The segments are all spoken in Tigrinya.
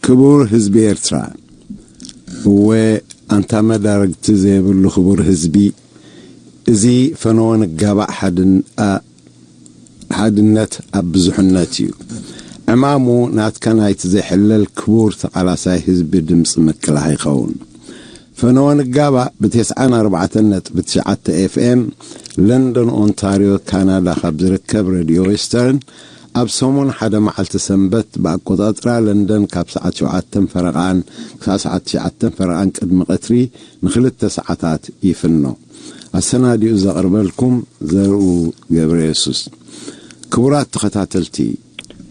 ክቡር ህዝቢ ኤርትራ፣ እወ፣ ኣንታ መዳርግቲ ዘይብሉ ክቡር ህዝቢ፣ እዚ ፈነወ ንጋባእ ሓድን-፣ ኣ-፣ ሓድነት ኣብ ብዙሕነት እዩ። ዕማሙ ናትካ ናይቲ ዘይሕለል ክቡር ተቓላሳይ ህዝቢ ድምፂ ምክላህ ይኸውን። ፈነወ ንጋባእ ብ94.9 ኤፍኤም፣ ለንደን ኦንታርዮ ካናዳ ካብ ዝርከብ ሬድዮ ዌስተርን፣ ኣብ ሰሙን ሓደ መዓልቲ ሰንበት ብኣቆጻጽራ ለንደን ካብ ሰዓት ሸውዓተን ፈረቓን ክሳብ ሰዓት ትሽዓተን ፈረቓን ቅድሚ ቀትሪ ንኽልተ ሰዓታት ይፍኖ። ኣሰናዲኡ ዘቕርበልኩም ዘርኡ ገብረ የሱስ። ክቡራት ተኸታተልቲ፣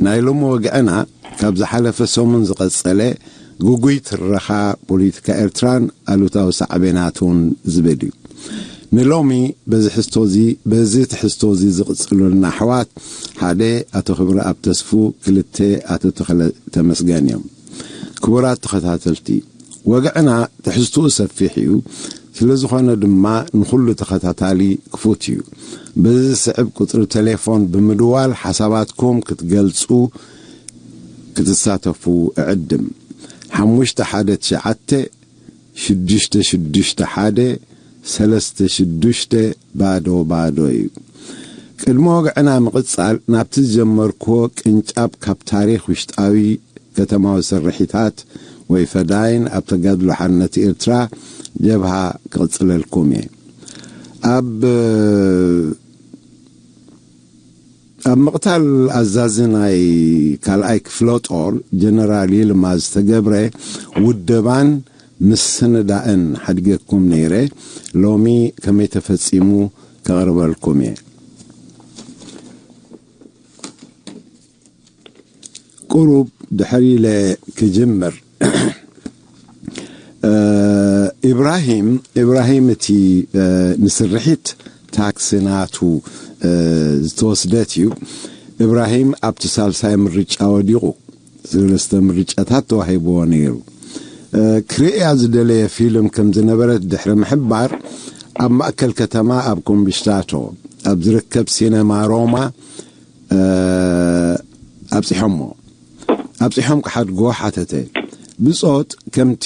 ናይ ሎሚ ወግዕና ካብ ዝሓለፈ ሰሙን ዝቐጸለ ግጉይ ትረኻ ፖለቲካ ኤርትራን ኣሉታዊ ሳዕቤናቱን ዝብል እዩ። ንሎሚ በዚ ሕዝቶዚ፣ በዚ ትሕዝቶዚ ዝቕጽሉልና ኣሕዋት፣ ሓደ ኣቶ ክብረኣብ ተስፉ፣ ክልተ ኣቶ ተኽለ ተመስገን እዮም። ክቡራት ተኸታተልቲ፣ ወግዕና ትሕዝትኡ ሰፊሕ እዩ። ስለ ዝኾነ ድማ ንኹሉ ተኸታታሊ ክፉት እዩ። በዚ ዝስዕብ ቁጽሪ ቴሌፎን ብምድዋል ሓሳባትኩም ክትገልጹ፣ ክትሳተፉ እዕድም። ሓሙሽተ ሓደ ትሽዓተ ሽዱሽተ ሽዱሽተ ሓደ ሰለስተ ሽዱሽተ ባዶ ባዶ እዩ። ቅድሚ ወግዕና ምቕጻል፣ ናብቲ ዝጀመርክዎ ቅንጫብ ካብ ታሪኽ ውሽጣዊ ከተማዊ ስርሒታት ወይ ፈዳይን ኣብ ተጋድሎ ሓርነት ኤርትራ ጀብሃ ክቕጽለልኩም እየ። ኣብ፣ ኣብ ምቕታል ኣዛዚ ናይ ካልኣይ ክፍለ ጦር ጀነራል ይልማ ዝተገብረ ውደባን ምስንዳእን ሓዲገኩም ነይረ። ሎሚ ከመይ ተፈጺሙ ከቕርበልኩም እየ። ቁሩብ ድሕር ኢለ ክጅምር። እ፣ ኢብራሂም፣ ኢብራሂም እቲ፣ እ፣ ንስርሒት ታክሲ ናቱ፣ እ፣ ዝተወስደት እዩ። ኢብራሂም ኣብቲ ሳልሳይ ምርጫ ወዲቑ፣ ሰለስተ ምርጫታት ተዋሂብዎ ነይሩ። እ፣ ክርእያ ዝደለየ ፊልም ከም ዝነበረት ድሕሪ ምሕባር፣ ኣብ ማእከል ከተማ ኣብ ኮምቢሽታቶ ኣብ ዝርከብ ሲነማ ሮማ፣ እ፣ ኣብጺሖሞ። ኣብጺሖም ክሓድግዎ ሓተተ። ብጾት ከምቲ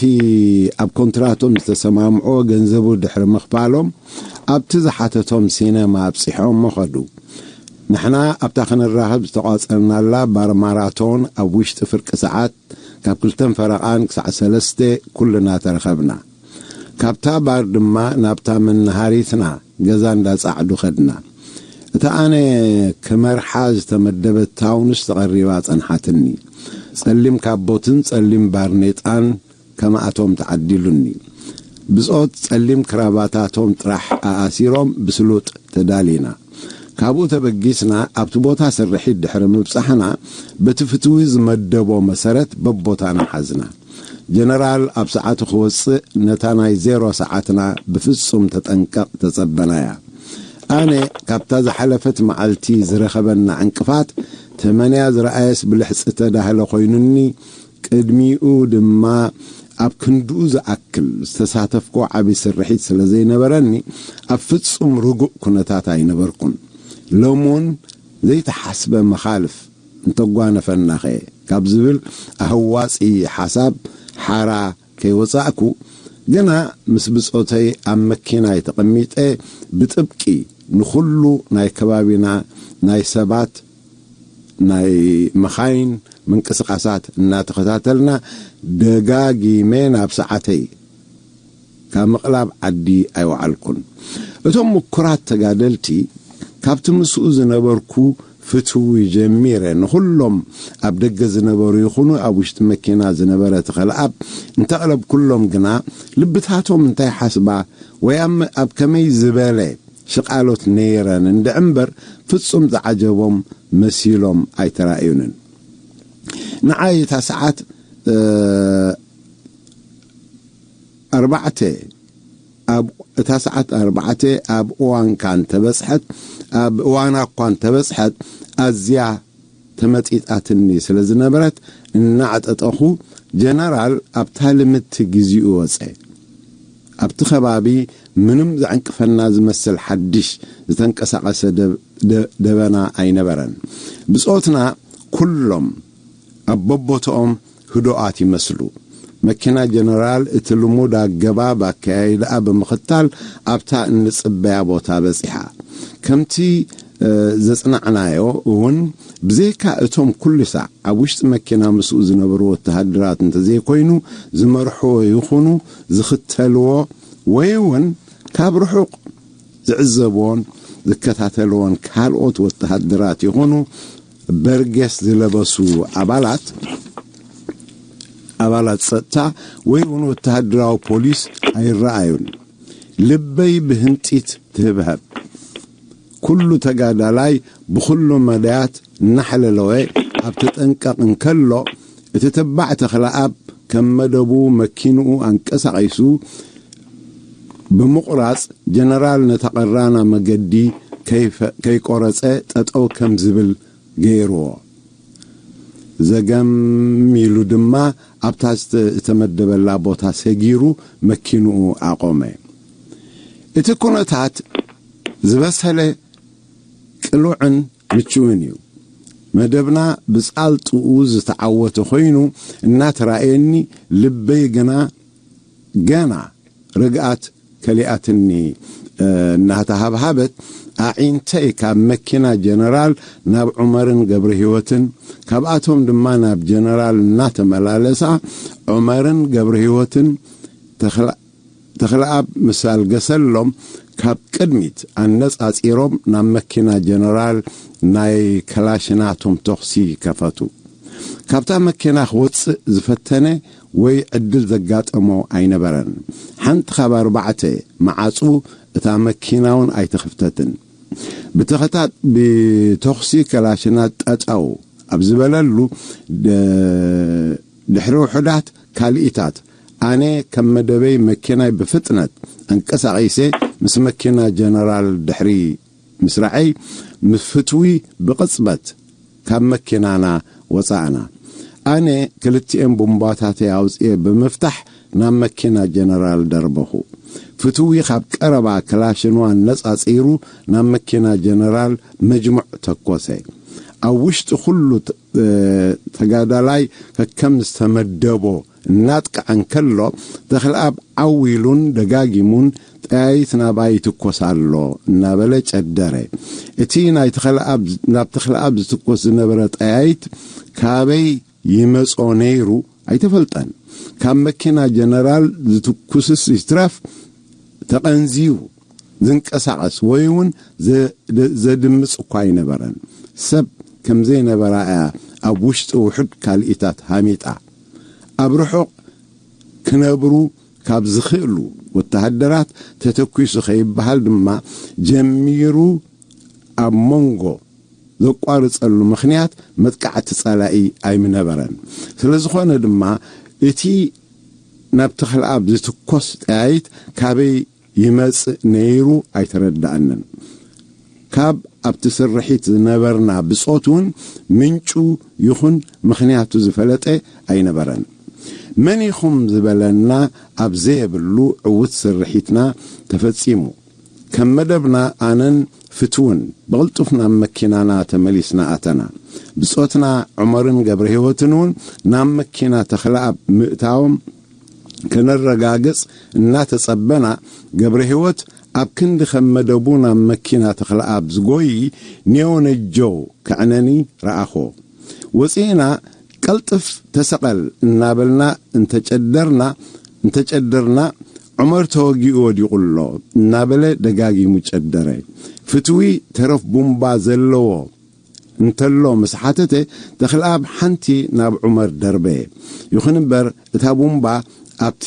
ኣብ ኮንትራቶም ዝተሰማምዖ ገንዘቡ ድሕሪ ምኽፋሎም፣ ኣብቲ ዝሓተቶም ሲነማ ኣብጺሖሞ ኸዱ። ንሕና ኣብታ ክንራኸብ ዝተቋጸርናላ ባር ማራቶን ኣብ ውሽጢ ፍርቂ ሰዓት ካብ ክልተን ፈረቓን ክሳዕ ሰለስተ ኩልና ተረኸብና። ካብታ ባር ድማ ናብታ መናሃሪትና ገዛ እንዳ ጻዕዱ ኸድና። እታ ኣነ ክመርሓ ዝተመደበት ታውንስ ተቐሪባ ጸንሓትኒ። ጸሊም ካቦትን ጸሊም ባርኔጣን ከማኣቶም ተዓዲሉኒ። ብጾት ጸሊም ክራባታቶም ጥራሕ ኣኣሲሮም ብስሉጥ ተዳሊና። ካብኡ ተበጊስና ኣብቲ ቦታ ስርሒት ድሕሪ ምብጻሕና፣ በቲ ፍትዊ ዝመደቦ መሰረት በቦታና ሓዝና። ጀነራል ኣብ ሰዓቱ ክወጽእ ነታ ናይ ዜሮ ሰዓትና ብፍጹም ተጠንቀቕ ተጸበናያ። ኣነ ካብታ ዝሓለፈት መዓልቲ ዝረኸበና ዕንቅፋት ተመንያ ዝረኣየስ ብልሕጺ ተዳህለ ኮይኑኒ፣ ቅድሚኡ ድማ ኣብ ክንድኡ ዝኣክል ዝተሳተፍኩ ዓቢ ስርሒት ስለ ዘይነበረኒ፣ ኣብ ፍጹም ርጉእ ኩነታት ኣይነበርኩን። ሎሚ እውን ዘይተሓስበ መኻልፍ እንተጓነፈናኸ ካብ ዝብል ኣህዋጺ ሓሳብ ሓራ ከይወጻእኩ፣ ግና ምስ ብጾተይ ኣብ መኪናይ ተቐሚጠ ብጥብቂ ንኹሉ ናይ ከባቢና ናይ ሰባት፣ ናይ መኻይን ምንቅስቓሳት እናተኸታተልና ደጋጊመ ናብ ሰዓተይ ካብ ምቕላብ ዓዲ ኣይወዓልኩን። እቶም ምኩራት ተጋደልቲ ካብቲ ምስኡ ዝነበርኩ ፍትዊ ጀሚረ ንኹሎም ኣብ ደገ ዝነበሩ ይኹኑ ኣብ ውሽጢ መኪና ዝነበረ ተኸለኣብ እንተቕለብኩሎም ግና፣ ልብታቶም እንታይ ሓስባ ወይ ኣብ፣ ኣብ ከመይ ዝበለ ሽቓሎት ነይረን እንድዒ እምበር፣ ፍጹም ዝዓጀቦም መሲሎም ኣይተራእዩንን። ንዓይ እታ ሰዓት፣ እ፣ ኣርባዕተ፣ ኣብ እታ ሰዓት ኣርባዕተ ኣብ እዋንካ እንተበጽሐት፣ ኣብ እዋና እኳ እንተበጽሐት፣ ኣዝያ ተመጢጣትኒ ስለ ዝነበረት፣ እናዕጠጠኹ ጀነራል ኣብታ ልምድቲ ግዜኡ ወጸ። ኣብቲ ከባቢ ምንም ዘዕንቅፈና ዝመስል ሓድሽ ዝተንቀሳቐሰ ደብ-፣ ደ-፣ ደበና ኣይነበረን። ብጾትና ኩሎም ኣብ በቦትኦም ህዱኣት ይመስሉ። መኪና ጀነራል እቲ ልሙድ ኣገባብ ኣከያይዳኣ ብምኽታል ኣብታ እንጽበያ ቦታ በጺሓ። ከምቲ ዘጽናዕናዮ እውን፣ ብዘይካ እቶም ኩሉ ሳዕ ኣብ ውሽጢ መኪና ምስኡ ዝነበሩ ወተሃደራት እንተዘይኮይኑ ዝመርሕዎ ይኹኑ ዝኽተልዎ ወይ እውን ካብ ርሑቕ ዝዕዘብዎን ዝከታተልዎን ካልኦት ወተሃደራት ይኹኑ በርጌስ ዝለበሱ ኣባላት ኣባላት ጸጥታ ወይ እውን ወተሃደራዊ ፖሊስ ኣይረኣዩን። ልበይ ብህንጢት ትህብሀብ። ኩሉ ተጋዳላይ ብኹሉ መዳያት እናሓለለወ ኣብ ተጠንቀቕ እንከሎ፣ እቲ ተባዕ ተኽለኣብ ከም መደቡ መኪንኡ ኣንቀሳቒሱ ብምቑራጽ፣ ጀነራል ነታ ቀራና መገዲ ከይፈ-፣ ከይቆረጸ ጠጠው ከም ዝብል ገይርዎ። ዘገም ኢሉ ድማ ኣብታ ዝተ-፣ ዝተመደበላ ቦታ ሰጊሩ መኪንኡ ኣቖመ። እቲ ኩነታት ዝበሰለ፣ ቅሉዕን ምቹእን እዩ። መደብና ብጻልጥኡ ዝተዓወተ ኮይኑ እናተራእየኒ፣ ልበይ ግና ገና ርግኣት ከሊኣትኒ፣ እ፣ እናተሃብሃበት፣ ኣዒንተይ ካብ መኪና ጀነራል ናብ ዑመርን ገብረ ህይወትን፣ ካብኣቶም ድማ ናብ ጀነራል እናተመላለሳ፣ ዑመርን ገብረ ህይወትን ተኽላ-፣ ተኽለኣብ ምስ ኣልገሰሎም፣ ካብ ቅድሚት ኣነጻጺሮም ናብ መኪና ጀነራል ናይ ከላሽናቶም ተኹሲ ከፈቱ። ካብታ መኪና ክወጽእ ዝፈተነ ወይ ዕድል ዘጋጠሞ ኣይነበረን። ሓንቲ ካብ ኣርባዕተ መዓጹ እታ መኪና እውን ኣይተኸፍተትን። ብተኸታ-፣ ብተኹሲ ከላሽናት ጠጠው ኣብ ዝበለሉ፣ ደ-፣ ድሕሪ ውሑዳት ካልኢታት፣ ኣነ ከም መደበይ መኪናይ ብፍጥነት ኣንቀሳቒሰ ምስ መኪና ጀነራል ድሕሪ ምስራዐይ፣ ምስ ፍትዊ ብቕጽበት ካብ መኪናና ወጻእና። ኣነ ክልቲኤን ቡምባታተይ ኣውጽኤ ብምፍታሕ ናብ መኪና ጀነራል ደርበኹ። ፍትዊ ካብ ቀረባ ክላሽኑ ኣነጻጺሩ ናብ መኪና ጀነራል መጅሙዕ ተኮሰ። ኣብ ውሽጢ ኩሉ ተ-፣ እ፣ ተጋዳላይ ከከም ዝተመደቦ እናጥቅዐ እንከሎ፣ ተኽለኣብ ዓው ኢሉን ደጋጊሙን፣ "ጠያይት ናባይ ይትኮስ ኣሎ" እናበለ ጨደረ። እቲ ናይ ተኽለኣብ፣ ናብ ተኽለኣብ ዝትኮስ ዝነበረ ጠያይት ካበይ ይመጾ ነይሩ ኣይተፈልጠን። ካብ መኪና ጀነራል ዝትኩስስ ይትረፍ ተቐንዝዩ ዝንቀሳቐስ ወይ እውን ዘ-፣ ዘድምጽ እኳ ኣይነበረን። ሰብ ከም ዘይነበራ እያ ኣብ ውሽጢ ውሑድ ካልኢታት ሃሚጣ። ኣብ ርሑቕ ክነብሩ ካብ ዝኽእሉ ወተሃደራት ተተኲሱ ከይበሃል ድማ ጀሚሩ ኣብ መንጎ ዘቋርጸሉ ምኽንያት መጥቃዕቲ ጸላኢ ኣይምነበረን። ስለ ዝኾነ ድማ እቲ ናብ ተኽለኣብ ዝትኮስ ጠያይት ካበይ ይመጽእ ነይሩ ኣይተረድኣንን። ካብ ኣብቲ ስርሒት ዝነበርና ብጾት እውን ምንጩ ይኹን ምኽንያቱ ዝፈለጠ ኣይነበረን። መን ኢኹም ዝበለና ኣብ ዘየብሉ ዕዉት ስርሒትና ተፈጺሙ። ከም መደብና ኣነን ፍትውን ብቕልጡፍ ናብ መኪናና ተመሊስና ኣተና። ብጾትና ዑመርን ገብረ ህይወትን እውን ናብ መኪና ተኽለኣብ ምእታዎም ከነረጋግጽ እናተጸበና፣ ገብረ ህይወት ኣብ ክንዲ ከም መደቡ ናብ መኪና ተኽለኣብ ዝጎይ ኔዮ ነጀው ከዕነኒ ረኣኹ። ወጺእና፣ "ቀልጥፍ ተሰቐል" እናበልና እንተጨደርና፣ እንተጨደርና፣ "ዑመር ተወጊኡ ወዲቑ ኣሎ" እናበለ ደጋጊሙ ጨደረ። ፍትዊ ተረፍ ቡምባ ዘለዎ እንተሎ ምስ ሓተተ፣ ተኽለኣብ ሓንቲ ናብ ዑመር ደርበየ። ይኹን እምበር፣ እታ ቡምባ ኣብቲ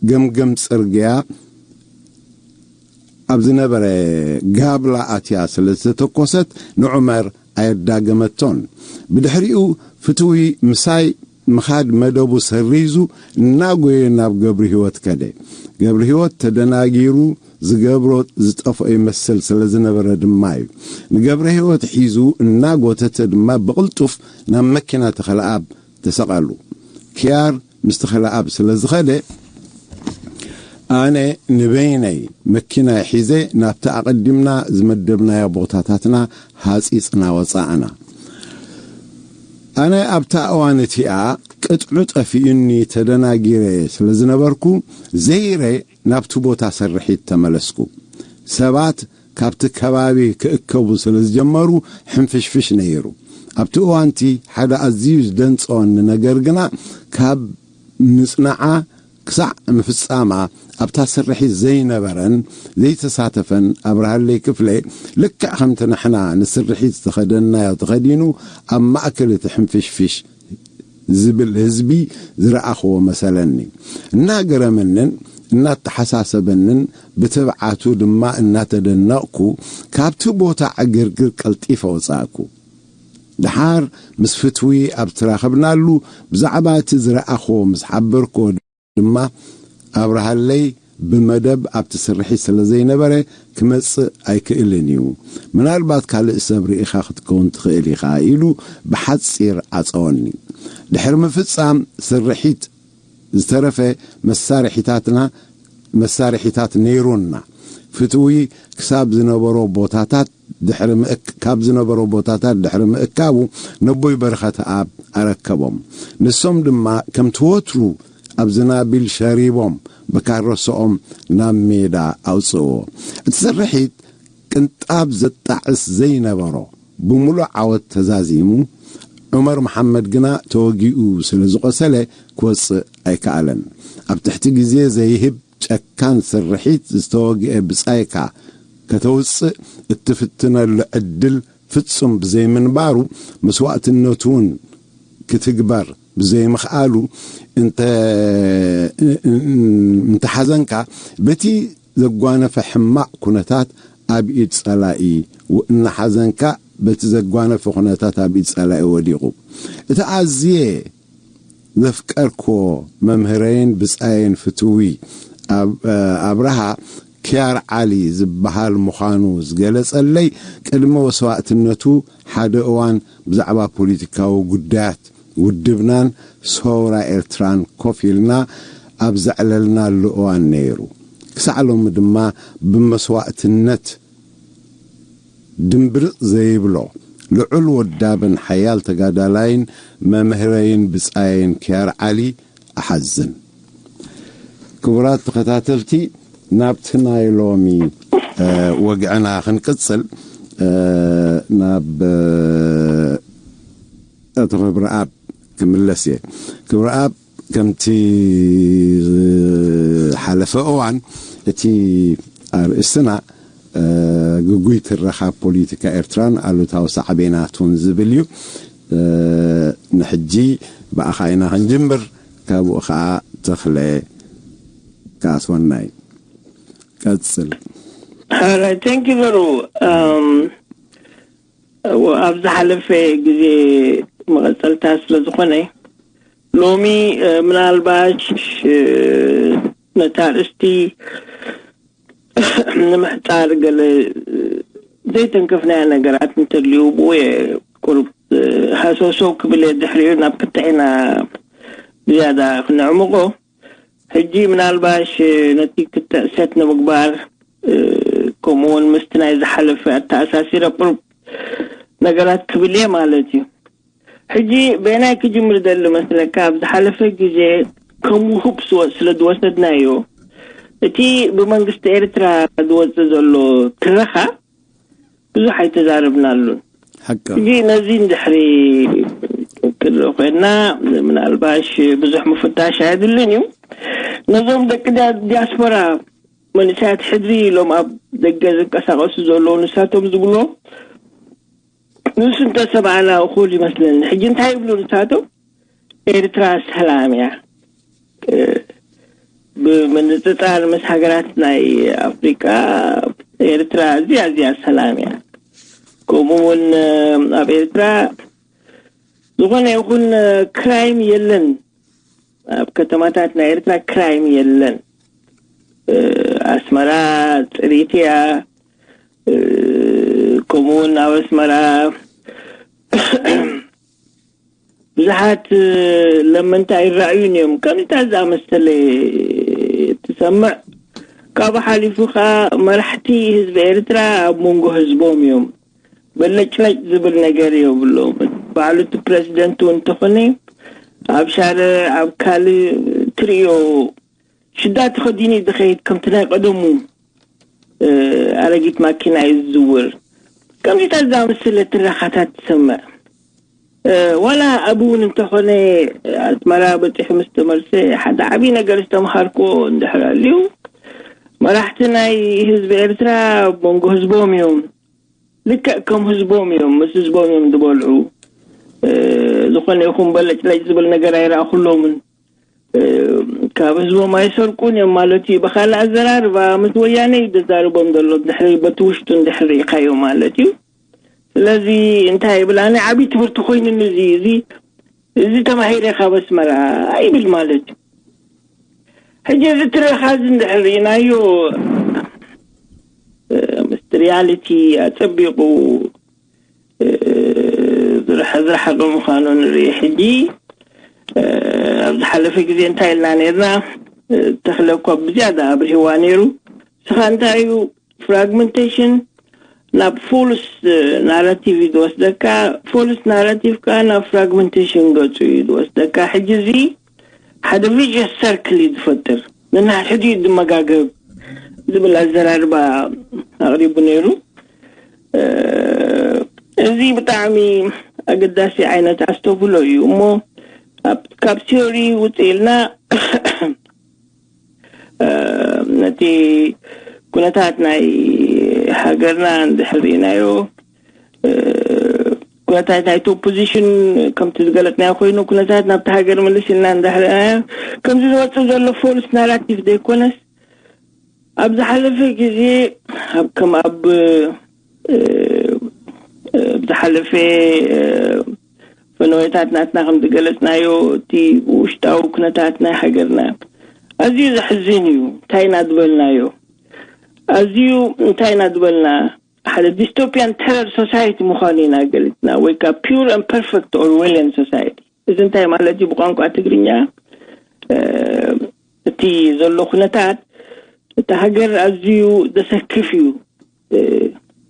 ገምገም ጽርግያ ኣብ ዝነበረ ጋብላ ኣትያ ስለ ዝተተኮሰት፣ ንዑመር ኣየዳገመቶን። ብድሕሪኡ፣ ፍትዊ ምሳይ ምኻድ መደቡ ሰሪዙ፣ እናጎየ ናብ ገብረ ህይወት ከደ። ገብረ ህይወት ተደናጊሩ፣ ዝገብሮ ዝጠፍኦ ይመስል ስለ ዝነበረ ድማ እዩ። ንገብረ ህይወት ሒዙ እናጎተተ ድማ ብቕልጡፍ ናብ መኪና ተኽለኣብ ተሰቐሉ። ኪያር ምስ ተኽለኣብ ስለ ዝኸደ፣ ኣነ ንበይነይ መኪናይ ሒዘ ናብቲ ኣቐዲምና ዝመደብናዮ ቦታታትና ሃጺጽና ወጻእና። ኣነ ኣብታ እዋን እቲኣ እጥዑ ጠፊኡኒ ተደናጊረ ስለ ዝነበርኩ፣ ዘይረ ናብቲ ቦታ ስርሒት ተመለስኩ። ሰባት ካብቲ ከባቢ ክእከቡ ስለ ዝጀመሩ፣ ሕንፍሽፍሽ ነይሩ። ኣብቲ እዋንቲ ሓደ ኣዝዩ ዝደንጸወኒ ነገር ግና፣ ካብ ምጽናዓ ክሳዕ ምፍጻማ ኣብታ ስርሒት ዘይነበረን ዘይተሳተፈን ኣብርሃለይ ክፍለ፣ ልክዕ ከምቲ ንሕና ንስርሒት ዝተኸደንናዮ ተኸዲኑ፣ ኣብ ማእከል እቲ ሕንፍሽፍሽ ዝብል ህዝቢ ዝረኣኽዎ መሰለኒ። እናገረመንን እናተሓሳሰበንን ብትብዓቱ ድማ እናተደነቕኩ፣ ካብቲ ቦታ ዕግርግር ቀልጢፈ ወጻእኩ። ደሓር ምስ ፍትዊ ኣብ ተራኸብናሉ፣ ብዛዕባ እቲ ዝረኣኽዎ ምስ ሓበርክዎ ድማ፣ ኣብርሃለይ ብመደብ ኣብቲ ስርሒት ስለ ዘይነበረ ክመጽእ ኣይክእልን እዩ። ምናልባት ካልእ ሰብ ርኢኻ ክትከውን ትኽእል ኢኻ፣ ኢሉ ብሓጺር ዓጸወኒ። ድሕሪ ምፍጻም ስርሒት ዝተረፈ መሳርሒታትና፣ መሳርሒታት ነይሩና። ፍትዊ ክሳብ ዝነበሮ ቦታታት ድሕሪ ምእክ-፣ ካብ ዝነበሮ ቦታታት ድሕሪ ምእካቡ፣ ነቦይ በረኸተኣብ ኣረከቦም። ንሶም ድማ ከምቲ ወትሩ ኣብ ዝናቢል ሸሪቦም፣ ብካረሶኦም ናብ ሜዳ ኣውጽእዎ። እቲ ስርሒት ቅንጣብ ዘጣዕስ ዘይነበሮ፣ ብምሉእ ዓወት ተዛዚሙ። ዑመር መሓመድ ግና ተወጊኡ ስለ ዝቖሰለ፣ ክወጽእ ኣይከኣለን። ኣብ ትሕቲ ግዜ ዘይህብ ጨካን ስርሒት ዝተወግአ ብጻይካ ከተውጽእ እትፍትነሉ ዕድል ፍጹም ብዘይምንባሩ፣ መስዋእትነቱ እውን ክትግበር ብዘይምኽኣሉ፣ እንተ-፣ እንተሓዘንካ፣ በቲ ዘጓነፈ ሕማቕ ኩነታት ኣብ ኢድ ጸላኢ፣ እናሓዘንካ፣ በቲ ዘጓነፈ ኩነታት ኣብ ኢድ ጸላኢ ወዲቑ። እቲ ኣዝየ ዘፍቀርክዎ መምህረይን ብጻየይን ፍትዊ ኣብ-፣ ኣብርሃ፣ ኪያር ዓሊ ዝበሃል ምዃኑ ዝገለጸለይ፣ ቅድሚ መስዋእትነቱ ሓደ እዋን ብዛዕባ ፖለቲካዊ ጉዳያት ውድብናን ሰውራ ኤርትራን ኮፍ ኢልና ኣብ ዘዕለልናሉ እዋን ነይሩ። ክሳዕ ሎሚ ድማ ብመስዋእትነት ድምብርጽ ዘይብሎ ልዑል ወዳብን ሓያል ተጋዳላይን መምህረይን ብጻየይን ኪያር ዓሊ እሓዝን። ክቡራት ተኸታተልቲ፣ ናብቲ ናይ ሎሚ፣ እ፣ ወግዕና ክንቅጽል፣ እ፣ ናብ፣ እ፣ ኣቶ ክብረኣብ ክምለስ እየ። ክብረኣብ፣ ከምቲ ዝሓለፈ እዋን፣ እቲ ኣርእስትና፣ እ፣ ግጉይ ትረኻ ፖለቲካ ኤርትራን ኣሉታዊ ሳዕቤናቱን ዝብል እዩ። እ፣ ንሕጂ ብኣኻ ኢና ክንጅምር፣ ካብኡ ኸኣ ተኽለ ክኣትወና እዩ። ቀጽል። All right, thank you very much. Um, ኣብ ዝሓለፈ ግዜ መቐጸልታ ስለ ዝኾነ፣ ሎሚ፣ እ፣ ምናልባሽ፣ እ፣ ነታ ኣርእስቲ ንምሕጻር ገለ፣ እ፣ ዘይተንከፍናያ ነገራት እንተልዩ ብኡ እየ ቁሩብ፣ እ፣ ሃሰውሰው ክብል እየ። ድሕሪኡ ናብ ክትዕ ኢና ዝያዳ ክነዕምቖ። ሕጂ ምናልባሽ ነቲ ክትዕ ሰት ንምግባር፣ እ፣ ከምኡውን ምስቲ ናይ ዝሓለፈ ኣተኣሳሲረ ቁሩብ ነገራት ክብል እየ ማለት እዩ። ሕጂ በየናይ ክጅምር ደሊ መስለካ? ኣብ ዝሓለፈ ግዜ ከም ውሁብ ስወ-፣ ስለ ዝወሰድናዮ፣ እቲ ብመንግስቲ ኤርትራ ዝወጽእ ዘሎ ትረኻ ብዙሕ ኣይተዛረብናሉን። ሓቂ። ሕጂ ነዚ እንድሕሪ ክንርኢ ኮይንና፣ ምናልባሽ ብዙሕ ምፍታሽ ኣየድልን እዩ። ነዞም ደቂ ዲያ-፣ ዲያስፖራ መንእሰያት ሕድሪ ኢሎም ኣብ ደገ ዝንቀሳቐሱ ዘለዉ ንሳቶም ዝብሎ፣ ንሱ እንተሰማዕና እኹል ይመስለኒ። ሕጂ እንታይ ይብሉ ንሳቶም? ኤርትራ ሰላም እያ። እ፣ ብምንጽጻር ምስ ሃገራት ናይ ኣፍሪቃ፣ ኤርትራ ኣዝያ፣ ኣዝያ ሰላም እያ። ከምኡ እውን፣ እ፣ ኣብ ኤርትራ ዝኾነ ይኹን፣ እ፣ ክራይም የለን። ኣብ ከተማታት ናይ ኤርትራ ክራይም የለን። እ፣ ኣስመራ ጽሪት እያ። እ፣ ከምኡ እውን ኣብ ኣስመራ ብዙሓት ለመንታ ይረኣዩን እዮም። ከምታ ዝኣመሰለ ትሰምዕ። ካብኡ ሓሊፉ ኸኣ መራሕቲ ህዝቢ ኤርትራ ኣብ መንጎ ህዝቦም እዮም። በለጭለጭ ዝብል ነገር የብሎምን። ባዕሉ እቲ ፕረዚደንት እውን እንተኾነ ኣብ ሻረ ኣብ ካልእ ትርእዮ ሽዳ ተኸዲኑ እዩ ዝኸይድ፣ ከምቲ ናይ ቀደሙ ኣረጊት ማኪና እዩ ዝዝውር። ከምዚታት ዝኣመሰለ ትረኻታት ትሰምዕ። ዋላ ኣብኡ እውን እንተኾነ ኣስመራ በፂሑ ምስ ተመልሰ ሓደ ዓብዪ ነገር ዝተምሃርክዎ እንድሕር ኣልዩ፣ መራሕቲ ናይ ህዝቢ ኤርትራ ኣብ መንጎ ህዝቦም እዮም፣ ልክዕ ከም ህዝቦም እዮም፣ ምስ ህዝቦም እዮም ዝበልዑ። ዝኾነ ይኹን በለጭለጭ ዝብል ነገር ኣይረኣኹሎምን። ካብ ህዝቦም ኣይሰርቁን እዮም ማለት እዩ። ብኻልእ ኣዘራርባ ምስ ወያነ እዩ ዘዛርቦም ዘሎ፣ ድሕሪ በቲ ውሽጡ እንድሕር ርኢኻዮ ማለት እዩ። ስለዚ እንታይ ይብል፣ ኣነ ዓብዪ ትምህርቲ ኮይኑኒ እዚ እዚ እዚ ተማሂረ ካብ ኣስመራ ይብል ማለት እዩ። ሕጂ እዚ ትረኻ እዚ እንድሕር ርኢናዮ ምስቲ ሪያሊቲ ኣጸቢቑ ዝረሓ ዝረሓቐ ምዃኑ ንርኢ። ሕጂ ኣብ ዝሓለፈ ግዜ እንታይ ኢልና ነርና? ተኽለ እኳ ብዝያዳ ኣብሪህዋ ነይሩ። ስኻ እንታይ እዩ ፍራግመንቴሽን ናብ ፎልስ ናራቲቭ እዩ ዝወስደካ። ፎልስ ናራቲቭ ከዓ ናብ ፍራግመንቴሽን ገጹ እዩ ዝወስደካ። ሕጂ እዚ ሓደ ቪሸስ ሰርክል እዩ ዝፈጥር። ነናሕድሕዱ እዩ ዝመጋገብ ዝብል ኣዘራርባ ኣቕሪቡ ነይሩ። እዚ ብጣዕሚ ኣገዳሲ ዓይነት ኣስተብህሎ እዩ። እሞ ካብ ቲዮሪ ውፅእ ኢልና ነቲ ኩነታት ናይ ሃገርና እንድሕር ርኢናዮ፣ ኩነታት ናይቲ ኦፖዚሽን ከምቲ ዝገለፅናዮ ኮይኑ፣ ኩነታት ናብቲ ሃገር ምልስ ኢልና እንድሕር ርኢናዮ፣ ከምዚ ዝወፅእ ዘሎ ፎልስ ናራቲቭ ዘይኮነስ፣ ኣብ ዝሓለፈ ግዜ ኣብ ከም ኣብ ኣብ ዝሓለፈ ፈነወታት ናትና ከም ዝገለፅናዮ፣ እቲ ውሽጣዊ ኩነታት ናይ ሃገርና ኣዝዩ ዘሕዝን እዩ። እንታይ ኢና ዝበልናዮ? ኣዝዩ እንታይ ኢና ዝበልና? ሓደ ዲስቶፒያን ተረር ሶሳይቲ ምዃኑ ኢና ገሊፅና፣ ወይ ከዓ ፒር ን ፐርፌክት ኦርዌሊያን ሶሳይቲ። እዚ እንታይ ማለት እዩ ብቋንቋ ትግርኛ? እቲ ዘሎ ኩነታት እቲ ሃገር ኣዝዩ ዘሰክፍ እዩ።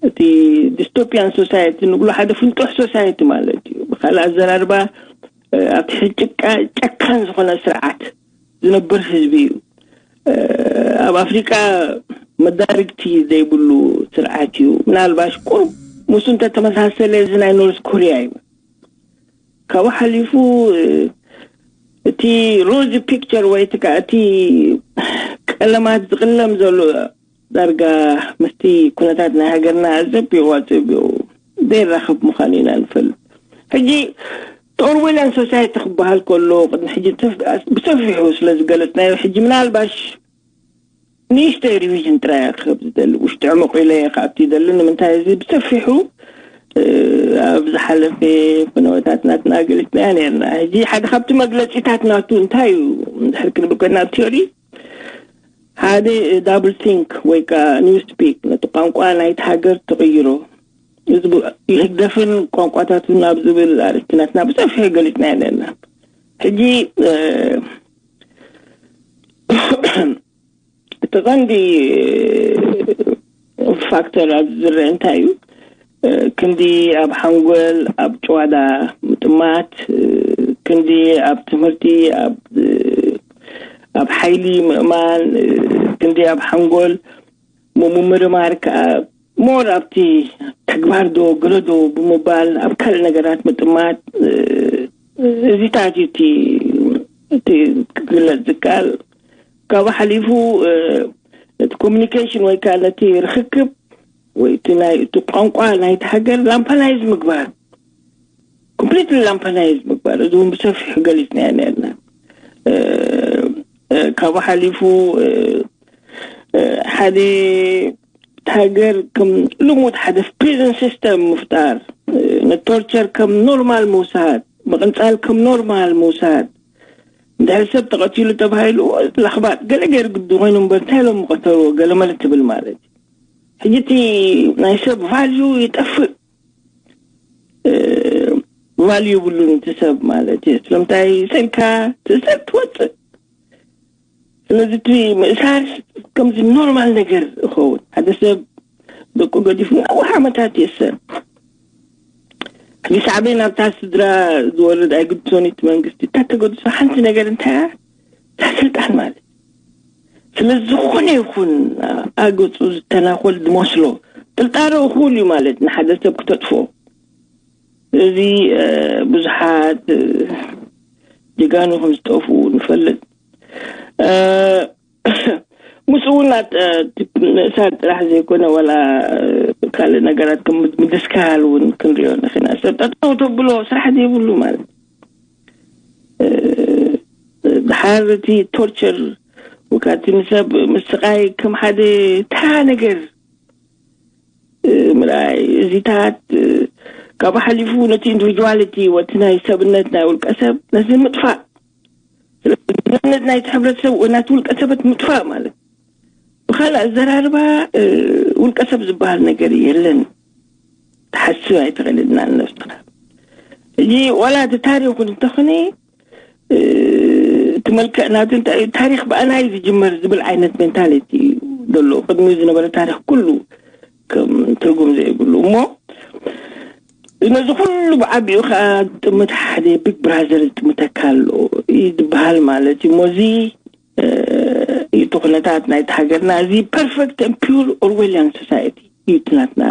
እቲ ዲስቶፒያን ሶሳይቲ ንብሎ ሓደ ፍንጡሕ ሶሳይቲ ማለት እዩ። ብካልእ ኣዘራርባ ኣብ ትሕቲ ጭቃ ጨካን ዝኾነ ስርዓት ዝነብር ህዝቢ እዩ። ኣብ ኣፍሪቃ መዳርግቲ ዘይብሉ ስርዓት እዩ። ምናልባሽ ቁሩብ ምስ እንተተመሳሰለ እዚ ናይ ኖርዝ ኮሪያ እዩ። ካብኡ ሓሊፉ እቲ ሮዚ ፒክቸር ወይ እቲ ከዓ እቲ ቀለማት ዝቕለም ዘሎ ዳርጋ ምስቲ ኩነታት ናይ ሃገርና ኣጸቢቑ ኣጸቢቑ ዘይራኸብ ምዃኑ ኢና ንፈልጥ። ሕጂ ኦርዌላን ሶሳይቲ ክበሃል ከሎ ቅድሚ ሕጂ ብሰፊሑ ስለ ዝገለጽናዮ ሕጂ ምናልባሽ ንእሽተይ ሪቪዥን ጥራይ ክህብ ዝደሊ፣ ውሽጢ ዕሙቕ ኢለ እየ ክኣቱ ይደሊ። ንምንታይ እዚ ብሰፊሑ ኣብ ዝሓለፈ ፈነወታት ናትና ገሊጽናዮ ነርና። ሕጂ ሓደ ካብቲ መግለጺታት ናቱ እንታይ እዩ እንድሕር ክንብል ኮይና ኣብ ቲዮሪ ሓደ ዳብል ቲንክ ወይ ከዓ ኒው ስፒክ ነቲ ቋንቋ ናይቲ ሃገር ትቕይሮ፣ ህግደፍን ቋንቋታቱን ኣብ ዝብል ኣርእስቲ ናትና ብሰፊሑ ገሊጽናዮ ነርና። ሕጂ እቲ ቀንዲ ፋክተር ኣብዚ ዝረአ እንታይ እዩ? ክንዲ ኣብ ሓንጎል ኣብ ጭዋዳ ምጥማት፣ ክንዲ ኣብ ትምህርቲ ኣብ ኣብ ሓይሊ ምእማን፣ ክንዲ ኣብ ሓንጎል ምምርማር ከዓ ሞር ኣብቲ ተግባር ዶ ገለ ዶ ብምባል ኣብ ካልእ ነገራት ምጥማት። እዚታት እዩ እቲ ክግለፅ ዝከኣል። ካብኡ ሓሊፉ እቲ ኮሚኒኬሽን ወይ ከዓ ነቲ ርክክብ ወይ እቲ ናይ እቲ ቋንቋ ናይቲ ሃገር ላምፓናይዝ ምግባር፣ ኮምፕሊትሊ ላምፓናይዝ ምግባር፣ እዚ እውን ብሰፊሑ ገሊፅናዮ ነርና። ካብኡ ሓሊፉ ሓደ ሃገር ከም ልሙድ ሓደ ፕሪዝን ሲስተም ምፍጣር፣ ንቶርቸር ከም ኖርማል ምውሳድ፣ ምቕንፃል ከም ኖርማል ምውሳድ። እንድሕር ሰብ ተቐቲሉ ተባሂሉ ለኽባጥ ገለ ገይሩ ግዲ ኮይኑ እምበር እንታይ ኢሎም ምቐተልዎ ገለ መለ ትብል ማለት እዩ። ሕጂ እቲ ናይ ሰብ ቫልዩ ይጠፍእ። ቫልዩ የብሉን እቲ ሰብ ማለት እዩ። ስለምንታይ ሰልካ ትእሰር ትወፅእ። ስለዚ እቲ ምእሳር ከምዚ ኖርማል ነገር ይኸውን። ሓደ ሰብ ደቁ ገዲፉ ነዊሕ ዓመታት ይእሰር። ሕጂ ሳዕቤን ኣብታ ስድራ ዝወርድ ኣይግድሶን እቲ መንግስቲ። እታ ተገድሶ ሓንቲ ነገር እንታይ እያ? እታ ስልጣን ማለት። ስለ ዝኾነ ይኹን ኣገጹ ዝተናኾል ዝመስሎ ጥርጣረ እኹል እዩ ማለት ንሓደ ሰብ ክተጥፎ። እዚ ብዙሓት ጀጋኑ ከም ዝጠፍኡ ንፈልጥ። ምስኡ እውን ምእሳር ጥራሕ ዘይኮነ ዋላ ካልእ ነገራት ከም ምድስካል እውን ክንሪኦ ንኽእል ኢና። ሰብ ጠጠው ተብሎ ስራሕ ዘይብሉ ማለት ድሓር እቲ ቶርቸር ወካቲ ንሰብ ምስቃይ ከም ሓደ ተራ ነገር ምርኣይ እዚታት ካብ ሓሊፉ ነቲ ኢንዲቪጁዋሊቲ ወቲ ናይ ሰብነት ናይ ውልቀ ሰብ ነዚ ምጥፋእ ስለነት ናይቲ ሕብረተሰብ ናቲ ውልቀ ሰበት ምጥፋእ ማለት ብካልእ ኣዘራርባ ውልቀ ሰብ ዝበሃል ነገር የለን። ትሓስብ ኣይትኽእልን ንነብስኻ። ሕጂ ዋላ እቲ ታሪኽ እውን እንተኾነ እቲ መልክዕ ናቱ እንታይ እዩ፣ ታሪኽ ብኣናይ ዝጅመር ዝብል ዓይነት ሜንታሊቲ እዩ ዘሎ። ቅድሚ ዝነበረ ታሪኽ ኩሉ ከም ትርጉም ዘይብሉ እሞ ነዚ ኩሉ ብዓቢኡ ከዓ ዝጥምት ሓደ ቢግ ብራዘር ዝጥምተካ ኣሎ እዩ ዝበሃል ማለት እዩ። እሞ እዚ እዩ እቲ ኩነታት ናይቲ ሃገርና። እዚ ፐርፌክት ን ፒር ኦርዌሊያን ሶሳይቲ እዩ እቲ ናትና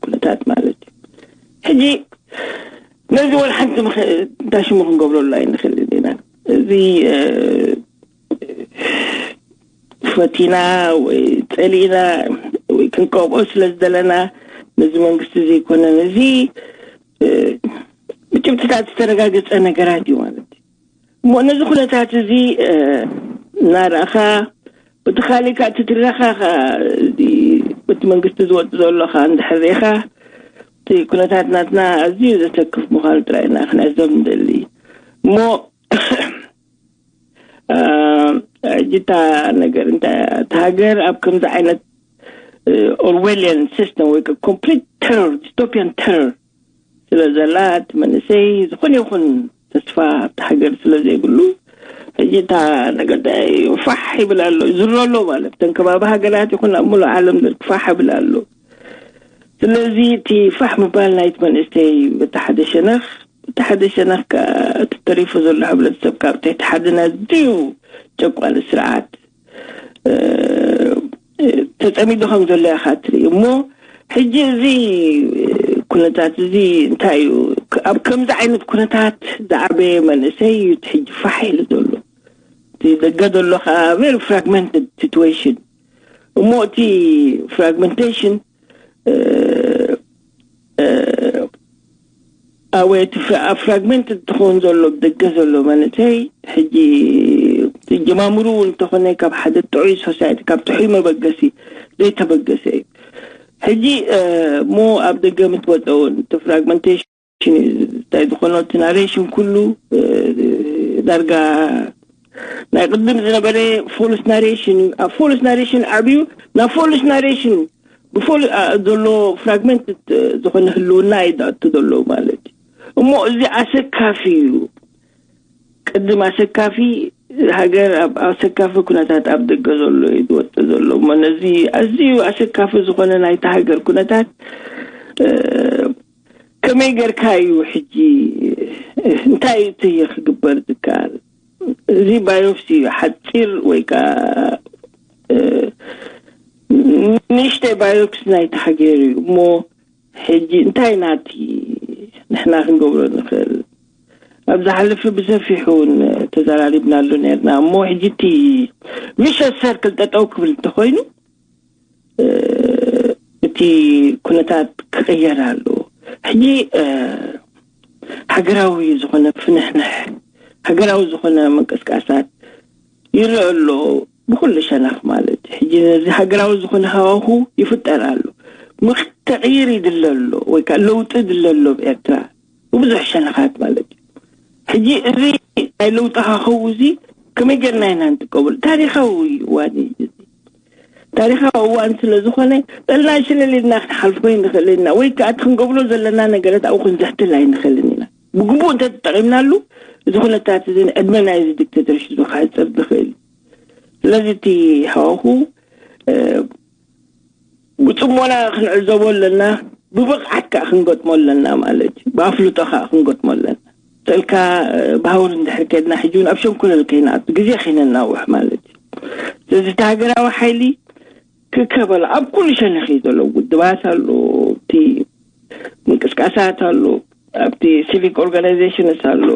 ኩነታት ማለት እዩ። ሕጂ ነዚ ወላ ሓንቲ ምኽ- እንታይ ሽሙ ክንገብረሉ ኣይንኽእልን ኢና። እዚ ፈቲና ወይ ጸሊእና ወይ ክንቀብኦ ስለ ዝደለና ነዚ መንግስቲ ዘይኮነን እዚ ብጭብጥታት ዝተረጋገጸ ነገራት እዩ ማለት እዩ። እሞ ነዚ ኩነታት እዚ እናረእኻ ብቲ ካሊእ እቲ ትረኻ እቲ መንግስቲ ዝወጥ ዘሎ ኸ እንድሕር ሪእኻ እቲ ኩነታት ናትና ኣዝዩ ዘሰክፍ ምዃኑ ጥራይ ኢና ክንዕዘብ ንደሊ። እሞ ሕጂ እታ ነገር እንታይ እያ? እታ ሃገር ኣብ ከምዚ ዓይነት ኦርዌሊያን ሲስተም ወይ ኮምፕሊት ተረር ዲስቶፒያን ተረር ስለ ዘላ እቲ መንእሰይ ዝኾነ ይኹን ተስፋ ኣብቲ ሃገር ስለ ዘይብሉ ሕጂ እታ ነገር ፋሕ ይብል ኣሎ፣ ይዝሮ ኣሎ ማለት እተን ከባቢ ሃገራት ይኹን ኣብ ሙሉእ ዓለም ፋሕ ይብል ኣሎ። ስለዚ እቲ ፋሕ ምባል ናይቲ መንእሰይ በቲ ሓደ ሸነኽ፣ በቲ ሓደ ሸነኽ ከዓ እቲ ተሪፉ ዘሎ ሕብረተሰብ ካብ ትሕቲ ሓደ ናዝዩ ጨቋኒ ስርዓት ተጸሚዱ ከም ዘሎ ኢኻ ትርኢ እሞ ሕጂ እዚ ኩነታት እዚ እንታይ እዩ? ኣብ ከምዚ ዓይነት ኩነታት ዝዓበየ መንእሰይ እዩ ሕጂ ፋሕ ኢሉ ዘሎ። እቲ ደገ ዘሎ ከዓ ቨሪ ፍራግመንትድ ሲትዌሽን እሞ እቲ ፍራግመንቴሽን ኣወ እቲ ፍራ- ኣብ ፍራግመንት እንትኸውን ዘሎ ደገ ዘሎ መንእሰይ ሕጂ ጀማምሩ እውን እንተኾነ ካብ ሓደ ጥዑይ ሶሳይቲ ካብ ጥዑይ መበገሲ ዘይተበገሰ እዩ። ሕጂ እሞ ኣብ ደገ ምስ ወፀ እውን እቲ ፍራግመንቴሽን እንታይ ዝኾነ እቲ ናሬሽን ኩሉ ዳርጋ ናይ ቅድም ዝነበረ ፎልስ ናሬሽን እዩ። ኣብ ፎልስ ናሬሽን ዓብዩ ናብ ፎልስ ናሬሽን ብፎል ዘሎ ፍራግመንት ዝኾነ ህልውና እዩ ዝኣቱ ዘሎ ማለት እዩ። እሞ እዚ ኣሰካፊ እዩ። ቅድም ኣሰካፊ ሃገር ኣብ ኣሰካፊ ኩነታት ኣብ ደገ ዘሎ እዩ ዝወፅእ ዘሎ እሞ ነዚ ኣዝዩ ኣሰካፊ ዝኾነ ናይቲ ሃገር ኩነታት ከመይ ጌርካ እዩ ሕጂ እንታይ እዩ እቲ ክግበር ዝከኣል? እዚ ባዮፕሲ እዩ ሓፂር ወይ ከዓ ንእሽተይ ባዮፕሲ ናይቲ ሃገር እዩ እሞ ሕጂ እንታይ ናቲ ንሕና ክንገብሮ ንኽእል? ኣብ ዝሓለፈ ብሰፊሑ እውን ተዘራሪብናሉ ነርና እሞ ሕጂ እቲ ቪሸስ ሰርክል ጠጠው ክብል እንተኮይኑ እቲ ኩነታት ክቕየር ኣለዎ። ሕጂ ሃገራዊ ዝኾነ ፍንሕንሕ ሃገራዊ ዝኾነ ምንቅስቃሳት ይረአ ኣሎ ብኩሉ ሸነኽ ማለት እዩ። ሕጂ ነዚ ሃገራዊ ዝኾነ ሃዋሁ ይፍጠር ኣሎ። ምኽ ተቕይር ይድለ ኣሎ ወይ ከዓ ለውጢ ድለ ኣሎ ኣብ ኤርትራ ብብዙሕ ሸነኻት ማለት እዩ። ሕጂ እዚ ናይ ለውጢ ሃኸው እዚ ከመይ ጌርና ኢና ንጥቀመሉ? ታሪኻዊ እዋን እዩ እዚ። ታሪኻዊ እዋን ስለ ዝኾነ ጠልና ሽለል ኢልና ክንሓልፎ ይንኽእል ኢና ወይ ከዓ እቲ ክንገብሮ ዘለና ነገራት ኣብኡ ክንዝሕትል ኣይንኽእልን ኢና። ብግቡእ እንተተጠቒምናሉ እዚ ኩነታት እዚ ንዕድመ ናይዚ ዲክቴተርሽፕ ክሕፅር ዝኽእል እዩ። ስለዚ እቲ ሃዋሁ ብፅሞና ክንዕዘቦ ኣለና። ብብቕዓት ከዓ ክንገጥሞ ኣለና ማለት እዩ። ብኣፍልጦ ከዓ ክንገጥሞ ኣለና። ተልካ ብሃውር እንድሕር ከድና ሕጂ እውን ኣብ ሸንኮለል ከይንኣቱ ግዜ ከይነናውሕ ማለት እዩ። ስለዚ እቲ ሃገራዊ ሓይሊ ክከበሎ ኣብ ኩሉ ሸነኽ እዩ ዘሎ። ውድባት ኣሎ፣ እቲ ምንቅስቃሳት ኣሎ፣ ኣብቲ ሲቪክ ኦርጋናይዜሽንስ ኣሎ፣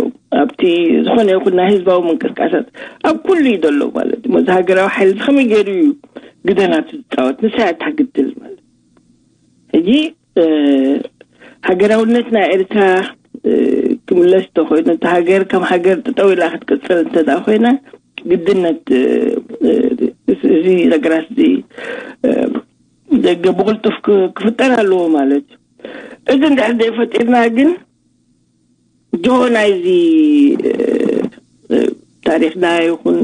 ኣብቲ ዝኾነ ይኹን ናይ ህዝባዊ ምንቅስቃሳት ኣብ ኩሉ እዩ ዘሎ ማለት እዩ። እዚ ሃገራዊ ሓይሊ እዚ ከመይ ገይሩ እዩ ግደናቱ ዝፃወት? ንሳ እያ እታ ግድል ማለት ሕጂ ሃገራውነትና ኤርትራ ክምለስ እንተኮይኑ፣ እታ ሃገር ከም ሃገር ጠጠው ኢላ ክትቅፅል እንተዳ ኮይና፣ ግድነት እዚ ነገራት እዚ ደገ ብቕልጡፍ ክፍጠር ኣለዎ ማለት እዩ። እዚ እንድሕር ዘይፈጢርና ግን ጆሆ ናይዚ ታሪኽና ይኹን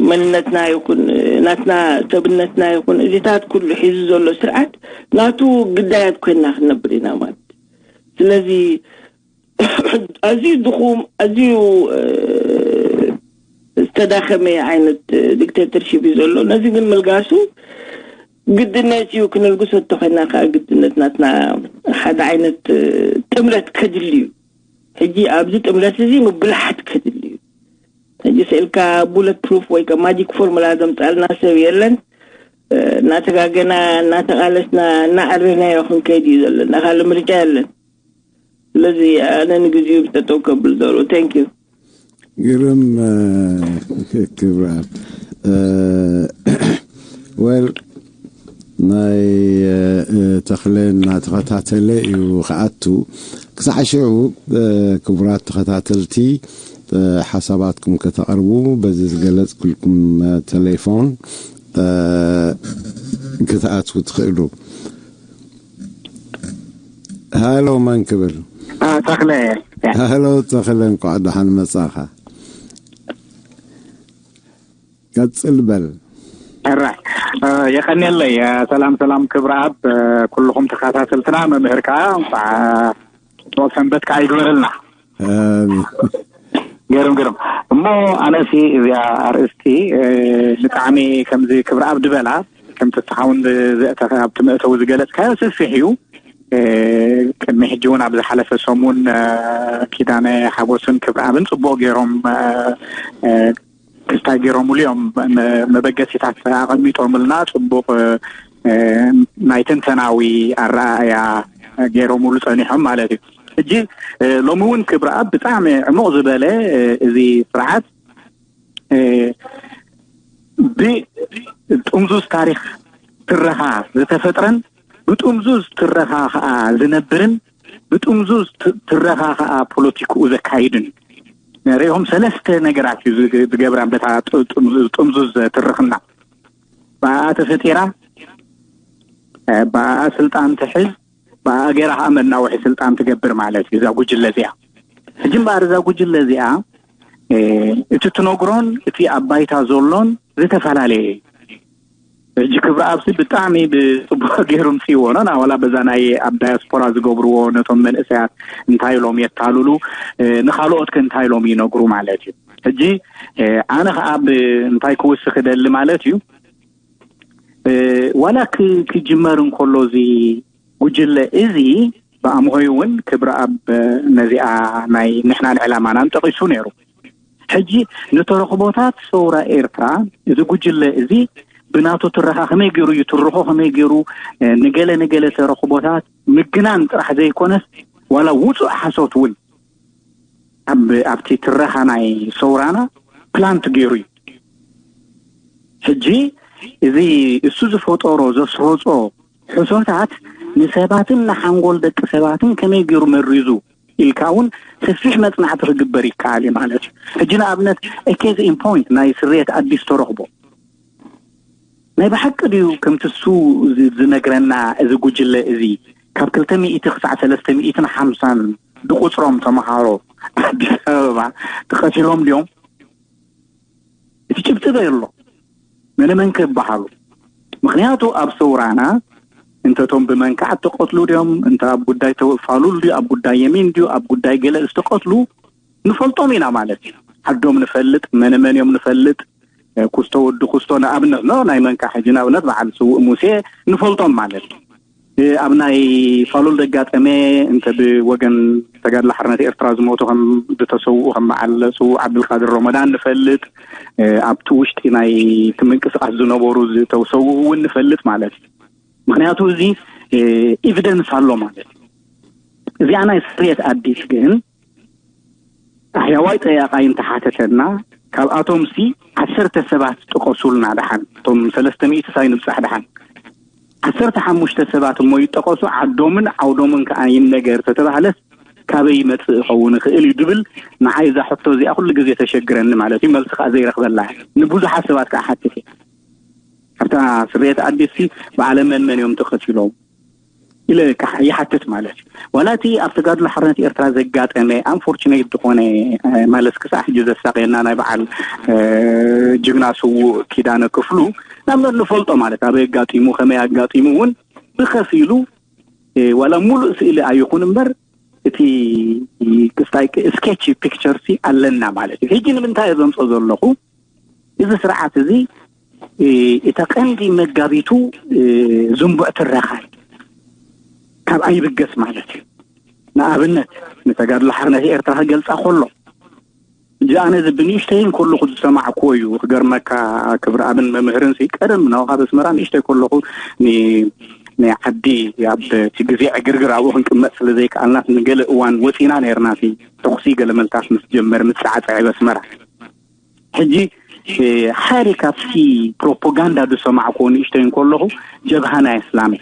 መንነትና ይኹን ናትና ሰብነትና ይኹን እዚታት ኩሉ ሒዙ ዘሎ ስርዓት ናቱ ግዳያት ኮይና ክንነብር ኢና ማለት እዩ። ስለዚ ኣዝዩ ድኹም፣ ኣዝዩ ዝተዳኸመ ዓይነት ዲክቴተርሺፕ እዩ ዘሎ። ነዚ ግን ምልጋሱ ግድነት እዩ። ክንልግሶ እንተኮይና ከዓ ግድነት ናትና ሓደ ዓይነት ጥምረት ከድሊ እዩ። ሕጂ ኣብዚ ጥምረት እዚ ምብላሓት ከድሊ እዩ። ሕጂ ስእልካ ቡለት ፕሩፍ ወይ ከዓ ማጂክ ፎርሙላ ዘምፃልና ሰብ የለን። እናተጋገና እናተቃለስና እናኣረናዮ ክንከይድ እዩ ዘለና። ካልእ ምርጫ የለን። ስለዚ ኣነ ንግዚኡ ብጠጠው ከብል ዘሎ። Thank you። ግርም ክብራት ወል ናይ ተኽለ እናተኸታተለ እዩ ክኣቱ። ክሳዕ ሽዑ ክቡራት ተኸታተልቲ ሓሳባትኩም ከተቕርቡ በዚ ዝገለጽኩልኩም ቴሌፎን ክትኣትዉ ትኽእሉ። ሃሎ መን ክብል? ተኽለ። ሃሎ ተኽለ፣ እንኳዕ ደሓን መጻኻ። ቀጽል በል። ሕራይ የቀንየለይ። ሰላም ሰላም ክብረኣብ ኩልኹም ተኸታተልትና፣ መምህር ከዓ እንኳዕ ሰንበት ከዓ ይግበረልና። ገርም ገርም እሞ ኣነሲ እዚኣ ኣርእስቲ ብጣዕሚ ከምዚ ክብረኣብ ዝበላ ከምቲ ተሓውን ኣብቲ መእተዊ ዝገለጽካዮ ስፊሕ እዩ። ቅድሚ ሕጂ እውን ኣብ ዝሓለፈ ሰሙን ኪዳነ ሓጎስን ክብረኣብን ጽቡቕ ገይሮም ክስታይ ገይሮምሉ እዮም። መበገሲታት ኣቐሚጦምልና ጽቡቕ ናይ ትንተናዊ ኣረኣእያ ገይሮምሉ ጸኒሖም ማለት እዩ። ሕጂ ሎሚ እውን ክብረኣብ ብጣዕሚ ዕሙቕ ዝበለ እዚ ስርዓት ብጥምዙዝ ታሪኽ ትረኻ ዝተፈጥረን ብጥምዙዝ ትረኻ ከዓ ዝነብርን ብጥምዙዝ ትረኻ ከዓ ፖለቲክኡ ዘካይድን ሪኦም ሰለስተ ነገራት እዩ ዝገብራ በታ ጥምዙዝ ትርኽና። ብኣኣ ተፈጢራ ብኣኣ ስልጣን ትሕዝ ብኣኣ ገይራ ከዓ መናውሒ ስልጣን ትገብር ማለት እዩ እዛ ጉጅለ እዚኣ። ሕጂ እምበኣር እዛ ጉጅለ እዚኣ እቲ ትነግሮን እቲ ኣብ ባይታ ዘሎን ዝተፈላለየ እዩ። ሕጂ ክብረኣብሲ ብጣዕሚ ብፅቡቅ ገይሩ ምፅእዎ ነው ናዋላ በዛ ናይ ኣብ ዳያስፖራ ዝገብርዎ ነቶም መንእሰያት እንታይ ኢሎም የታልሉ ንካልኦት ከ እንታይ ኢሎም ይነግሩ ማለት እዩ። ሕጂ ኣነ ከዓ እንታይ ክውስክ እደሊ ማለት እዩ ዋላ ክጅመር እንከሎ እዚ ጉጅለ እዚ ብኣምሆይ እውን ክብረኣብ ነዚኣ ናይ ንሕናን ዕላማናን ጠቂሱ ነይሩ። ሕጂ ንተረኽቦታት ሰውራ ኤርትራ እዚ ጉጅለ እዚ ብናቱ ትረኻ ከመይ ገይሩ ይትርኾ ከመይ ገይሩ ንገለ ንገለ ተረኽቦታት ምግናን ጥራሕ ዘይኮነስ ዋላ ውፁእ ሓሶት እውን ኣብቲ ትረኻ ናይ ሰውራና ፕላንት ገይሩ እዩ። ሕጂ እዚ እሱ ዝፈጠሮ ዘስረፆ ሕሶታት ንሰባትን ንሓንጎል ደቂ ሰባትን ከመይ ገይሩ መሪዙ ኢልካ እውን ሰፊሕ መፅናዕቲ ክግበር ይከኣል እዩ ማለት እዩ። ሕጂ ንኣብነት ኬዝ ኢን ፖይንት ናይ ስርየት ኣዲስ ተረኽቦ ናይ ብሓቂ ድዩ ከምቲ እሱ ዝነግረና እዚ ጉጅለ እዚ ካብ ክልተ ሚእቲ ክሳዕ ሰለስተ ሚእትን ሓምሳን ዝቁፅሮም ተምሃሮ ኣዲስ ኣበባ ተቐቲሎም ድዮም? እቲ ጭብጢ ዶ የሎ? መነመን ከ ይበሃሉ? ምክንያቱ ኣብ ሰውራና እንተቶም ብመንካዕ እተቐትሉ ድዮም እንተ ኣብ ጉዳይ ተፋሉል ድዩ ኣብ ጉዳይ የሚን ድዩ ኣብ ጉዳይ ገለ ዝተቐትሉ ንፈልጦም ኢና ማለት እዩ። ዓዶም ንፈልጥ፣ መነመን እዮም ንፈልጥ። ኩስቶ ወዲ ኩስቶ ንኣብነት ኖ ናይ መንካዕ ሕጂ ንኣብነት በዓል ስውእ ሙሴ ንፈልጦም ማለት እዩ። ኣብ ናይ ፋሉል ዘጋጠመ እንተ ብወገን ተጋድሎ ሓርነት ኤርትራ ዝሞቱ ከም ዝተሰውኡ ከም በዓል ስዉእ ዓብዱልቃድር ሮመዳን ንፈልጥ፣ ኣብቲ ውሽጢ ናይ እቲ ምንቅስቃስ ዝነበሩ ዝተሰውኡ እውን ንፈልጥ ማለት እዩ። ምክንያቱ እዚ ኤቪደንስ ኣሎ ማለት እዩ። እዚኣ ናይ ስርየት ኣዲስ ግን ኣሕያዋይ ጠያቃይ እንተሓተተና፣ ካብኣቶም ሲ ዓሰርተ ሰባት ጥቐሱልና ደሓን፣ እቶም ሰለስተ ሚእቲ ሳይ ንብጻሕ ደሓን። ዓሰርተ ሓሙሽተ ሰባት እሞ ይጠቐሱ፣ ዓዶምን ዓውዶምን ከኣ ይነገር ተተባህለስ ካበይ ይመጽእ ይኸውን ይኽእል እዩ ድብል፣ ንዓይ እዛ ሕቶ እዚኣ ኩሉ ግዜ ተሸግረኒ ማለት እዩ። መልሲ ከኣ ዘይረኽበላ እያ። ንብዙሓት ሰባት ከኣ ሓትት እየ። ኣብታ ስርየት ኣዲስ ሲ በዓለ መን መን እዮም ተቐቲሎም ኢለ ይሓትት ማለት እዩ። ዋላ እቲ ኣብ ተጋድሎ ሓርነት ኤርትራ ዘጋጠመ ኣንፎርቹኔት ዝኾነ ማለት ክሳዕ ሕጂ ዘሳቀየና ናይ በዓል ጅግና ስዉእ ኪዳነ ክፍሉ ናብ ንፈልጦ ማለት ኣበይ ኣጋጢሙ ከመይ ኣጋጢሙ እውን ብኸፊሉ ዋላ ሙሉእ ስእሊ ኣይኹን እምበር እቲ ክስታይ ስኬች ፒክቸር ሲ ኣለና ማለት እዩ። ሕጂ ንምንታይ እየ ዘምጾ ዘለኹ? እዚ ስርዓት እዚ እታ ቀንዲ መጋቢቱ ዝንቡዕ ትረኻ ካብ ኣይብገስ ማለት እዩ። ንኣብነት ንተጋድሎ ሓርነት ኤርትራ ክገልጻ ከሎ፣ እዚ ኣነ እዚ ብንእሽተይን ከለኹ ዝሰማዕኩዎ እዩ። ክገርመካ ክብሪ ኣብን መምህርን ሲ ቀደም ናብኻ በስመራ ንእሽተይ ከለኹ ን- ናይ ዓዲ ኣብ እቲ ግዜ ዕግርግር ኣብኡ ክንቅመጥ ስለ ዘይከኣልና ንገለ እዋን ወፂና ነርና። ሲ ተኹሲ ገለ መልታት ምስ ጀመር ምስ ፃዕፀዐ በስመራ ሕጂ ሓደ ካብቲ ፕሮፓጋንዳ ዝሰማዕኩዎ ንእሽተይ እንከለኹ ጀብሃ ናይ እስላም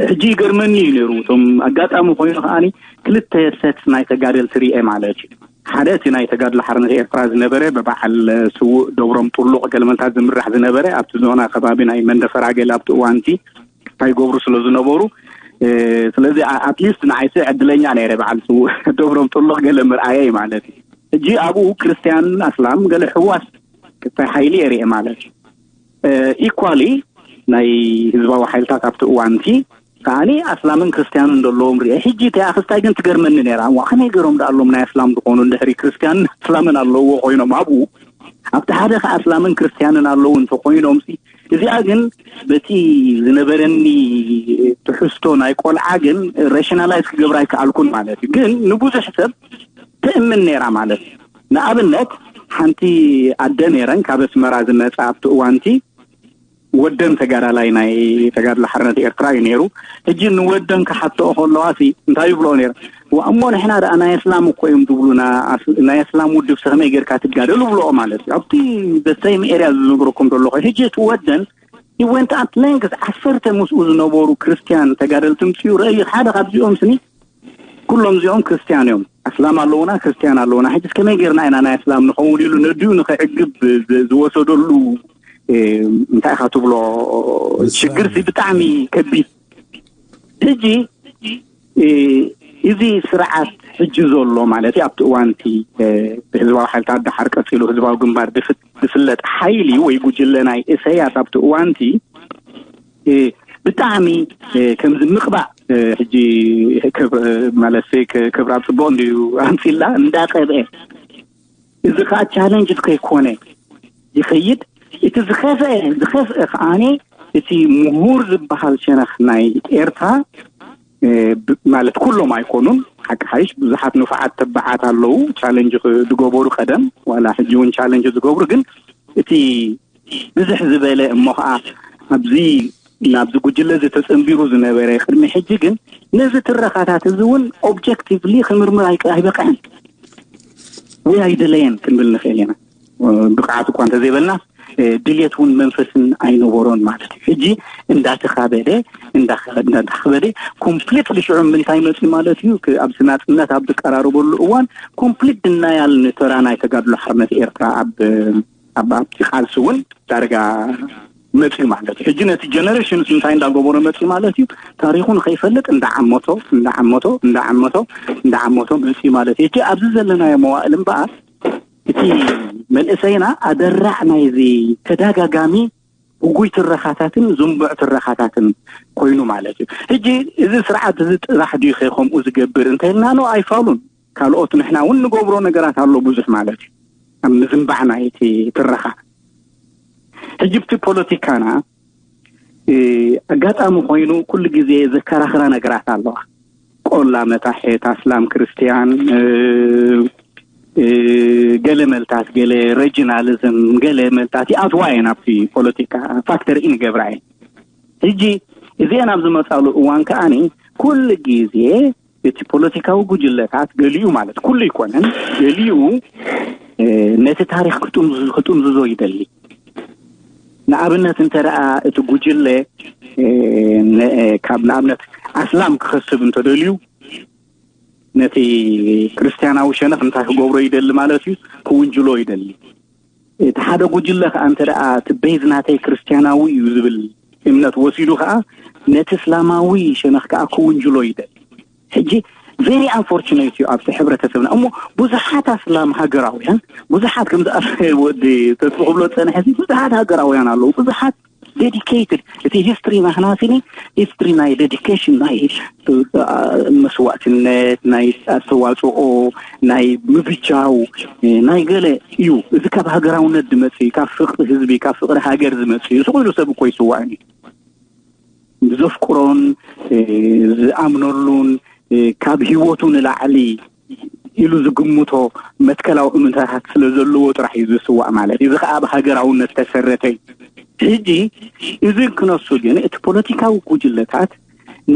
ሕጂ ይገርመኒ እዩ ነይሩ። እቶም ኣጋጣሚ ኮይኑ ከዓኒ ክልተ ሰት ናይ ተጋደልቲ ርኤ ማለት እዩ። ሓደ እቲ ናይ ተጋድሎ ሓርነት ኤርትራ ዝነበረ ብበዓል ስዉእ ደብሮም ጥሉቕ ገለመልታት ዝምራሕ ዝነበረ ኣብቲ ዞና ከባቢ ናይ መንደፈራ ገለ ኣብቲ እዋንቲ እንታይ ይገብሩ ስለ ዝነበሩ ስለዚ ኣትሊስት ንዓይሲ ዕድለኛ ነይረ በዓል ስዉእ ደብሮም ጥሉቕ ገለ ምርኣየይ ማለት እዩ። ሕጂ ኣብኡ ክርስትያን ኣስላም ገለ ሕዋስ ክታይ ሓይሊ የርኤ ማለት እዩ። ኢኳሊ ናይ ህዝባዊ ሓይልታት ኣብቲ እዋንቲ ከዓኒ ኣስላምን ክርስትያንን ዘለዎም ርኤ። ሕጂ እቲ ኣኽስታይ ግን ትገርመኒ ነይራ። እዋ ከመይ ገይሮም ደኣ ኣሎም ናይ ኣስላም ዝኾኑ እንድሕሪ ክርስትያንን ኣስላምን ኣለውዎ ኮይኖም ኣብኡ ኣብቲ ሓደ ከ ኣስላምን ክርስትያንን ኣለዉ እንተኮይኖም ሲ እዚኣ ግን በቲ ዝነበረኒ ትሕዝቶ ናይ ቆልዓ ግን ሬሽናላይዝ ክገብራ ኣይከኣልኩን ማለት እዩ። ግን ንብዙሕ ሰብ ተእምን ነይራ ማለት እዩ። ንኣብነት ሓንቲ ኣደ ነይረን ካብ ኣስመራ ዝመፃ ኣብቲ እዋንቲ ወደን ተጋዳላይ ናይ ተጋድሎ ሓርነት ኤርትራ እዩ ነይሩ። ሕጂ ንወደን ክሓተኦ ከለዋ ሲ እንታይ ይብልኦ ነይረ? እሞ ንሕና ደኣ ናይ ኣስላም እኮ እዮም ዝብሉና፣ ናይ ኣስላም ውድብ ከመይ ጌርካ ትጋደሉ ብልኦ ማለት እዩ። ኣብቲ the same area ዝነግረኩም ዘለኹ ሕጂ እቲ ወደን he went at length ዓሰርተ ምስኡ ዝነበሩ ክርስትያን ተጋደልቲ ምፅኡ ረእዩ ሓደ ካብዚኦም ስኒ ኩሎም እዚኦም ክርስትያን እዮም። ኣስላም ኣለውና ክርስትያን ኣለውና ሕጂ ከመይ ጌርና ኢና ናይ ኣስላም ንኸውን ኢሉ ነዲኡ ንኸዕግብ ዝወሰደሉ እንታይ ኢኻ ትብሎ ሽግር ብጣዕሚ ከቢድ። ሕጂ እዚ ስርዓት ሕጂ ዘሎ ማለት ኣብቲ እዋንቲ ብህዝባዊ ሓይልታት ደሓር ቀፂሉ ህዝባዊ ግንባር ዝፍለጥ ሓይሊ ወይ ጉጅለ ናይ እሰያስ ኣብቲ እዋንቲ ብጣዕሚ ከምዚ ምቕባእ ሕጂ ማለት ክብራ ፅቡቅ እንድዩ ኣምፅላ እንዳቀብአ እዚ ከዓ ቻለንጅ ከይኮነ ይኸይድ። እቲ ዝኸፍአ ዝኸፍአ ከዓኒ እቲ ምሁር ዝበሃል ሸነኽ ናይ ኤርትራ ማለት ኩሎም ኣይኮኑን። ሓቂ ሓይሽ ብዙሓት ንፉዓት ተባዓት ኣለዉ ቻለንጅ ዝገበሩ ቀደም ዋላ ሕጂ እውን ቻለንጅ ዝገብሩ ግን እቲ ብዝሕ ዝበለ እሞ ከዓ ኣብዚ ናብዚ ጉጅለ እዚ ተፀንቢሩ ዝነበረ ቅድሚ ሕጂ ግን ነዚ ትረኻታት እዚ እውን ኦብጀክቲቭሊ ክምርምር ኣይበቅዐን ወይ ኣይደለየን ክንብል ንኽእል ኢና። ብቅዓት እኳ እንተዘይበልና ድልየት እውን መንፈስን ኣይነበሮን ማለት እዩ። ሕጂ እንዳተኻበደ እንዳተኻበደ ኮምፕሊትሊ ሽዑ ምንታይ መፅኡ ማለት እዩ። ኣብዚ ናፅነት ኣብ ዝቀራረበሉ እዋን ኮምፕሊት ድናያል ንተራ ናይ ተጋድሎ ሓርነት ኤርትራ ኣብ ኣብ ኣብቲ ቃልሲ እውን ዳርጋ መፅኡ ማለት እዩ። ሕጂ ነቲ ጀነሬሽንስ እንታይ እንዳገበሮ መፅኡ ማለት እዩ። ታሪኹ ንኸይፈልጥ እንዳዓመቶ እንዳዓመቶ እንዳዓመቶ እንዳዓመቶ መፅኡ ማለት እዩ። ሕጂ ኣብዚ ዘለናዮ መዋእል እምበኣር እቲ መንእሰይና ኣደራዕ ናይዚ ተደጋጋሚ ውጉይ ትረኻታትን ዝንቡዕ ትረኻታትን ኮይኑ ማለት እዩ። ሕጂ እዚ ስርዓት እዚ ጥራሕ ድዩ ከ ከምኡ ዝገብር እንተልና ኖ ኣይፋሉን። ካልኦት ንሕና እውን ንገብሮ ነገራት ኣሎ ብዙሕ ማለት እዩ ኣብ ምዝንባዕ ናይቲ ትረኻ። ሕጂ ብቲ ፖለቲካና ኣጋጣሚ ኮይኑ ኩሉ ግዜ ዘከራኽራ ነገራት ኣለዋ። ቆላ መታሕት፣ ኣስላም ክርስቲያን፣ ገለ መልታት፣ ገለ ሬጂናሊዝም፣ ገለ መልታት ይኣትዋ እየን ኣብቲ ፖለቲካ፣ ፋክተር ኢን ገብራ እየን። ሕጂ እዚአን ኣብ ዝመፃሉ እዋን ከዓኒ ኩሉ ግዜ እቲ ፖለቲካዊ ጉጅለታት ገሊኡ፣ ማለት ኩሉ ይኮነን፣ ገሊኡ ነቲ ታሪክ ክጥምዝዞ ይደሊ። ንኣብነት እንተ ደኣ እቲ ጉጅለ ካብ ንኣብነት ኣስላም ክኸስብ እንተደልዩ ነቲ ክርስትያናዊ ሸነኽ እንታይ ክገብሮ ይደሊ ማለት እዩ? ክውንጅሎ ይደሊ። እቲ ሓደ ጉጅለ ከኣ እንተ ደኣ እቲ ቤዝ ናተይ ክርስትያናዊ እዩ ዝብል እምነት ወሲዱ ከኣ ነቲ እስላማዊ ሸነኽ ከኣ ክውንጅሎ ይደሊ። ሕጂ ቨሪ ኣንፎርቹኔት እዩ ኣብቲ ሕብረተሰብና። እሞ ብዙሓት ኣስላም ሃገራውያን፣ ብዙሓት ከምዚ ኣብ ወዲ ተስፉ ክብሎ ዝጸንሐ ብዙሓት ሃገራውያን ኣለዉ። ብዙሓት ዴዲኬትድ፣ እቲ ሂስትሪ ናህና ሲኒ ሂስትሪ ናይ ዴዲኬሽን፣ ናይ መስዋእትነት፣ ናይ ኣስተዋፅኦ፣ ናይ ምብጃው፣ ናይ ገለ እዩ። እዚ ካብ ሃገራውነት ዝመፅእ እዩ፣ ካብ ፍቅሪ ህዝቢ፣ ካብ ፍቅሪ ሃገር ዝመፅእ እዩ። ስቕ ኢሉ ሰብ እኮ ይስዋእን እዩ። ዘፍቅሮን ዝኣምነሉን ካብ ህይወቱ ንላዕሊ ኢሉ ዝግምቶ መትከላዊ እምነታት ስለ ዘለዎ ጥራሕ እዩ ዝስዋእ ማለት እዩ። እዚ ከዓ ኣብ ሃገራውነት ተሰረተ እዩ። ሕጂ እዚ ክነሱ ግን እቲ ፖለቲካዊ ጉጅለታት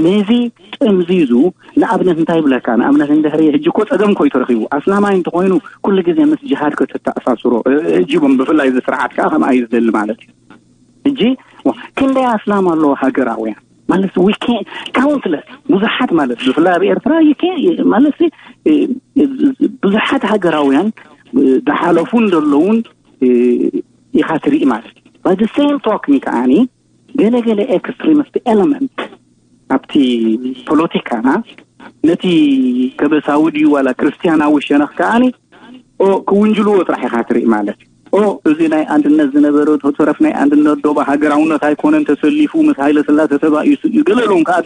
ነዚ ጥምዚዙ ንኣብነት እንታይ ይብለካ? ንኣብነት እንድሕሪ ሕጂ እኮ ፀገም እኮ እዩ ተረኺቡ። ኣስላማይ እንተኮይኑ ኩሉ ግዜ ምስ ጅሃድ ከተተኣሳስሮ ሕጂ እውን ብፍላይ እዚ ስርዓት ከዓ ከምኣ እዩ ዝደሊ ማለት እዩ። ሕጂ ክንደይ ኣስላም ኣለዎ ሃገራውያን ማለት ዊ ካውንትለስ ብዙሓት ማለት ብፍላይ ኣብ ኤርትራ ማለት ብዙሓት ሃገራውያን ዝሓለፉን ዘለውን ኢኻ ትርኢ ማለት እዩ። ባይ ሴም ቶክን ከዓኒ ገለገለ ኤክስትሪሚስት ኤለመንት ኣብቲ ፖለቲካና ነቲ ከበሳዊ ድዩ ዋላ ክርስትያናዊ ሸነኽ ከዓኒ ክውንጅልዎ ጥራሕ ኢኻ ትርኢ ማለት እዩ። እዚ ናይ ኣንድነት ዝነበረ ተረፍ ናይ ኣንድነት ዶባ ሃገራውነት ኣይኮነን ተሰሊፉ ምስ ሃይለ ስላሴ ተባኢሱ እዩ ገለሎም ከዓ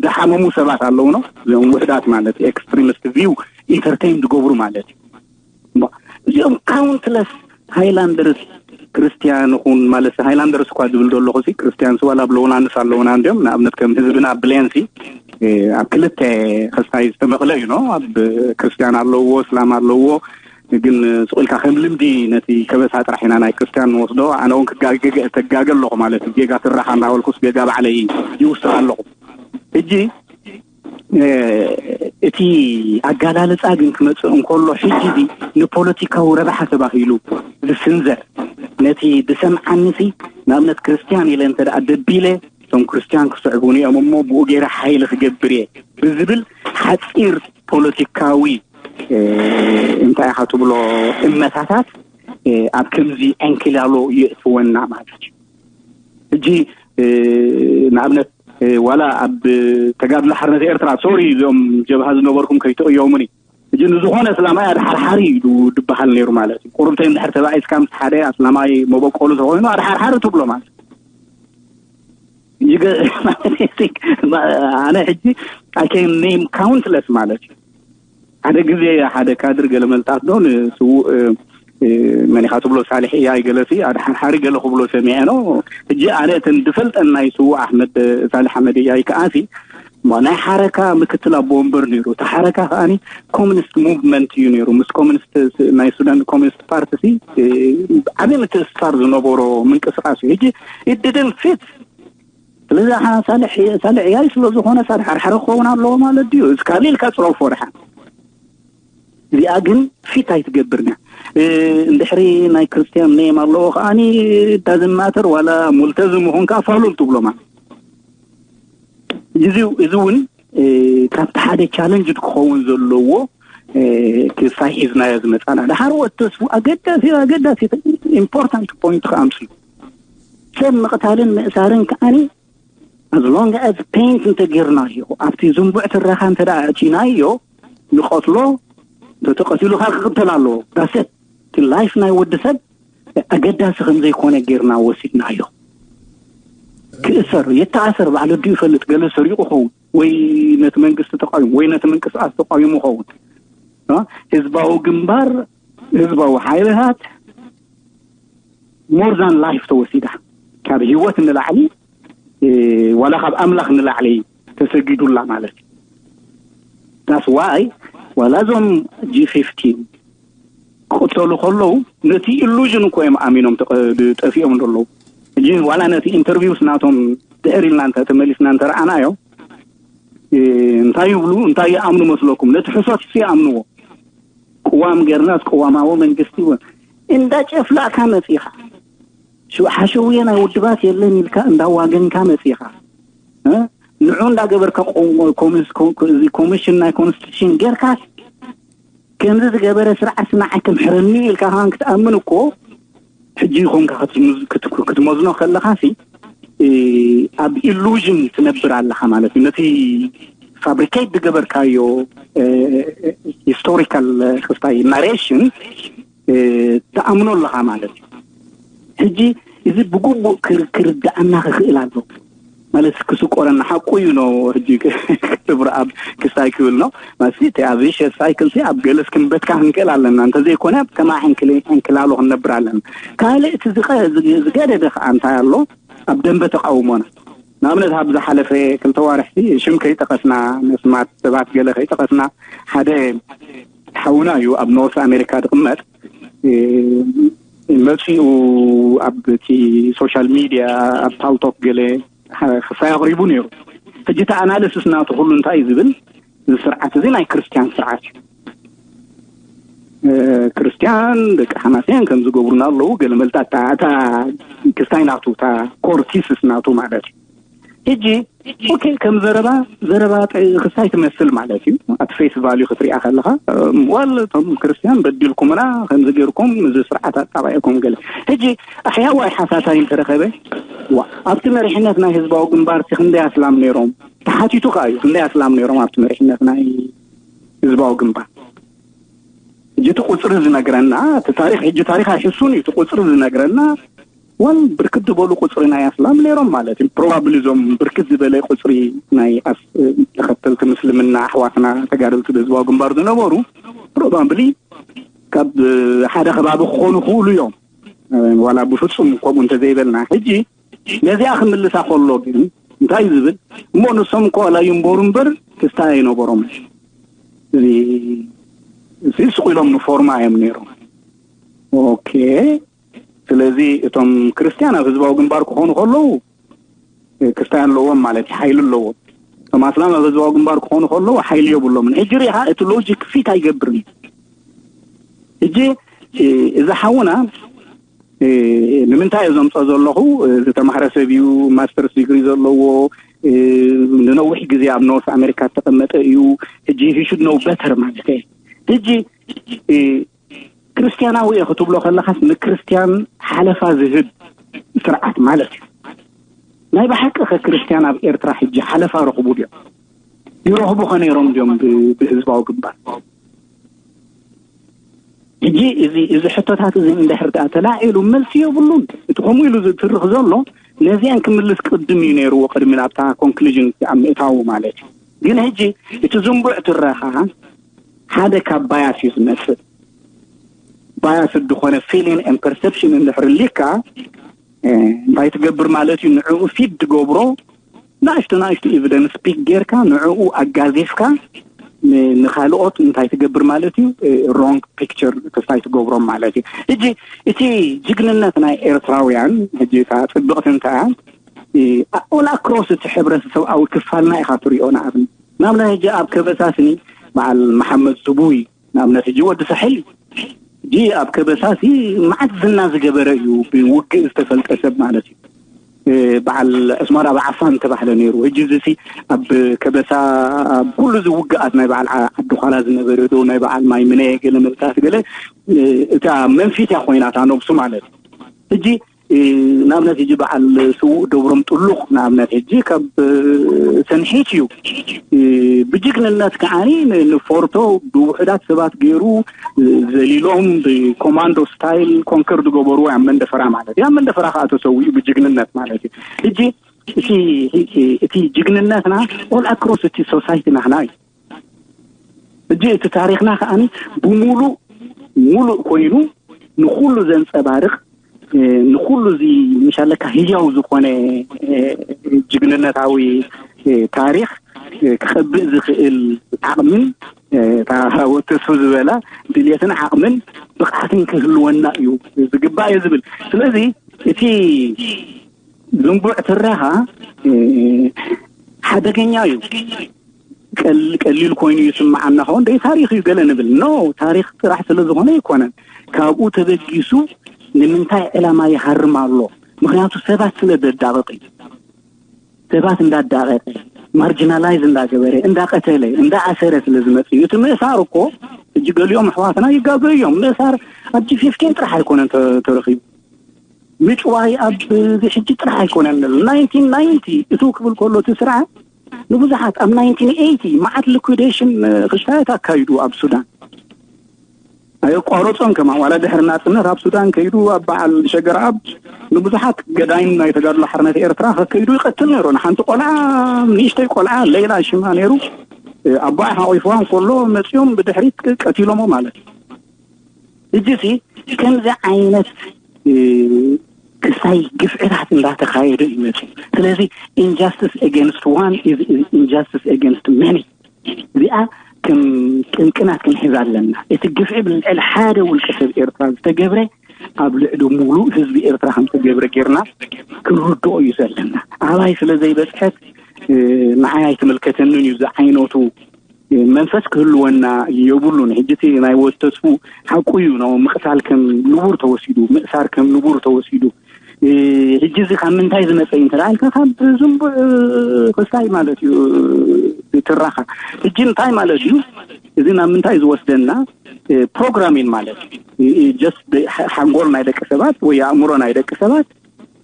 ድሓመሙ ሰባት ኣለውኖ እዚኦም ውሕዳት ማለት ኤክስትሪሚስት ቪው ኢንተርቴን ዝገብሩ ማለት እዩ። እዚኦም ካውንትለስ ሃይላንደርስ ክርስትያን ኹን ማለት ሃይላንደርስ እኳ ዝብል ዘለኹ ክርስትያን ስዋል ኣብ ለውናንስ ኣለውና እንዲም ንኣብነት ከም ህዝብና ብሌንሲ ኣብ ክልተ ክስታይ ዝተመቕለ እዩ ኖ ኣብ ክርስትያን ኣለዎ እስላም ኣለዎ። ግን ስቕ ኢልካ ከም ልምዲ ነቲ ከበሳ ጥራሕ ኢና ናይ ክርስትያን ንወስዶ። ኣነ እውን ክጋገ ተጋገ ኣለኹ ማለት እዩ። ጌጋ ትራኻ እንዳበልኩስ ጌጋ ባዕለይ ይውስኽ ኣለኹ። ሕጂ እቲ ኣጋላልፃ ግን ክመፅእ እንከሎ ሕጂ እዚ ንፖለቲካዊ ረብሓ ተባሂሉ ዝስንዘር ነቲ ዝሰምዓኒሲ ንኣብነት ክርስትያን ኢለ እንተ ደኣ ደቢለ እቶም ክርስትያን ክስዕቡኒ እዮም እሞ ብኡ ገይረ ሓይሊ ክገብር እየ ብዝብል ሓፂር ፖለቲካዊ እንታይ ኢኻ ትብሎ እመታታት ኣብ ከምዚ ዕንክላሎ የእትወና ማለት እዩ። ሕጂ ንኣብነት ዋላ ኣብ ተጋድሎ ሓርነት ኤርትራ ሶሪ እዚኦም ጀብሃ ዝነበርኩም ከይትቕየሙኒ ሕጂ ንዝኾነ እስላማይ ኣድሓርሓሪ ኢሉ ድበሃል ነይሩ ማለት እዩ። ቁርብተይ እንድሕር ተባዒስካ ምስ ሓደ ኣስላማይ መበቆሉ ተኮይኑ ኣድሓርሓሪ ትብሎ ማለት ኣነ ሕጂ I can name countless ማለት እዩ። ሓደ ግዜ ሓደ ካድር ገለ መልጣት ዶ ንስውእ መኒኻ ትብሎ ሳልሕ እያይ ገለሲ ኣድሓርሓሪ ገለ ክብሎ ሰሚዐ ነው። ሕጂ ኣነ እተን ዝፈልጠን ናይ ስውእ ኣሕመድ ሳልሕ ኣሕመድ እያይ ከዓሲ ናይ ሓረካ ምክትል ኣቦ ወንበር ነይሩ። እቲ ሓረካ ከዓኒ ኮሚኒስት ሙቭመንት እዩ ነይሩ። ምስ ኮሚኒስት ናይ ሱዳን ኮሚኒስት ፓርቲ ሲ ዓብዪ ምትእስሳር ዝነበሮ ምንቅስቃስ እዩ። ሕጂ it didn't fit። ስለዚ ሳልሕ ሳልሕ እያይ ስለ ዝኾነ ሳልሕ ሓርሓረ ክኸውን ኣለዎ ማለት ድዩ? እስካሊ ኢልካ ፅረፎ ድሓን እዚኣ ግን ፊት ኣይትገብርና። እንድሕሪ ናይ ክርስትያን ኔም ኣለዎ ከዓኒ ዳዝን ማተር ዋላ ሙልተዝም ይኹን ከዓ ፋሉል ትብሎ ማለት እዚ እውን ካብቲ ሓደ ቻለንጅ ክኸውን ዘለዎ ክሳይ ሒዝናዮ ዝመፃና ድሓር ወተስፉ ኣገዳሲ ኣገዳሲ ኢምፖርታንት ፖይንት ከኣምፅዩ ሰብ ምቕታልን ምእሳርን ከዓኒ as long as paint እንተጌርናዮ ኣብቲ ዝንቡዕ ትረኻ እንተ ደኣ ኣእቲናዮ ንቐትሎ ተተቐቲሉ ካብ ክቕተል ኣለዎ። ዳሰት እቲ ላይፍ ናይ ወዲ ሰብ ኣገዳሲ ከም ዘይኮነ ጌርና ወሲድናዮ። ክእሰር የተኣሰር ባዕሉ ዱ ይፈልጥ ገለ ሰሪቑ ኸውን ወይ ነቲ መንግስቲ ተቃዊሙ ወይ ነቲ ምንቅስቃስ ተቃዊሙ ኸውን ህዝባዊ ግንባር ህዝባዊ ሓይልታት more than life ተወሲዳ ካብ ህይወት ንላዕሊ ዋላ ካብ ኣምላኽ ንላዕሊ ተሰጊዱላ ማለት እዩ። That's why ዋላ እዞም ጂ ፊፍቲን ክቕተሉ ከለዉ ነቲ ኢሉዥን እኮ እዮም ኣሚኖም ጠፊኦም ዘለዉ። ሕጂ ዋላ ነቲ ኢንተርቪውስ ናቶም ድሕር ኢልና እንተ ተመሊስና እንተረኣናዮ እንታይ ይብሉ እንታይ ይኣምኑ መስለኩም? ነቲ ሕሶት ይኣምንዎ። ቅዋም ገርናስ ቅዋማዊ መንግስቲ እውን እንዳጨፍላእካ መጺኻ ሓሸውየ ናይ ውድባት የለን ኢልካ እንዳዋገንካ መጺኻ ንዑ እንዳገበርካ ኮሚሽን ናይ ኮንስቲቱሽን ጌርካስ ከምዚ ዝገበረ ስርዓት ንዓይ ክምሕረኒ ኢልካ ኸን ክትኣምን እኮ ሕጂ ይኾንካ ክትመዝኖ ከለኻ ሲ ኣብ ኢሉዥን ትነብር ኣለኻ ማለት እዩ። ነቲ ፋብሪኬት ዝገበርካዮ ሂስቶሪካል ክስታይ ናሬሽን ትኣምኖ ኣለኻ ማለት እዩ። ሕጂ እዚ ብግቡእ ክርዳእና ክኽእል ኣሎ ማለት ክስቆረና ሓቁ እዩ ነው። ሕጂ ክብሪ ኣብ ክስታይ ክብል ነው ማለት እቲ ኣብዚ ሸሳይ ክልሲ ኣብ ገለስ ክንበትካ ክንክእል ኣለና። እንተዘይኮነ ኣብ ከማ ዕንክላሎ ክንነብር ኣለና። ካልእ እቲ ዝገደደ ከዓ እንታይ ኣሎ ኣብ ደንበ ተቃውሞና ንኣብነት ኣብ ዝሓለፈ ክልተ ዋርሕቲ ሽም ከይጠቐስና መስማት ሰባት ገለ ከይጠቐስና ሓደ ሓውና እዩ ኣብ ኖርት ኣሜሪካ ዝቕመጥ መፂኡ ኣብ እቲ ሶሻል ሚድያ ኣብ ታልቶክ ገለ ክሳይ ኣቕሪቡ ነይሩ። ሕጂ እቲ ኣናሊስስ ናቱ ኩሉ እንታይ እዩ ዝብል እዚ ስርዓት እዚ ናይ ክርስትያን ስርዓት እዩ። ክርስትያን ደቂ ሓማስያን ከም ዝገብሩና ኣለዉ ገለ መልጣ እታ ክስታይ ናቱ እታ ኮርቲስስ ናቱ ማለት እዩ። ሕጂ ኦኬ ከም ዘረባ ዘረባ ክስታይ ትመስል ማለት እዩ። ኣት ፌስ ቫልዩ ክትሪኣ ከለኻ ዋል እቶም ክርስትያን በዲልኩምና ከምዚ ገይርኩም እዚ ስርዓት ኣጣባኢኩም ገለ ሕጂ ኣሕያዋይ ሓሳታይ እንተረኸበ ኣብቲ መሪሕነት ናይ ህዝባዊ ግንባር ክንደይ ኣስላም ነይሮም ተሓቲቱ ከ እዩ ክንደይ ኣስላም ነይሮም ኣብቲ መሪሕነት ናይ ህዝባዊ ግንባር ሕጂ እቲ ቁፅሪ ዝነግረና እቲ ታሪክ ሕጂ ታሪክ ኣይሕሱን እዩ እቲ ቁፅሪ ዝነግረና ዋን ብርክት ዝበሉ ቁፅሪ ናይ ኣስላም ነይሮም ማለት እዩ። ፕሮባብሊ እዞም ብርክት ዝበለ ቁፅሪ ናይ ተኸተልቲ ምስልምና ኣሕዋትና ተጋደልቲ ብህዝባዊ ግንባር ዝነበሩ ፕሮባብሊ ካብ ሓደ ከባቢ ክኾኑ ክእሉ እዮም። ዋላ ብፍፁም ከምኡ እንተዘይበልና ሕጂ ነዚኣ ክምልሳ ከሎ ግን እንታይ ዝብል እሞ ንሶም እኮ ዋላ ይንበሩ እምበር ክስታይ ኣይነበሮም። እዚ ስቕ ኢሎም ንፎርማ እዮም ነይሮም። ኦኬ ስለዚ እቶም ክርስትያን ኣብ ህዝባዊ ግንባር ክኾኑ ከለዉ ክስታይ ኣለዎም ማለት እዩ፣ ሓይሊ ኣለዎም። እቶም ኣስላም ኣብ ህዝባዊ ግንባር ክኾኑ ከለዉ ሓይሊ የብሎምን። ሕጂ ሪኢኻ እቲ ሎጂክ ፊት ኣይገብርን እዩ። ሕጂ እዚ ሓውና ንምንታይ እየ ዘምፅኦ ዘለኹ? ዝተማህረ ሰብ እዩ፣ ማስተርስ ዲግሪ ዘለዎ ንነዊሕ ግዜ ኣብ ኖርት ኣሜሪካ ዝተቐመጠ እዩ። ሕጂ he should know better ማለት እየ። ሕጂ ክርስትያናዊ እየ ክትብሎ ከለኻስ ንክርስትያን ሓለፋ ዝህብ ስርዓት ማለት እዩ። ናይ ብሓቂ ከ ክርስትያን ኣብ ኤርትራ ሕጂ ሓለፋ ረኽቡ ድዮም? ይረኽቡ ከ ነይሮም ድዮም ብህዝባዊ ግንባር? ሕጂ እዚ እዚ ሕቶታት እዚ እንድሕር ደኣ ተላዒሉ መልሲ የብሉን። እቲ ከምኡ ኢሉ ዝትርኽ ዘሎ ነዚአን ክምልስ ቅድም እዩ ነይርዎ፣ ቅድሚ ናብታ ኮንክሉዥን ኣብ ምእታዉ ማለት እዩ። ግን ሕጂ እቲ ዝንቡዕ ትረኻ ሓደ ካብ ባያስ እዩ ዝመጽእ። ባያስ ዝኾነ ፊሊን ን ፐርሰፕሽን እንድሕር ሊካ እንታይ ትገብር ማለት እዩ? ንዕኡ ፊድ ትገብሮ ንእሽቱ ንእሽቱ ኤቪደንስ ፒክ ጌርካ ንዕኡ ኣጋዚፍካ ንኻልኦት እንታይ ትገብር ማለት እዩ? ሮንግ ፒክቸር ክስታይ ትገብሮም ማለት እዩ። ሕጂ እቲ ጅግንነት ናይ ኤርትራውያን ሕጂ እታ ፅብቕቲ እንታይ ኦል ኣክሮስ እቲ ሕብረተሰብኣዊ ክፋልና ኢኻ ትሪኦ። ንኣብነት ናብና ሕጂ ኣብ ከበሳስኒ በዓል መሓመድ ስቡይ ንኣብነት ሕጂ ወዲ ሳሕል ሕጂ ኣብ ከበሳሲ መዓት ዝና ዝገበረ እዩ። ብውግእ ዝተፈልጠ ሰብ ማለት እዩ። በዓል ዕስማን ኣብ ዓፋን ዝተባህለ ነይሩ። ሕጂ እዚ ኣብ ከበሳ ኣብ ኩሉ እዚ ውግኣት ናይ በዓል ዓዲ ኳላ ዝነበረ ዶ ናይ በዓል ማይ ምነ ገለ መልታት ገለ እታ መንፊት እያ ኮይናታ ነብሱ ማለት እዩ። ሕጂ ንኣብነት ሕጂ በዓል ስዉእ ደብሮም ጥሉቕ ንኣብነት ሕጂ ካብ ሰንሒት እዩ። ብጅግንነት ከዓኒ ንፎርቶ ብውሕዳት ሰባት ገይሩ ዘሊሎም ብኮማንዶ ስታይል ኮንከር ዝገበርዎ ኣብ መንደፈራ ማለት እዩ። ኣብ መንደፈራ ከዓ ተሰዊኡ ብጅግንነት ማለት እዩ። ሕጂ እቲ እቲ ጅግንነትና ኦል ኣክሮስ እቲ ሶሳይቲ ናህና እዩ። ሕጂ እቲ ታሪክና ከዓኒ ብሙሉእ ሙሉእ ኮይኑ ንኩሉ ዘንፀባርቅ ንኩሉ እዚ ምሻለካ ህያው ዝኾነ ጅግንነታዊ ታሪኽ ክኸብእ ዝኽእል ዓቕምን እታ ወተሱ ዝበላ ድልየትን ዓቕምን ብቕዓትን ክህልወና እዩ ዝግባእ እዩ ዝብል። ስለዚ እቲ ዝንቡዕ ትረኻ ሓደገኛ እዩ። ቀሊል ኮይኑ ይስምዓና ኸውን ደይ ታሪኽ እዩ ገለ ንብል። ኖ፣ ታሪኽ ጥራሕ ስለ ዝኾነ ኣይኮነን። ካብኡ ተበጊሱ ንምንታይ ዕላማ ይሃርም ኣሎ? ምክንያቱ ሰባት ስለ ዘዳቕቕ እዩ። ሰባት እንዳዳቐቐ፣ ማርጂናላይዝ እንዳገበረ፣ እንዳቀተለ፣ እንዳኣሰረ ስለ ዝመጽእ እዩ። እቲ ምእሳር እኮ ሕጂ ገሊኦም ኣሕዋትና ይጋገዩ እዮም። ምእሳር ኣብ ጂ ፊፍቲን ጥራሕ ኣይኮነን ተረኺቡ፣ ምጭዋይ ኣብዚ ሕጂ ጥራሕ ኣይኮነን። ናይንቲን ናይንቲ እቱ ክብል ከሎ እቲ ስርዓት ንብዙሓት ኣብ ናይንቲን ኤይቲ መዓት ሊኩዴሽን ክስታያት ኣካይዱ ኣብ ሱዳን ኣየቋረጾን። ከማ ዋላ ድሕሪ ናጽነት ኣብ ሱዳን ከይዱ ኣብ በዓል ሸገርኣብ ንብዙሓት ገዳይም ናይ ተጋድሎ ሓርነት ኤርትራ ከከይዱ ይቐትል ነይሩ። ንሓንቲ ቆልዓ፣ ንእሽተይ ቆልዓ ሌላ ሽማ ነይሩ፣ ኣቦኣ ሓቂፍዋ እንከሎ መጺኦም ብድሕሪት ቀቲሎሞ ማለት እዩ። ሕጂ ሲ ከምዚ ዓይነት ክስታይ ግፍዕታት እንዳተኻየደ እዩ መፂኡ። ስለዚ injustice against one is injustice against many። እዚኣ ከም ቅንቅናት ክንሕዝ ኣለና። እቲ ግፍዒ ብልዕሊ ሓደ ውልቀ ሰብ ኤርትራ ዝተገብረ ኣብ ልዕሊ ሙሉእ ህዝቢ ኤርትራ ከም ዝተገብረ ጌርና ክንርድኦ እዩ ዘለና። ኣባይ ስለ ዘይበፅሐት ንዓይ ኣይትምልከተንን እዩ ዝዓይነቱ መንፈስ ክህልወና የብሉን። ሕጂ እቲ ናይ ወተስፉ ሓቁ እዩ ነው ምቕታል ከም ንቡር ተወሲዱ፣ ምእሳር ከም ንቡር ተወሲዱ። ሕጂ እዚ ካብ ምንታይ ዝመፀ እዩ እንተ ኢልካ ካብ ዝንቡዕ ክስታይ ማለት እዩ ትራኻ። ሕጂ እንታይ ማለት እዩ? እዚ ናብ ምንታይ ዝወስደና? ፕሮግራሚን ማለት እዩ። ጀስት ሓንጎል ናይ ደቂ ሰባት ወይ ኣእምሮ ናይ ደቂ ሰባት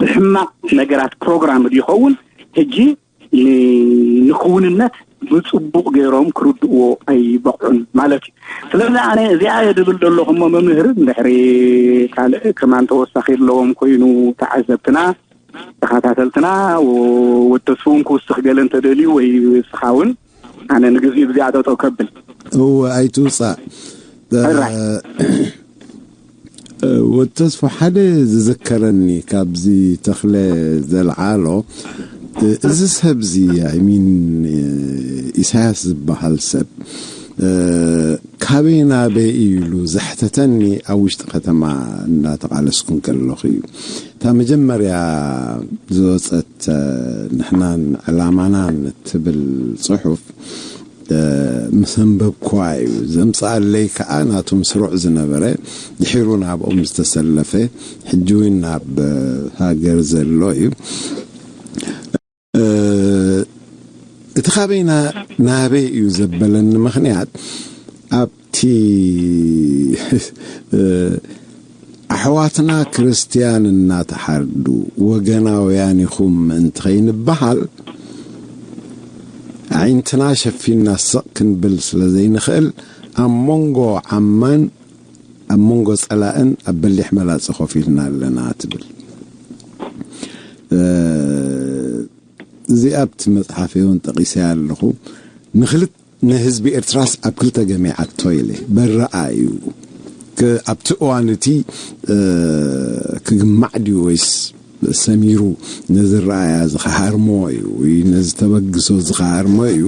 ብሕማቕ ነገራት ፕሮግራም ይኸውን። ሕጂ ንክውንነት ብፅቡቕ ገይሮም ክርድእዎ ኣይበቕዑን ማለት እዩ። ስለዚ ኣነ እዚኣ እየ ድብል ዘለኹ እሞ መምህር እንድሕሪ ካልእ ከማን ተወሳኺ ኣለዎም ኮይኑ ተዓዘብትና ተኸታተልትና ወተስፉ እውን ክውስኽ ገለ እንተደልዩ ወይ ስኻ እውን ኣነ ንግዚኡ ብዚኣ ጠጠው ከብል። እወ ኣይትውፃእ። ወተስፉ ሓደ ዝዝከረኒ ካብዚ ተኽለ ዘልዓሎ እዚ ሰብዚ ኣይሚን ኢሳያስ ዝበሃል ሰብ ካበይ ናበይ እዩ ኢሉ ዘሕተተኒ ኣብ ውሽጢ ከተማ እናተቓለስኩ እንከለኹ እዩ። እታ መጀመርያ ዝወፀት ንሕናን ዕላማናን እትብል ፅሑፍ ምስ ኣንበብኩዋ እዩ ዘምፅኣለይ ከዓ ናቱ ምስሩዕ ዝነበረ ድሒሩ ናብኦም ዝተሰለፈ ሕጂ እውን ናብ ሃገር ዘሎ እዩ። እቲ ካበይ ናበይ እዩ ዘበለኒ ምኽንያት ኣብቲ ኣሕዋትና ክርስትያን እናተሓርዱ ወገናውያን ኢኹም ምእንቲ ከይንበሃል ኣዒንትና ሸፊንና ስቕ ክንብል ስለ ዘይንኽእል ኣብ መንጎ ዓማን ኣብ መንጎ ጸላእን ኣብ በሊሕ መላጸ ኮፍ ኢልና ኣለና ትብል። እዚኣ ኣብቲ መጽሓፈይ እውን ጠቒሰያ ኣለኹ። ንክልተ ንህዝቢ ኤርትራስ ኣብ ክልተ ገሚዓቶ ኢለ በረኣ እዩ። ኣብቲ እዋን እቲ ክግማዕ ድዩ ወይስ ሰሚሩ ነዚ ረኣያ ዝኸሃርሞ እዩ ወይ ነዚ ተበግሶ ዝኸሃርሞ እዩ።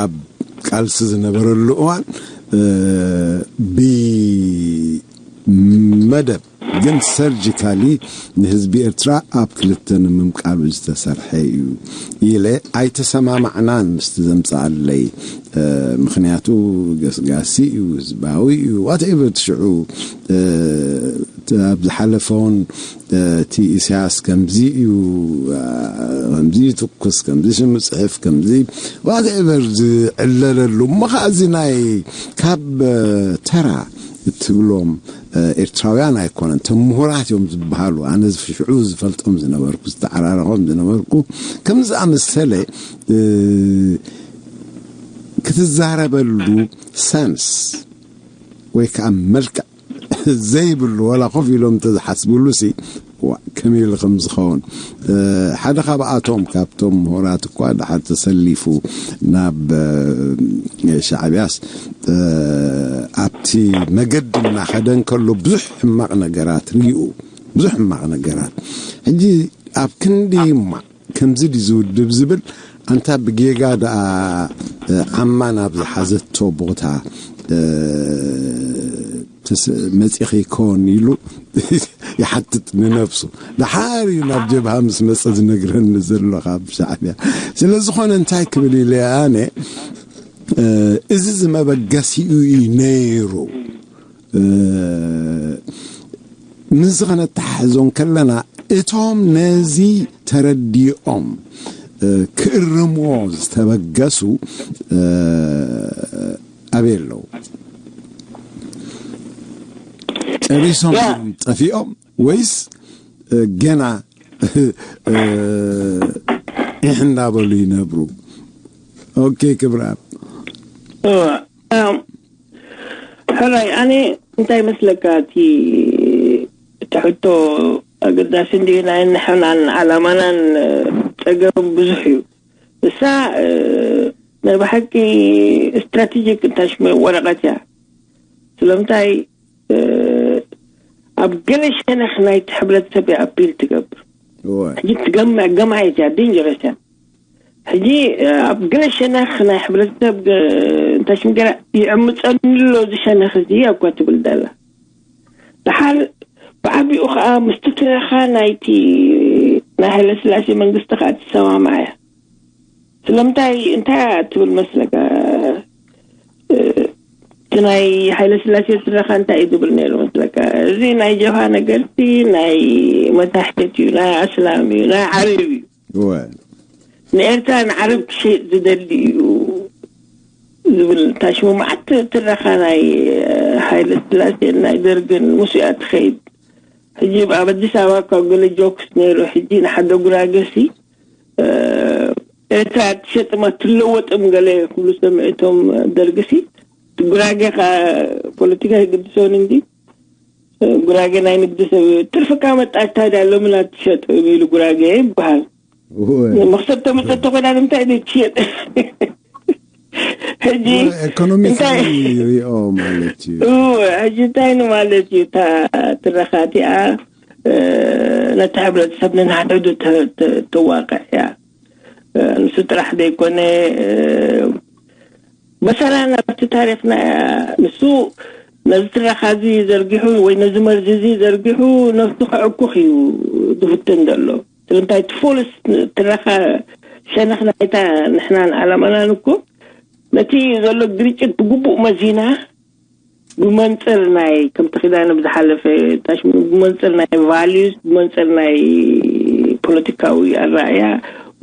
ኣብ ቃልሲ ዝነበረሉ እዋን ብመደብ ግን ሰርጂካሊ ንህዝቢ ኤርትራ ኣብ ክልተ ንምምቃሉ ዝተሰርሐ እዩ ኢለ ኣይተሰማማዕናን ምስቲ ዘምፅኣለይ። ምክንያቱ ገስጋሲ እዩ፣ ህዝባዊ እዩ፣ ዋትኤቨር ሽዑ ኣብ ዝሓለፈውን እቲ ኢሳያስ ከምዚ እዩ፣ ከምዚ ትኩስ፣ ከምዚ ሽሙ ፅሕፍ፣ ከምዚ ዋትኤቨር ዝዕለለሉ እሞ ከዓ እዚ ናይ ካብ ተራ እትብሎም ኤርትራውያን ኣይኮነን፣ እቶም ምሁራት እዮም ዝበሃሉ። ኣነ ሽዑ ዝፈልጦም ዝነበርኩ ዝተዓራረኾም ዝነበርኩ ከም ዝኣመሰለ ክትዛረበሉ ሰንስ ወይ ከዓ መልክዕ ዘይብሉ ዋላ ኮፍ ኢሎም እንተዝሓስብሉ ሲ ከመይ ኢሉ ከም ዝኸውን ሓደ ካብኣቶም ካብቶም ምሁራት እኳ ድሓር ተሰሊፉ ናብ ሻዕብያስ ኣብቲ መገዲ እናኸደ እንከሎ ብዙሕ ሕማቕ ነገራት ርኢኡ ብዙሕ ሕማቕ ነገራት ሕጂ ኣብ ክንዲ እማ ከምዚ ድዩ ዝውድብ ዝብል፣ ኣንታ ብጌጋ ደኣ ዓማ ናብ ዝሓዘቶ ቦታ መጺኺ ይኮን ኢሉ ይሓትት ንነብሱ። ደሓር እዩ ናብ ጀብሃ ምስ መጸ ዝነግረኒ ዘሎ ካብ ሻዕብያ። ስለ ዝኾነ እንታይ ክብል ኢለ ኣነ፣ እዚ ዝመበገሲኡ እዩ ነይሩ። ምስዚ ከነተሓሕዞ ከለና፣ እቶም ነዚ ተረዲኦም ክእርምዎ ዝተበገሱ ኣበይ ኣለዉ? ጨሪሶም እዮም ጠፊኦም ወይስ ገና ዒሕ እንዳበሉ ይነብሩ? ኦኬ ክብርኣብ። ሕራይ ኣነ እንታይ መስለካ፣ እቲ እቲ ሕቶ ኣገዳሲ እንዲ ናይ ንሕናን ዓላማናን ጸገም ብዙሕ እዩ። እሳ ናይ ብሓቂ ስትራቴጂክ እንታይ ሽሙ ወረቐት እያ። ስለምንታይ ኣብ ገለ ሸነኽ ናይቲ ሕብረተሰብ እያ ኣፒል ትገብር። ሕጂ ትገምዕ ገማየት እያ፣ ዴንጀረስ እያ። ሕጂ ኣብ ገለ ሸነኽ ናይ ሕብረተሰብ እንታይ ሽም ገራ ይዕምፀኒ ኣሎ እዚ ሸነኽ እዚ እኳ ትብል ደላ። ደሓር ብዓቢኡ ከዓ ምስቲ ትረኻ ናይቲ ናይ ሃይለስላሴ መንግስቲ ከዓ ትሰማማዕ እያ። ስለምንታይ እንታይ እያ ትብል መስለካ? እቲ ናይ ሃይለስላሴ ትረኻ እንታይ እዩ ዝብል ነይሩ መስለካ? እዚ ናይ ጀብሃ ነገርቲ ናይ መታሕተት እዩ፣ ናይ ኣስላም እዩ፣ ናይ ዓረብ እዩ። ንኤርትራ ንዓረብ ክሸይጥ ዝደሊ እዩ ዝብል ታሽሙ መዓት ትረኻ ናይ ሃይለ ስላሴን ናይ ደርግን ምስኡ እያ ትኸይድ። ሕጂ ኣብ ኣዲስ ኣበባ ካብ ገለ ጆክስ ነይሩ። ሕጂ ንሓደ ጉራገሲ ኤርትራ ትሸጥማ ትለወጥም ገለ ክብሉ ሰምዕቶም ደርግሲ። ጉራጌ ካ ፖለቲካ ይግድሶን እንዲ ጉራጌ ናይ ንግዲ ሰብ ትርፍካ መጣች ታዲያ ሎምና ትሸጥ ኢሉ ጉራጌ ይበሃል። መክሰብ ተመፀ ተኮና ንምንታይ ደ ትሸጥ? ሕጂ ኢኮኖሚካሊ ሪኦ ማለት እዩ። ሕጂ እንታይ ንማለት እዩ? እታ ትረኻ እቲኣ ነቲ ሕብረተሰብ ንናሕድሕዱ ተዋቅዕ እያ። ንሱ ጥራሕ ዘይኮነ መሰላ ናብቲ ታሪኽና እያ። ንሱ ነዚ ትረኻ እዚ ዘርጊሑ ወይ ነዚ መርዚ እዚ ዘርጊሑ ነብሱ ከዕኩኽ እዩ ዝፍትን ዘሎ። ስለምንታይ እቲ ፎልስ ትረኻ ሸነኽ ናይታ ንሕናን ዓላማናን እኮ ነቲ ዘሎ ግርጭት ብግቡእ መዚና ብመንፅር ናይ ከምቲ ኪዳነ ብዝሓለፈ ታሽሙ ብመንፅር ናይ ቫልዩስ ብመንፅር ናይ ፖለቲካዊ ኣረኣያ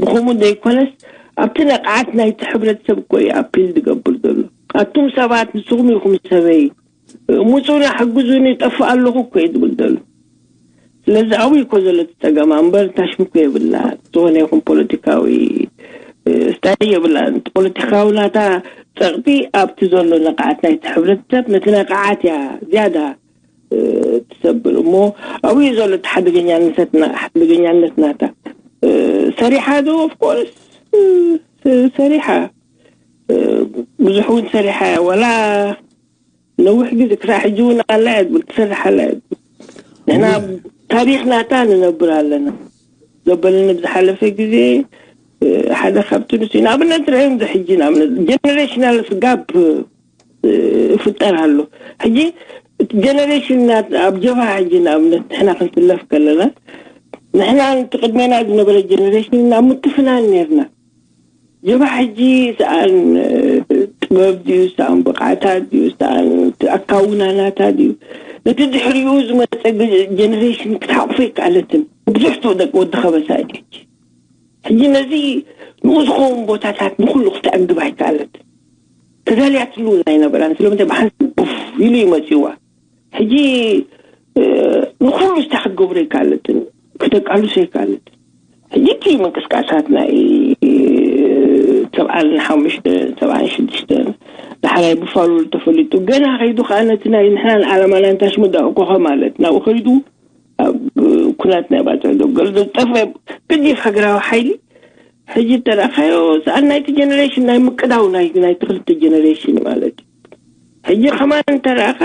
ብኸምኡ ዘይኮነስ ኣብቲ ነቕዓት ናይቲ ሕብረተሰብ እኮ እዩ ኣፒል ዝገብር ዘሎ። ኣቱም ሰባት ንስኹም ኢኹም ሰበይ ሙፁና ሕግዙኒ ይጠፍእ ኣለኹ እኮ እዩ ዝብል ዘሎ። ስለዚ ኣብኡ እኮ ዘሎ እቲ ፀገማ እምበር ታሽሙ እኮ የብላ። ዝኾነ ይኹን ፖለቲካዊ ስታይ የብላ። ፖለቲካዊ ናታ ፀቕጢ ኣብቲ ዘሎ ነቕዓት ናይቲ ሕብረተሰብ ነቲ ነቕዓት እያ ዝያዳ ትሰብር እሞ ኣብኡ እዩ ዘሎ እቲ ሓደገኛነትና ሓደገኛነት ናታ። ሰሪሓ ዶ ኦፍኮርስ ሰሪሓ ብዙሕ እውን ሰሪሓ እያ። ዋላ ነዊሕ ግዜ ክሳብ ሕጂ እውን ኣላ እያ ትብል ትሰርሕ ኣላ እያ ትብል። ንሕና ታሪኽ ናታ ንነብር ኣለና። ዘበለኒ ብዝሓለፈ ግዜ ሓደ ካብቲ ንሱ ንኣብነት ርአዮም ዶ ሕጂ ንኣብነት ጀነሬሽናል ጋፕ ይፍጠር ኣሎ። ሕጂ እቲ ጀነሬሽን ኣብ ጀብሃ ሕጂ ንኣብነት ንሕና ክንስለፍ ከለና ንሕና እቲ ቅድሜና ዝነበረ ጀነሬሽን ናብ ምትፍናን ነርና። ጀብሃ ሕጂ ሰኣን ጥበብ ድዩ ሰኣን ብቕዓታት ድዩ ሰኣን ኣካውናናታ ድዩ ነቲ ድሕሪኡ ዝመፀ ጀነሬሽን ክትሓቑፎ ይከኣለትን። ብዙሕ ትውደቅ ወዲ ከበሳ እዩ። ሕጂ ነዚ ንኡ ዝኸውን ቦታታት ንኩሉ ክተዕግብ ኣይከኣለትን። ተዳልያትሉ ኣይነበራን። ስለምንታይ ብሓንሳብ ቡፍ ኢሉ ይመፅዋ። ሕጂ ንኩሉ ስታ ክትገብሮ ይከኣለትን ክተቃልሶ ይከኣለትን። ሕጂ እቲ ምንቅስቃሳት ናይ ሰብዓን ሓሙሽተ ሰብዓን ሽዱሽተ ዳሕራይ ብፋሉል ተፈሊጡ ገና ከይዱ ከዓ ነቲ ናይ ንሕና ንዓላማ ናይ ንታሽ ምዳእኮኸ ማለት ናብኡ ከይዱ ኣብ ኩናት ናይ ባፅዕ ደገል ዝጠፈ ግዲፍ ሃገራዊ ሓይሊ ሕጂ ተረኣኻዮ ሰኣን ናይቲ ጀነሬሽን ናይ ምቅዳው ናይ ናይቲ ክልተ ጀነሬሽን ማለት እዩ። ሕጂ ከማን እንተረኣኻ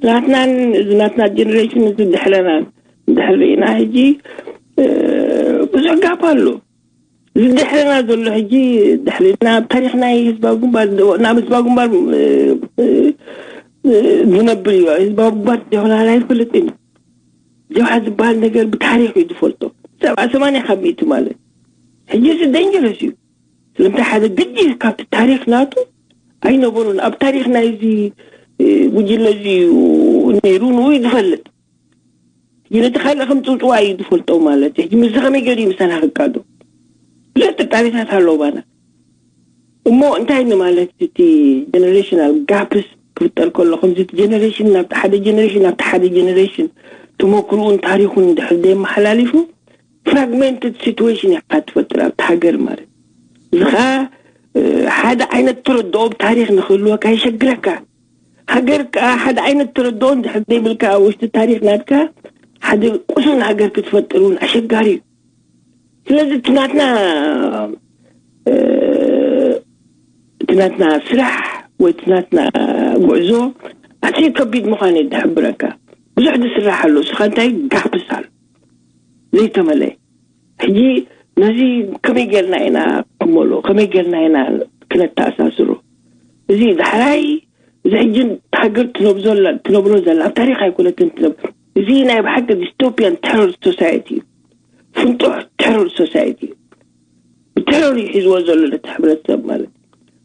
ናትናን እዚ ናትና ጀነሬሽን እዚ ድሕረናን ድሕር ርኢና ሕጂ ብዙሕ ጋፕ ኣሎ። ዝድሕረና ዘሎ ሕጂ ድሕሪ ናብ ታሪኽ ናይ ህዝባዊ ግንባር ናብ ህዝባዊ ግንባር ዝነብር እዩ። ህዝባዊ ግንባር ጀብሃ ኣይፈልጥን እዩ። ጀብሃ ዝበሃል ነገር ብታሪኽ እዩ ዝፈልጦ። ሰብዓ ሰማንያ ካብ ሚእቲ ማለት ሕጂ እዚ ደንጀረስ እዩ። ስለምንታይ ሓደ ግዲ ካብቲ ታሪኽ ናቱ ኣይነበሩን። ኣብ ታሪኽ ናይዚ ጉጅለ እዚ ነይሩ ንኡ እዩ ዝፈልጥ። ነቲ ካልእ ከም ጽውጽዋ እዩ ዝፈልጦ ማለት እዩ። ሕጂ ምስዚ ከመይ ገይሩ እዩ ምሳና ክቃዶ? ብዙሕ ጥርጣሬታት ኣለዉ ባና። እሞ እንታይ ንማለት እቲ ጀነሬሽናል ጋፕስ ክፍጠር ከሎ ከምዚ እቲ ጀነሬሽን ናብ ሓደ ጀነሬሽን ናብቲ ሓደ ጀነሬሽን ተመክርኡን ታሪኹን ድሕር ደየመሓላሊፉ ፍራግመንትድ ሲትዌሽን ኢኻ ትፈጥር ኣብቲ ሃገር ማለት እዚ ከዓ ሓደ ዓይነት ተረድኦ ብታሪኽ ንክህልወካ ይሸግረካ። ሃገር ከዓ ሓደ ዓይነት ተረድኦ እንድሕር ዘይብልካ ኣብ ውሽጢ ታሪኽ ናትካ ሓደ ቁሱን ሃገር ክትፈጥር እውን ኣሸጋሪ እዩ። ስለዚ እቲ ናትና እቲ ናትና ስራሕ ወይ እቲ ናትና ጉዕዞ ኣዝዩ ከቢድ ምዃኑ እዩ ዝሕብረካ። ብዙሕ ዝስራሕ ኣሎ። እስኻ እንታይ ጋፕስ ኣሎ ዘይተመለየ። ሕጂ ነዚ ከመይ ጌርና ኢና ክመሎ ከመይ ጌርና ኢና ክነተኣሳስሮ? እዚ ዳሕራይ እዚ ሕጂ ሃገር ትነብዞ ኣላ ትነብሮ ዘላ ኣብ ታሪኽ ኣይኮነትን ትነብር። እዚ ናይ ብሓቂ ዲስቶፒያን ተሮር ሶሳይቲ እዩ። ፍንጡሕ ተሮር ሶሳይቲ እዩ። ብተሮር እዩ ሒዝዎ ዘሎ ነቲ ሕብረተሰብ ማለት እዩ።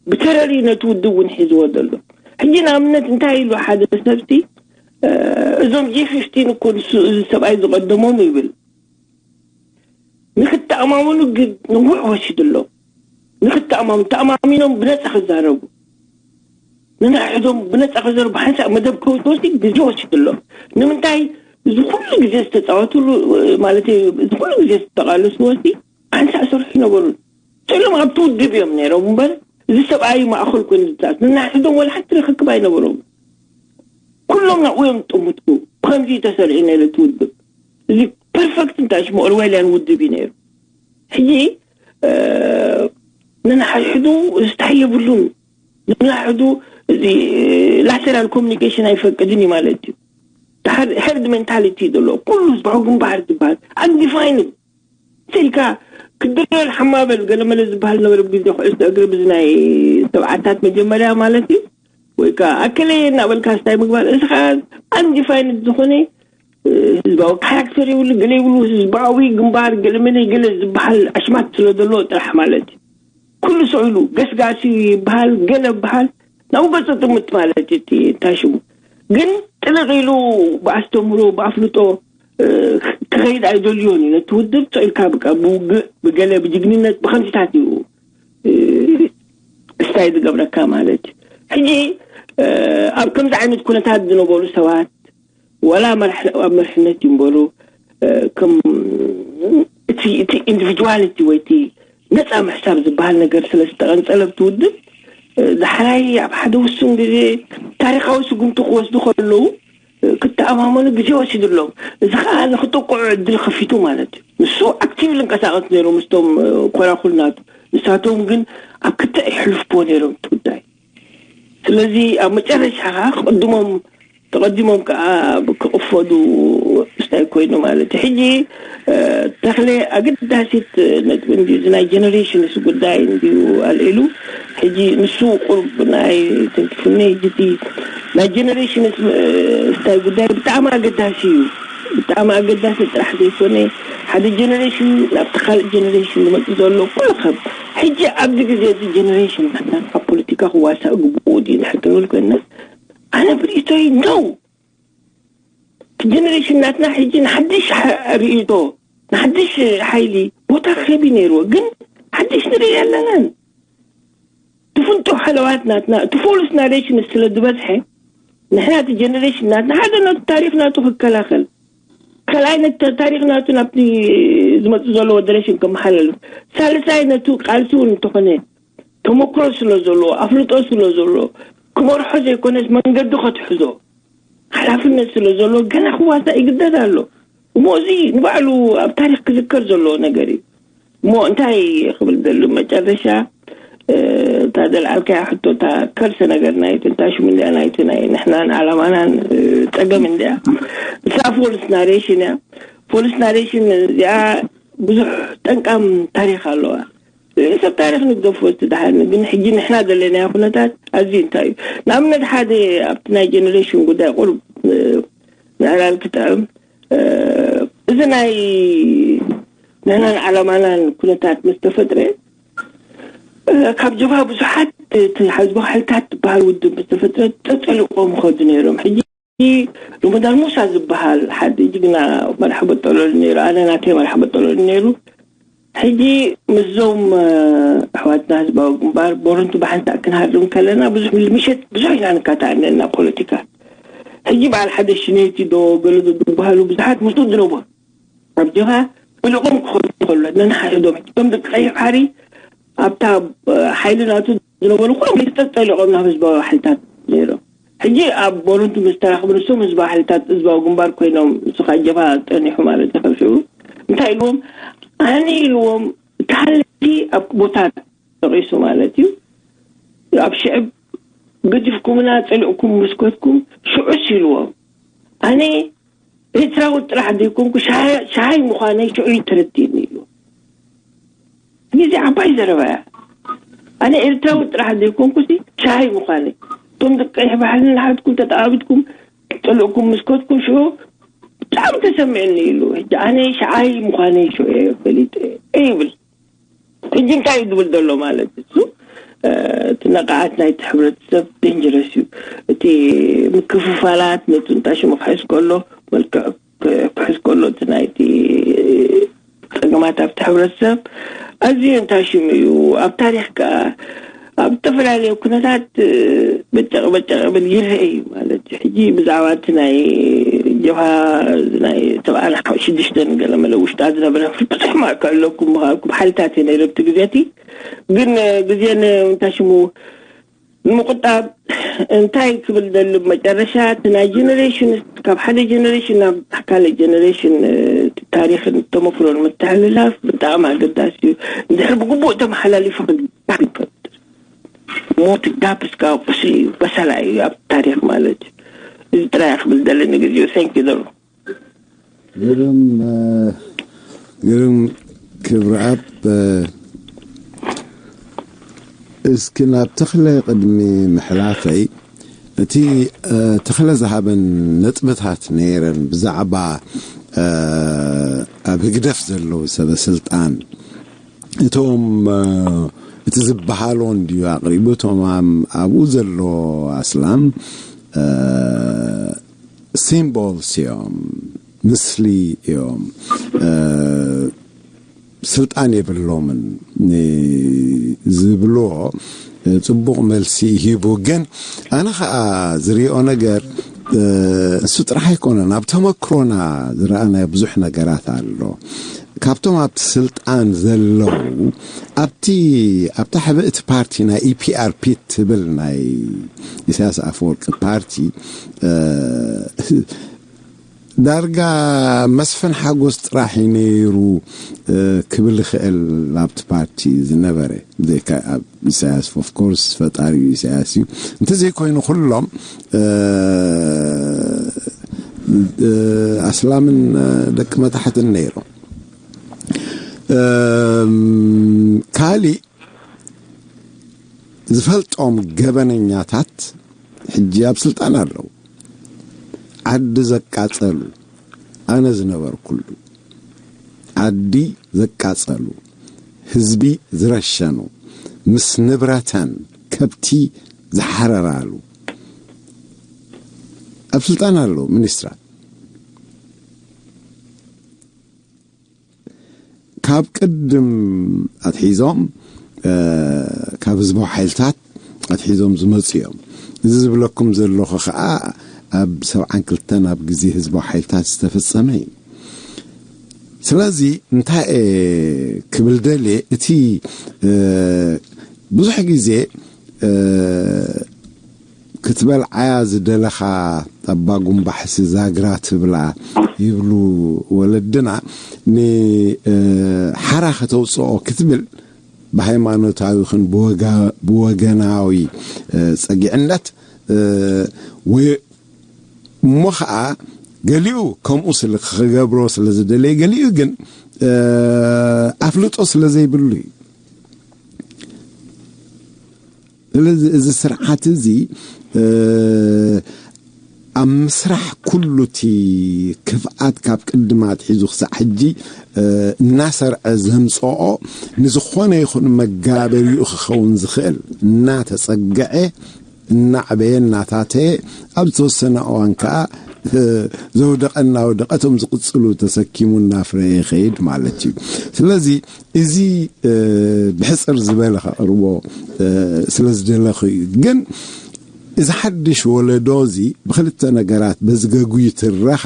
ብተሮር እዩ ነቲ ውድብ እውን ሒዝዎ ዘሎ። ሕጂ ንኣብነት እንታይ ኢሉ ሓደ ሰብቲ እዞም ጂ ፊፍቲን እኮ ንሱ እዚ ሰብኣይ ዝቐደሞም ይብል። ንክተኣማመኑ ግን ንውዕ ወሲዱ ኣሎ። ንክተኣማመኑ ተኣማሚኖም ብነፃ ክዛረቡ ንንሕሕዶም ብነፃ ክዘረቡ ሓንሳእ መደብ ከውፅወሲ ግዜ ወሲዱ ኣሎ። ንምንታይ እዚ ኩሉ ግዜ ዝተፃወትሉ ማለት እዚ ኩሉ ግዜ ዝተቃለስዎ ሲ ሓንሳእ ሰርሑ ይነበሩን ስሎም ኣብቲ ውድብ እዮም ነይሮም እምበር እዚ ሰብኣይ ማእኸል ኮይኑ ዝፃወት ንንሕሕዶም ወላ ሓንቲ ርክክብ ኣይነበሮም። ኩሎም ናብኡ እዮም ዝጥምቱ። ብከምዚ ተሰሪዑ ነይሩ እቲ ውድብ። እዚ ፐርፈክት እንታይ ሽሙ ኦርዌልያን ውድብ እዩ ነይሩ። ሕጂ ነንሓድሕዱ ዝታይ የብሉን። ነንሓድሕዱ እዚ ላተራል ኮሚኒኬሽን ኣይፈቅድን እዩ ማለት እዩ። ሄርድ ሜንታሊቲ ዘሎ ኩሉ ዝበሑ ግንባር ዝበሃል ኣንዲፋይንድ ስኢልካ ክድረል ሓማበል ገለመለ ዝበሃል ነበረ ብግዜ ኩዕሶ እግሪ ብዚ ናይ ሰብዓታት መጀመርያ ማለት እዩ። ወይ ከዓ ኣከለ እናበልካ ስታይ ምግባር እዚ ከዓ ኣንዲፋይንድ ዝኾነ ህዝባዊ ካራክተር ይብሉ ገለ ይብሉ ህዝባዊ ግንባር ገለመለ ገለ ዝበሃል ኣሽማት ስለ ዘለዎ ጥራሕ ማለት እዩ። ኩሉ ሰው ኢሉ ገስጋሲ ይበሃል ገለ ይበሃል ናብኡ ገፁ ጥምት ማለት እዩ። እቲ እንታይ ሽሙ ግን ጥልቕ ኢሉ ብኣስተምህሮ ብኣፍልጦ ክኸይድ ኣይደልዮን እዩ። ነቲ ውድብ ጥቕልካ ብቃ ብውግእ ብገለ ብጅግንነት ብኸምዚታት እዩ ስታይ ዝገብረካ ማለት እዩ። ሕጂ ኣብ ከምዚ ዓይነት ኩነታት ዝነበሩ ሰባት ዋላ ኣብ መርሕነት ይንበሩ ከም እቲ ኢንዲቪጁዋሊቲ ወይ እቲ ነፃ ምሕሳብ ዝበሃል ነገር ስለ ዝተቐንፀለ ብቲ ውድብ ዳሕራይ ኣብ ሓደ ውሱን ግዜ ታሪካዊ ስጉምቲ ክወስዱ ከለዉ ክተኣማመኑ ግዜ ወሲድሎም። እዚ ከዓ ንክጥቅዑ ዕድል ከፊቱ ማለት እዩ። ንሱ ኣክቲቭ ልንቀሳቀስ ነይሩ ምስቶም ኮራኩል ናቱ። ንሳቶም ግን ኣብ ክትዕ ይሕልፍዎ ነይሮም እቲ ጉዳይ። ስለዚ ኣብ መጨረሻ ከዓ ክቅድሞም ተቐዲሞም ከዓ ክቕፈዱ ስታይ ኮይኑ ማለት እዩ። ሕጂ ተኽለ ኣገዳሲት ነጥቢ እንዲ ናይ ጀነሬሽንስ ጉዳይ እንዲዩ ኣልዒሉ። ሕጂ ንሱ ቁሩብ ናይ ተንኪፉኒ። ሕጂ ናይ ጀነሬሽንስ ስታይ ጉዳይ ብጣዕሚ ኣገዳሲ እዩ። ብጣዕሚ ኣገዳሲ ጥራሕ ዘይኮነ ሓደ ጀነሬሽን ናብቲ ካልእ ጀነሬሽን ዝመፅእ ዘሎ ኩሉ ከም ሕጂ ኣብዚ ግዜ እዚ ጀነሬሽን ኣብ ፖለቲካ ክዋሳእ ግቡኡ ድዩ ንሕክብል ኮይና ኣነ ብርእቶይ ነው። እቲ ጀነሬሽን ናትና ሕጂ ንሓድሽ ርእይቶ ንሓድሽ ሓይሊ ቦታ ክህብ ነይርዎ ግን ሓድሽ ንርኢ ኣለናን። ትፍንጡ ሓለዋት ናትና እቲ ፎልስ ናሬሽን ስለ ዝበዝሐ ንሕና እቲ ጀነሬሽን ናትና ሓደ ነቱ ታሪክ ናቱ ክከላኸል ካልኣይ ነቲ ታሪክ ናቱ ናብቲ ዝመፁ ዘለዎ ጀነሬሽን ከመሓላልፍ ሳልሳይ ነቱ ቃልሲ እውን እንተኾነ ተመክሮ ስለ ዘለዎ ኣፍልጦ ስለ ዘለዎ ክመርሖ ዘይኮነስ መንገዲ ከትሕዞ ሓላፍነት ስለ ዘሎ ገና ክዋሳእ ይግደድ ኣሎ። እሞ እዚ ንባዕሉ ኣብ ታሪክ ክዝከር ዘለዎ ነገር እዩ። እሞ እንታይ ክብል ደሉ መጨረሻ እታ ዘልዓልካያ ሕቶ እታ ከርሰ ነገር ናይቲ እታ ሽሙ እንዲያ ናይቲ ናይ ንሕናን ዓላማናን ጸገም እንዲያ እሳ ፎልስ ናሬሽን እያ። ፎልስ ናሬሽን እዚኣ ብዙሕ ጠንቃም ታሪኽ ኣለዋ። ሰብ ታሪኽ ንግደፎ፣ እቲ ደሓን ግን ሕጂ ንሕና ዘለናዮ ኩነታት ኣዝዩ እንታይ እዩ? ንኣብነት ሓደ ኣብቲ ናይ ጀነሬሽን ጉዳይ ቁሩብ ምዕላል ክጥዕም፣ እዚ ናይ ንሕናን ዓላማናን ኩነታት ምስ ተፈጥረ፣ ካብ ጀብሃ ብዙሓት እቲ ህዝባዊ ሓይልታት ዝበሃል ውድብ ምስ ተፈጥረ ጠጠሊቆም ይኸዱ ነይሮም። ሕጂ ሮመዳን ሙሳ ዝበሃል ሓደ ጅግና መራሒ በጠሎኒ ነይሩ። ኣነ ናተይ መራሒ በጠሎኒ ነይሩ። ሕጂ ምስዞም ኣሕዋትና ህዝባዊ ግንባር ቦረንቱ ብሓንሳእ ክንሃርም ከለና ብዙሕ ምሸት ብዙሕ ኢና ንካታዕ ነና ፖለቲካ። ሕጂ በዓል ሓደ ሽኔቲ ዶ ገለ ዶ ዝበሃሉ ብዙሓት ምስኡ ዝነበሩ ኣብ ጀብሃ ጠሊቖም ክኸዱ ከሎ ነንሓድሕዶም እቶም ደቂ ቀይሕ ባሕሪ ኣብታ ሓይሊ ናቱ ዝነበሩ ኩሎም ጠጠሊቖም ናብ ህዝባዊ ሓይልታት ነይሮም። ሕጂ ኣብ ቦረንቱ ምስ ተራኽቡ ንሶም ህዝባዊ ሓይልታት ህዝባዊ ግንባር ኮይኖም ንስኻ ጀብሃ ጸኒሑ ማለት እዩ። ካብ ሽዑ እንታይ ኢልዎም? ኣነ ኢልዎም እቲ ሓለፊ ኣብ ቦታ ተቂሱ ማለት እዩ። ኣብ ሽዕብ ገዲፍኩምና ጸሊእኩም ምስ ከድኩም ሽዑስ ኢልዎም ኣነ ኤርትራዊ ጥራሕ ዘይኮንኩ ሻሃይ ምዃነይ ሽዑ እዩ ተረዲእኒ ኢሉ። ግዜ ዓባይ ዘረባ እያ። ኣነ ኤርትራዊ ጥራሕ ዘይኮንኩ ሲ ሻሃይ ምዃነይ እቶም ደቂ ቀይሕ ባሕሪ ንሓድኩም ተጠዓቢጥኩም ጠልእኩም ምስ ከድኩም ሽዑ ብጣዕሚ ተሰሚዕኒ ኢሉ። ሕጂ ኣነ ሻሃይ ምዃነይ ሽዑ እየ ፈሊጠ ይብል። ሕጂ እንታይ እዩ ዝብል ዘሎ ማለት እሱ እቲ ነቃዓት ናይቲ ሕብረተሰብ ደንጀረስ እዩ። እቲ ምክፍፋላት ነቲ እንታይ ሽሙ ክሕዝ ከሎ መልክዕ ክሕዝ ከሎ እቲ ናይቲ ጸገማት ኣብቲ ሕብረተሰብ ኣዝዩ እንታይ ሽሙ እዩ ኣብ ታሪኽ ከኣ ኣብ ዝተፈላለዩ ኩነታት በጨቕ በጨቕ ብል ይርአ እዩ ማለት እዩ። ሕጂ ብዛዕባ እቲ ናይ ጀብሃ ናይ ሰብዓን ሽዱሽተን ገለ መለ ውሽጣ ዝነበረ ብዙሕ ማእከ ኣለኩም ምኻልኩም ሓይልታት እየ ነይረ ኣብቲ ግዜ እቲ ግን ግዜ እንታይ ሽሙ ንምቁጣብ እንታይ ክብል ደሊ መጨረሻ እቲ ናይ ጀነሬሽን ካብ ሓደ ጀነሬሽን ናብ ካልእ ጀነሬሽን ታሪኽን ተመክሮን ምትሕልላፍ ብጣዕሚ ኣገዳሲ እዩ። እንድሕር ብግቡእ ተመሓላሊፉ ክግባእ ይፈጥር ሞት ጋፕ እስካ ቁስሊ እዩ በሰላ እዩ ኣብ ታሪኽ ማለት እዩ። እዚ ጥራይ ክብል ደሊ ንግዜኡ። Thank you ደሩ ግርም ግርም ክብረኣብ እስኪ ናብ ተኽለ ቅድሚ ምሕላፈይ እቲ ተኽለ ዝሃበን ነጥብታት ነይረን ብዛዕባ ኣብ ህግደፍ ዘለዉ ሰበ ስልጣን እቶም እቲ ዝበሃሎ እንድዩ ኣቕሪቡ እቶም ኣብኡ ዘሎ ኣስላም symbols እዮም፣ ምስሊ እዮም፣ ስልጣን የብሎምን ዝብልዎ ፅቡቕ መልሲ ሂቡ። ግን ኣነ ከዓ ዝሪኦ ነገር እሱ ጥራሕ ኣይኮነን። ኣብ ተመክሮና ዝረኣናዮ ብዙሕ ነገራት ኣሎ። ካብቶም ኣብቲ ስልጣን ዘለዉ ኣብቲ ኣብታ ሕብእቲ ፓርቲ ናይ ኢፒኣርፒ ትብል ናይ ኢሳያስ ኣፈወርቂ ፓርቲ ዳርጋ መስፍን ሓጎስ ጥራሕ እዩ ነይሩ ክብል ይኽእል ኣብቲ ፓርቲ ዝነበረ። ብዘይካ ኣብ ኢሳያስ ኦፍኮርስ ፈጣሪ ኢሳያስ እዩ። እንተዘይኮይኑ ኩሎም ኣስላምን ደቂ መታሕትን ነይሮም። ካሊእ ዝፈልጦም ገበነኛታት ሕጂ ኣብ ስልጣን ኣለዉ። ዓዲ ዘቃጸሉ ኣነ ዝነበርኩሉ ዓዲ ዘቃጸሉ ህዝቢ ዝረሸኑ ምስ ንብረተን ከብቲ ዝሓረራሉ ኣብ ስልጣን ኣለዉ ሚኒስትራት ካብ ቅድም ኣትሒዞም ካብ ህዝባዊ ሓይልታት ኣትሒዞም ዝመፁ እዮም። እዚ ዝብለኩም ዘለኹ ከዓ ኣብ ሰብዓን ክልተን ኣብ ግዜ ህዝባዊ ሓይልታት ዝተፈፀመ እዩ። ስለዚ እንታይ ክብል ደልየ እቲ ብዙሕ ግዜ ክትበልዓያ ዝደለኻ ኣባ ጉምባሕሲ ዛግራ ትብላ ይብሉ ወለድና። ንሓራ ከተውፅኦ ክትብል ብሃይማኖታዊ ኹን ብወገናዊ ፀጊዕነት ወይ እሞ ኸዓ ገሊኡ ከምኡ ስለ ክገብሮ ስለ ዝደለየ ገሊኡ ግን ኣፍልጦ ስለ ዘይብሉ እዩ። ስለዚ እዚ ስርዓት እዚ ኣብ ምስራሕ ኩሉ እቲ ክፍኣት ካብ ቅድም ኣትሒዙ ክሳዕ ሕጂ እናሰርዐ ዘምፅኦ፣ ንዝኾነ ይኹን መጋበሪኡ ክኸውን ዝኽእል እናተፀግዐ፣ እናዕበየ እናታተየ፣ ኣብ ዝተወሰነ እዋን ከዓ ዘውደቐ እናወደቐ እቶም ዝቕፅሉ ተሰኪሙ እናፍረየ ይኸይድ ማለት እዩ። ስለዚ እዚ ብሕፅር ዝበለ ከቕርቦ ስለ ዝደለኹ እዩ። ግን እዚ ሓድሽ ወለዶ እዚ ብክልተ ነገራት በዚ ገጉይ ትረኻ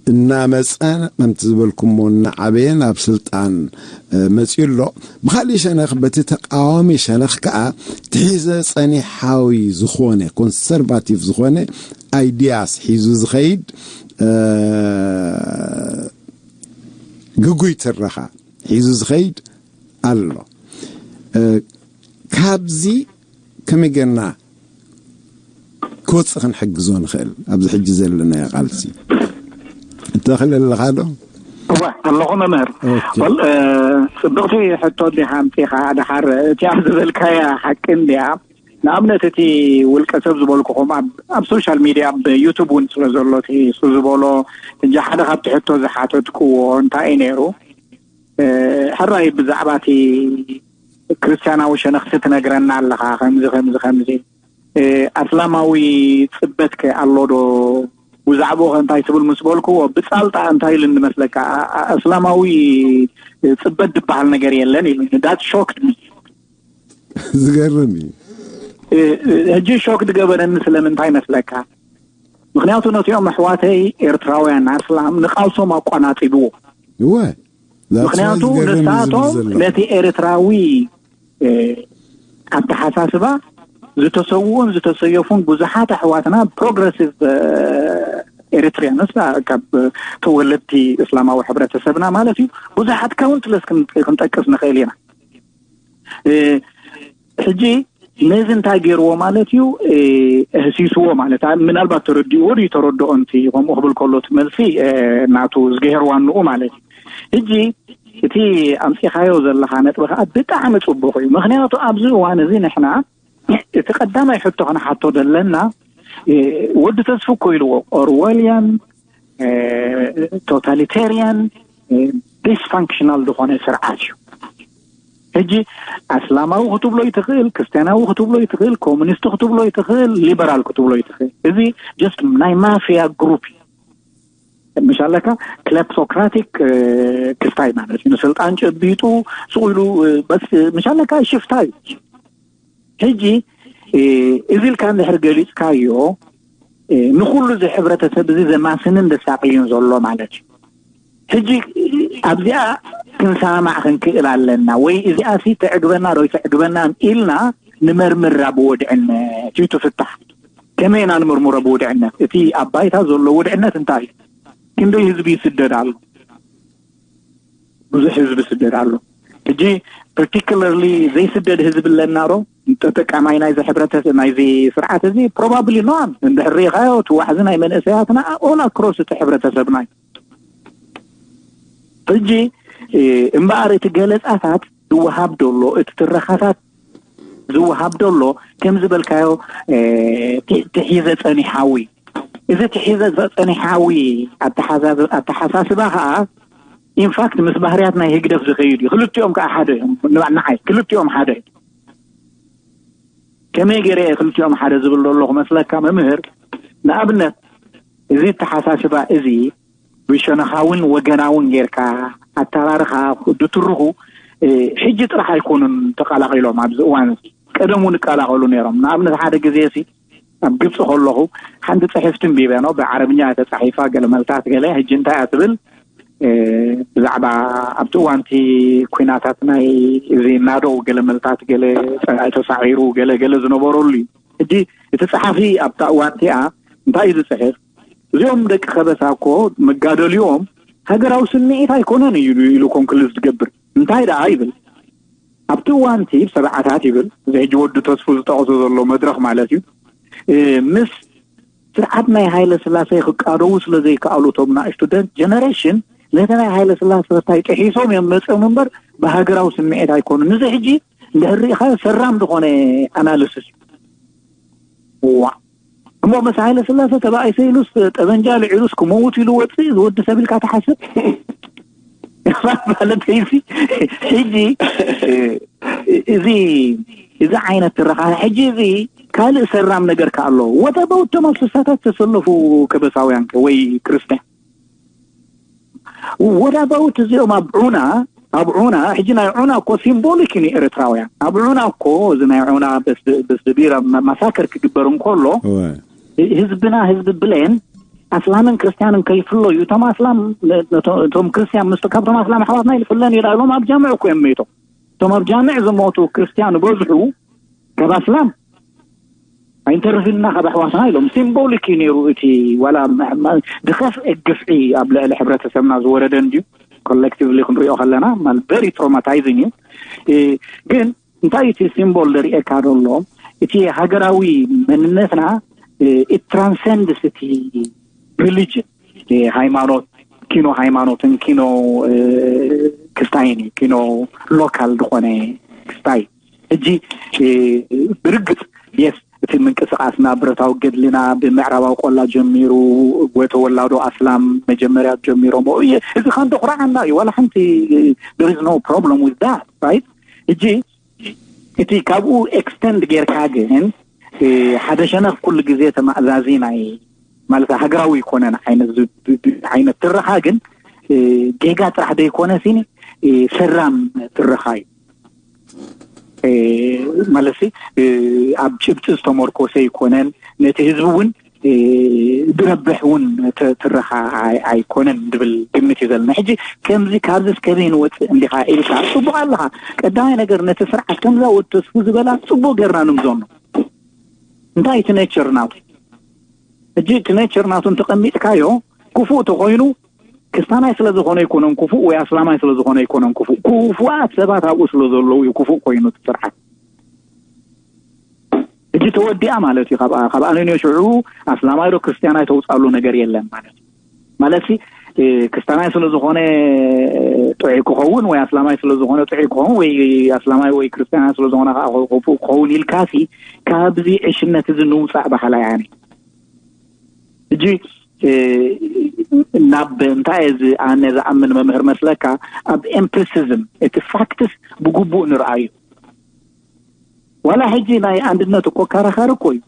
እናመፀ፣ ከምቲ ዝበልኩሞ እናዓበየ ናብ ስልጣን መፅዩ ኣሎ። ብካሊእ ሸነኽ፣ በቲ ተቃዋሚ ሸነኽ ከዓ ትሒዘ ፀኒሓዊ ዝኾነ፣ ኮንሰርቫቲቭ ዝኾነ ኣይዲያስ ሒዙ ዝኸይድ ግጉይ ትረኻ ሒዙ ዝኸይድ ኣሎ። ካብዚ ከመይ ጌርና ክወፅእ ክንሕግዞ ንኽእል? ኣብዚ ሕጂ ዘለናዮ ቃልሲ እተኽእል ኣለኻ ዶ? እወ፣ ኣለኹ መምህር። ጽብቕቲ ሕቶ እንዲኻ ኣምጺኻ። ድሓር እቲኣ ዝበልካያ ሓቂ እንዲያ። ንኣብነት እቲ ውልቀ ሰብ ዝበልኩኹም ኣብ ሶሻል ሚድያ፣ ኣብ ዩቱብ እውን ስለ ዘሎ እቲ እሱ ዝበሎ፣ ሕጂ ሓደ ካብቲ ሕቶ ዝሓተትክዎ እንታይ እዩ ነይሩ? ሕራይ ብዛዕባ እቲ ክርስትያናዊ ሸነኽቲ ትነግረና ኣለኻ፣ ከምዚ ከምዚ ከምዚ። ኣስላማዊ ጽበትከ ኣሎ ዶ? ብዛዕባኡ እንታይ ትብል ምስ በልክዎ፣ ብጻልጣ እንታይ ኢሉ እንመስለካ? ኣስላማዊ ጽበት ዝበሃል ነገር የለን ኢሉ። ዳት ሾክድ። ዝገርም እዩ። ሕጂ ሾክ ድገበረኒ ስለምንታይ መስለካ? ምክንያቱ ነቲኦም ኣሕዋተይ ኤርትራውያን ኣስላም ንቃልሶም ኣቋናጺብዎ። እወ። ምክንያቱ ንሳቶም ነቲ ኤርትራዊ ኣተሓሳስባ ዝተሰውኡን ዝተሰየፉን ብዙሓት ኣሕዋትና ፕሮግረሲቭ ኤሪትሪያንስ፣ ካብ ተወለድቲ እስላማዊ ሕብረተሰብና ማለት እዩ፣ ብዙሓት ካውንትለስ ክንጠቅስ ንኽእል ኢና። ሕጂ ነዚ እንታይ ገይርዎ ማለት እዩ? እህሲስዎ ማለት ምናልባት ተረዲእዎ ድዩ ተረድኦ ንቲ ከምኡ ክብል ከሎ እቲ መልሲ ናቱ ዝገሄር ዋንኡ ማለት እዩ። ሕጂ እቲ ኣምፂኻዮ ዘለኻ ነጥቢ ከዓ ብጣዕሚ ፅቡቕ እዩ። ምክንያቱ ኣብዚ እዋን እዚ ንሕና እቲ ቀዳማይ ሕቶ ክንሓቶ ዘለና፣ ወዲ ተስፉ እኮ ኢልዎ፣ ኦርወልያን ቶታሊቴሪያን ዲስፋንክሽናል ዝኾነ ስርዓት እዩ። ሕጂ ኣስላማዊ ክትብሎ ይትኽእል፣ ክርስትያናዊ ክትብሎ ይትኽእል፣ ኮሙኒስት ክትብሎ ይትኽእል፣ ሊበራል ክትብሎ ይትኽእል። እዚ ጀስት ናይ ማፊያ ግሩፕ እዩ። ምሻለካ ክሌፕቶክራቲክ ክስታይ ማለት እዩ። ንስልጣን ጨቢጡ ስቑ ኢሉ በስ ምሻለካ ሽፍታ እዩ። ሕጂ እዚ ኢልካ እንድሕር ገሊፅካዮ ንኩሉ እዚ ሕብረተሰብ እዚ ዘማስንን ዘሳቅዩን ዘሎ ማለት እዩ። ሕጂ ኣብዚኣ ክንሰማማዕ ክንክእል ኣለና ወይ እዚኣ ሲ ተዕግበና ዶ ይተዕግበና ኢልና ንመርምራ ብወድዕነት እዩ ትፍታሕ። ከመይ ኢና ንምርምሮ ብውድዕነት? እቲ ኣብ ባይታ ዘሎ ውድዕነት እንታይ እዩ? ክንደይ ህዝቢ ይስደድ ኣሎ? ብዙሕ ህዝቢ ስደድ ኣሎ። ሕጂ ፓርቲኩላርሊ ዘይስደድ ህዝቢ ኣለና ዶ? ተጠቃማይ ናይዚ ሕብረተሰብ ናይዚ ስርዓት እዚ ፕሮባብሊ ኖ። እንድሕር ሪኢኻዮ እቲ ዋሕዚ ናይ መንእሰያትና ኦል ኣክሮስ እቲ ሕብረተሰብና እዩ። ሕጂ እምበኣር እቲ ገለፃታት ዝወሃብ ደሎ እቲ ትረኻታት ዝወሃብ ደሎ ከም ዝበልካዮ ትሒዘ ፀኒሓዊ እዚ ትሒዘ ፀኒሓዊ ኣተሓሳስባ ከዓ ኢንፋክት ምስ ባህርያት ናይ ህግደፍ ዝኸይድ እዩ። ክልቲኦም ከዓ ሓደ እዮም። ንዓይ ክልቲኦም ሓደ እዮም። ከመይ ገይረ እየ ክልቲኦም ሓደ ዝብል ዘለኹ መስለካ መምህር? ንኣብነት እዚ ኣተሓሳስባ እዚ ብሸነኻውን ወገናውን ጌርካ ኣተራርኻ ድትርኹ ሕጂ ጥራሕ ኣይኮኑን ተቀላቂሎም። ኣብዚ እዋን ቀደም እውን ይቀላቀሉ ነይሮም። ንኣብነት ሓደ ግዜ ሲ ኣብ ግብፂ ከለኹ ሓንቲ ፅሕፍቲ እንቢበ ነው ብዓረብኛ ተፃሒፋ ገለ መልታት ገለ ሕጂ እንታይ እያ ትብል ብዛዕባ ኣብቲ እዋንቲ ኩናታት ናይ እዚ ናደው ገለ መልታት ገለ ተሳዒሩ ገለ ገለ ዝነበረሉ እዩ። ሕጂ እቲ ፀሓፊ ኣብታ እዋንቲኣ እንታይ እዩ ዝፅሕፍ? እዚኦም ደቂ ከበሳ እኮ መጋደሊኦም ሃገራዊ ስምዒት ኣይኮነን እዩ ኢሉ ኮንክሉዝ ዝገብር። እንታይ ደኣ ይብል? ኣብቲ እዋንቲ ብሰብዓታት ይብል እዚ ሕጂ ወዲ ተስፉ ዝጠቕሶ ዘሎ መድረኽ ማለት እዩ ምስ ስርዓት ናይ ሃይለ ስላሴ ክቃደዉ ስለ ዘይከኣሉ፣ እቶም ናእሽቱ ደ-፣ ጀነሬሽን ነቲ ናይ ሃይለ ስላሴ ስርታይ ጥሒሶም እዮም መፅኦም እምበር ብሃገራዊ ስምዒት ኣይኮኑን። እዚ ሕጂ እንድሕር ርኢኻዮ ሰራም ዝኾነ ኣናሊሲስ እዩ። ዋ እሞ ምስ ሃይለ ስላሴ ተባኢሰ ኢሉስ ጠበንጃ ልዒሉስ ክመውት ኢሉ ወፅእ ዝወዲ ሰብ ኢልካ ትሓስብ? ማለት እዚ ሕጂ እዚ እዚ ዓይነት ትረኻ ሕጂ እዚ ካልእ ሰራም ነገር ከ ኣሎ። ወደ በውቶም ኣብ ስሳታት ተሰለፉ ከበሳውያን ከ ወይ ክርስቲያን ወደ በውት እዚኦም ኣብ ዑና ኣብ ዑና ሕጂ ናይ ዑና እኮ ሲምቦሊክ እዩ ንኤርትራውያን። ኣብ ዑና እኮ እዚ ናይ ዑና በስድቢራ ማሳከር ክግበር እንከሎ ህዝብና ህዝቢ ብሌን ኣስላምን ክርስትያንን ከይፍለዩ እቶም ኣስላም እቶም ክርስትያን ምስ ካብቶም ኣስላም ኣሕዋትና ይፍለን ይላ ኢሎም ኣብ ጃምዕ እኮ እዮም ሜቶም። እቶም ኣብ ጃምዕ ዝሞቱ ክርስትያን በዝሑ ካብ ኣስላም ኣይንተርፍና ካብ ኣሕዋትና ኢሎም። ሲምቦሊክ እዩ ነይሩ እቲ ዋላ ድኸፍ ግፍዒ ኣብ ልዕሊ ሕብረተሰብና ዝወረደ እንድዩ ኮሌክቲቭሊ ክንሪኦ ከለና ማለት ቨሪ ትሮማታይዚንግ እዩ። ግን እንታይ እቲ ሲምቦል ዘርእየካ ዘሎ እቲ ሃገራዊ መንነትና ኢት ትራንሰንድስ እቲ ሪሊጅን ሃይማኖት ኪኖ ሃይማኖትን ኪኖ ክስታይን እዩ ኪኖ ሎካል ዝኾነ ክስታይ ሕጂ ብርግፅ የስ እቲ ምንቅስቃስና ብረታዊ ገድልና ብምዕራባዊ ቆላ ጀሚሩ ወተወላዶ ኣስላም መጀመርያ ጀሚሮም እዚ ከንተ ኩራዓና እዩ ዋላ ሓንቲ there is no problem with that right ሕጂ እቲ ካብኡ ኤክስተንድ ጌርካ ግን ሓደ ሸነኽ ኩሉ ግዜ ተማእዛዚ ናይ ማለት ሃገራዊ ይኮነን ዓይነት ትረኻ ግን ጌጋ ጥራሕ ዘይኮነ ሲኒ ሰራም ትረኻ እዩ ማለት ኣብ ጭብጢ ዝተመርኮሰ ይኮነን ነቲ ህዝቢ እውን ድረብሕ እውን ትረኻ ኣይኮነን ድብል ግምት እዩ ዘለና ሕጂ ከምዚ ካብዚ ስከበይ ንወፅእ እንዲኻ ኢልካ ፅቡቅ ኣለኻ ቀዳማይ ነገር ነቲ ስርዓት ከምዛ ወዲ ተስፉ ዝበላ ፅቡቅ ገርና ንምዞኖ እንታይ እቲ ኔቸር ናቱ ሕጂ እቲ ኔቸር ናቱ እንተቀሚጥካዮ ክፉእ ተኮይኑ ክስታናይ ስለ ዝኾነ ይኮነን ክፉእ ወይ ኣስላማይ ስለ ዝኾነ ይኮነን ክፉእ ክፉኣት ሰባት ኣብኡ ስለ ዘለዉ እዩ ክፉእ ኮይኑ እቲ ስርዓት ሕጂ ተወዲኣ ማለት እዩ ካብ ካብ ኣነንዮ ሽዑ ኣስላማይ ዶ ክርስትያናይ ተውፃሉ ነገር የለን ማለት እዩ ማለት ክስታናይ ስለ ዝኾነ ጥዑይ ክኸውን ወይ ኣስላማይ ስለ ዝኾነ ጥዑይ ክኸውን ወይ ኣስላማይ ወይ ክርስትያናይ ስለ ዝኾነ ከዓ ክፉእ ክኸውን ኢልካሲ ካብዚ ዕሽነት እዚ ንውፃእ በሃላይ ኣነ ሕጂ ናብ እንታይ እዚ ኣነ ዝኣምን መምህር መስለካ ኣብ ኤምፕሪሲዝም እቲ ፋክትስ ብግቡእ ንርኣዩ ዋላ ሕጂ ናይ ኣንድነት እኮ ካራኻሪ እኮ እዩ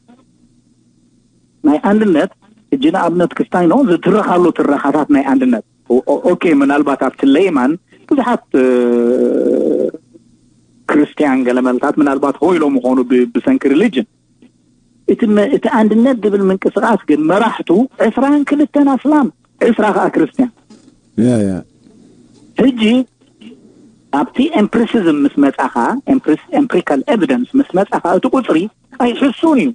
ናይ ኣንድነት ሕጂ ንኣብነት ክስታይ ነው ዝትረኻሉ ትረኻታት ናይ ኣንድነት ኦኬ ምናልባት ኣብቲ ለይማን ብዙሓት ክርስትያን ገለመልታት ምናልባት ሆ ኢሎም ምኾኑ ብሰንኪ ሪሊጅን እቲ ኣንድነት ዝብል ምንቅስቃስ ግን መራሕቱ ዕስራን ክልተን ኣስላም ዕስራ ከዓ ክርስትያን ሕጂ ኣብቲ ኤምፕሪሲዝም ምስ መፃኻ ኤምፕሪካል ኤቪደንስ ምስ መፃኻ እቲ ቁፅሪ ኣይሕሱን እዩ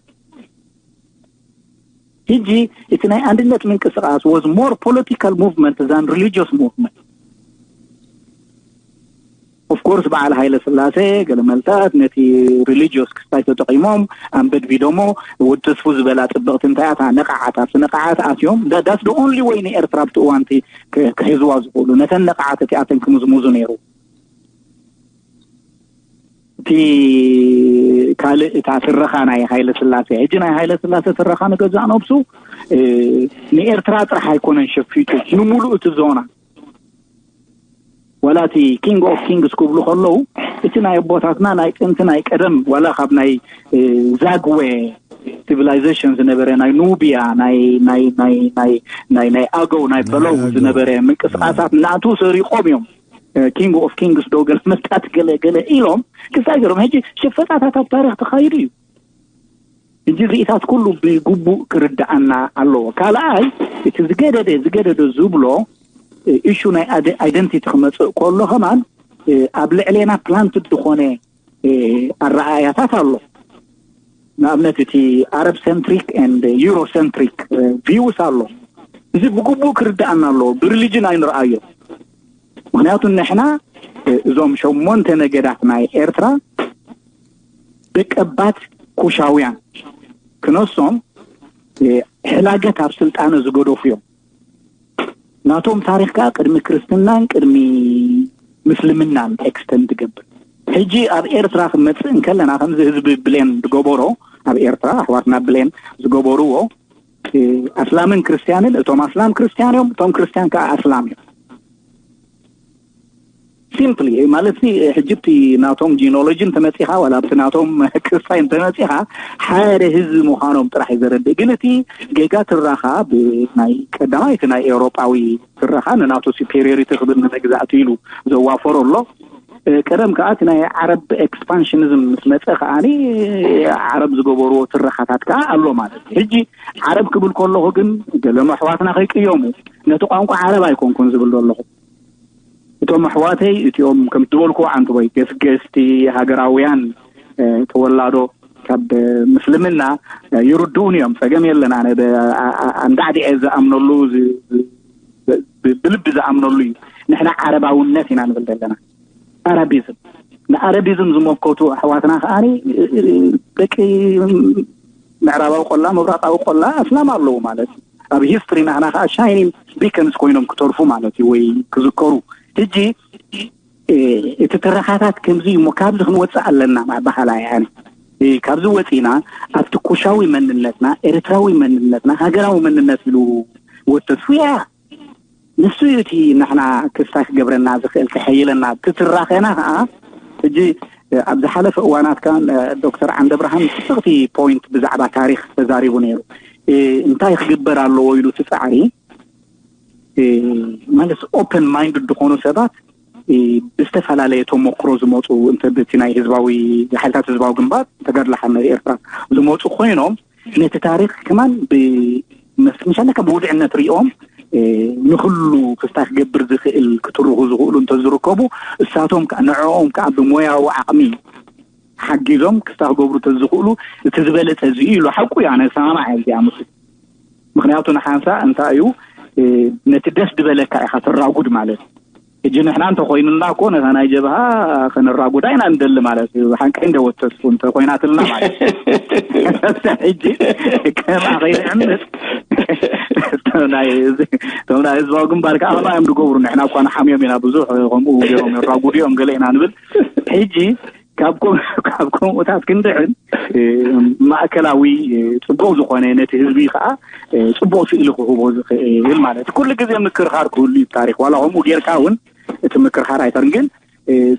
ሕጂ እቲ ናይ ኣንድነት ምንቅስቃስ was more political movement than religious movement of course በዓል ሃይለ ስላሴ ገለመልታት ነቲ ሪሊጂዮስ ክስታይ ተጠቂሞም ኣንበድቢዶሞ ወዲ ተስፉ ዝበላ ፅብቅቲ እንታይ ኣታ ነቃዓት ኣብቲ ነቃዓት ኣትዮም that's the only way ንኤርትራ ኣብቲ እዋንቲ ክሕዝዋ ዝኽእሉ ነተን ነቃዓት እቲኣተን ክምዝሙዙ ነይሩ እቲ ካልእ እታ ትረኻ ናይ ሃይለ ስላሴ ሕጂ ናይ ሃይለ ስላሴ ትረኻ ንገዛእ ነብሱ ንኤርትራ ጥራሕ ኣይኮነን ሸፊቱ ንምሉእ እቲ ዞና ዋላ እቲ ኪንግ ኦፍ ኪንግስ ክብሉ ከለዉ እቲ ናይ ኣቦታትና ናይ ጥንቲ ናይ ቀደም ዋላ ካብ ናይ ዛግወ ሲቪላይዜሽን ዝነበረ ናይ ኑቢያ ናይ ናይ ናይ ናይ ናይ ናይ ኣገው ናይ በለው ዝነበረ ምንቅስቃሳት ናቱ ሰሪቆም እዮም ኪንግ ኦፍ ኪንግስ ዶ ገለ መጣት ገለ ገለ ኢሎም ክሳይ ገሮም ሕጂ ሽፈጣታት ኣብ ታሪክ ተካይዱ እዩ ሕጂ ዚኢታት ኩሉ ብግቡእ ክርድኣና ኣለዎ ካልኣይ እቲ ዝገደደ ዝገደደ ዝብሎ ኢሹ ናይ ኣይደንቲቲ ክመፅእ ከሎ ከማን ኣብ ልዕሌና ፕላንት ዝኾነ ኣረኣያታት ኣሎ ንኣብነት እቲ ኣረብ ሰንትሪክ ን ዩሮ ሰንትሪክ ቪውስ ኣሎ እዚ ብግቡእ ክርድኣና ኣለዎ ብሪሊጅን ኣይንርኣዮ ምክንያቱ ንሕና እዞም ሸሞንተ ነገዳት ናይ ኤርትራ ደቀባት ኩሻውያን ክነሶም ሕላገት ኣብ ስልጣነ ዝገደፉ እዮም። ናቶም ታሪኽ ከዓ ቅድሚ ክርስትናን ቅድሚ ምስልምናን ኤክስተንድ ትገብር። ሕጂ ኣብ ኤርትራ ክንመፅእ እንከለና ከምዚ ህዝቢ ብሌን ዝገበሮ፣ ኣብ ኤርትራ ኣሕዋትና ብሌን ዝገበርዎ፣ ኣስላምን ክርስትያንን፣ እቶም ኣስላም ክርስትያን እዮም፣ እቶም ክርስትያን ከዓ ኣስላም እዮም። ሲምፕሊ ማለት ሕጂ እቲ ናቶም ጂኖሎጂ እንተመፂኻ ዋላ ኣብቲ ናቶም ክስታይ እንተመፂኻ ሓደ ህዝቢ ምዃኖም ጥራሕ እዩ ዘረድእ። ግን እቲ ጌጋ ትራኻ ብናይ ቀዳማይ እቲ ናይ ኤውሮጳዊ ትራኻ ንናቱ ሱፔሪዮሪቲ ክብል ንመግዛእቲ ኢሉ ዘዋፈሮ ኣሎ። ቀደም ከዓ እቲ ናይ ዓረብ ኤክስፓንሽኒዝም ምስ መፀ ከዓኒ ዓረብ ዝገበርዎ ትረኻታት ከዓ ኣሎ ማለት እዩ። ሕጂ ዓረብ ክብል ከለኹ ግን ገለ ኣሕዋትና ከይቅየሙ ነቲ ቋንቋ ዓረብ ኣይኮንኩን ዝብል ዘለኹ። እቶም ኣሕዋተይ እቲኦም ከም ዝበልኩ ዓንትቦይ ገስገስቲ ሃገራውያን ተወላዶ ካብ ምስልምና ይርድኡን እዮም። ፀገም የለን። ኣነ ኣንዳዕዲዐ ዝኣምነሉ ብልቢ ዝኣምነሉ እዩ። ንሕና ዓረባውነት ኢና ንብል ዘለና። ኣረቢዝም ንኣረቢዝም ዝመከቱ ኣሕዋትና ከዓ ደቂ ምዕራባዊ ቆላ ምብራቃዊ ቆላ ኣስላም ኣለዉ ማለት እዩ። ኣብ ሂስትሪ ናህና ከዓ ሻይኒን ቢከንስ ኮይኖም ክተርፉ ማለት እዩ ወይ ክዝከሩ። ሕጂ እቲ ትረኻታት ከምዚ እሞ ካብዚ ክንወፅእ ኣለና በሃላ እየ። ካብዚ ወፂና ኣብቲ ኩሻዊ መንነትና ኤርትራዊ መንነትና ሃገራዊ መንነት ኢሉ ወተስፉ እያ። ንሱ እዩ እቲ ንሕና ክስታይ ክገብረና ዝኽእል ከሐይለና። እቲ ትራኸና ከዓ ሕጂ ኣብ ዝሓለፈ እዋናት ከዓ ዶክተር ዓንደ ብርሃን ፅብቕቲ ፖይንት ብዛዕባ ታሪክ ተዛሪቡ ነይሩ። እንታይ ክግበር ኣለዎ ኢሉ እቲ ፃዕሪ ማለት ኦፕን ማይንድ ዝኾኑ ሰባት ብዝተፈላለየ ተሞክሮ ዝመፁ እንተ በቲ ናይ ህዝባዊ ሓይልታት ህዝባዊ ግንባር ተጋድሎ ሓርነት ኤርትራ ዝመፁ ኮይኖም ነቲ ታሪክ ከማን ብመስ ምሻለካ ብውድዕነት ሪኦም ንክሉ ክስታይ ክገብር ዝኽእል ክትርኹ ዝኽእሉ እንተዝርከቡ እሳቶም ከዓ ንዕኦም ከዓ ብሞያዊ ዓቕሚ ሓጊዞም ክስታይ ክገብሩ ተዝኽእሉ እቲ ዝበለፀ እዚ እዩ ኢሉ ሓቁ እዩ። ኣነ ሰማማዕ እየ እዚኣ ምስ ምክንያቱ ንሓንሳ እንታይ እዩ ነቲ ደስ ዝበለካ ኢኻ ተራጉድ ማለት እዩ። ሕጂ ንሕና እንተኮይኑልና እኮ ነታ ናይ ጀብሃ ከነራጉዳ ኢና ንደሊ ማለት እዩ። ሓንቀይ እንደወተስኩ እንተኮይናትልና ማለት እዩ። ሕጂ ከማኣ ከይንዕምፅ እቶም ናይ ህዝባዊ ግንባር ከዓ ከማኣ እዮም ዝገብሩ። ንሕና እኳ ንሓምዮም ኢና ብዙሕ ከምኡ ገይሮም የራጉዱ እዮም ገለ ኢና ንብል። ሕጂ ካብ ከምኡታት ክንድሕን ማእከላዊ ፅቡቕ ዝኾነ ነቲ ህዝቢ ከዓ ፅቡቕ ስእሊ ክህቦ ዝኽእል ማለት ኩሉ ግዜ ምክርኻር ክህሉ እዩ ታሪክ ዋላ ከምኡ ጌርካ እውን እቲ ምክርኻር ኣይተርን ግን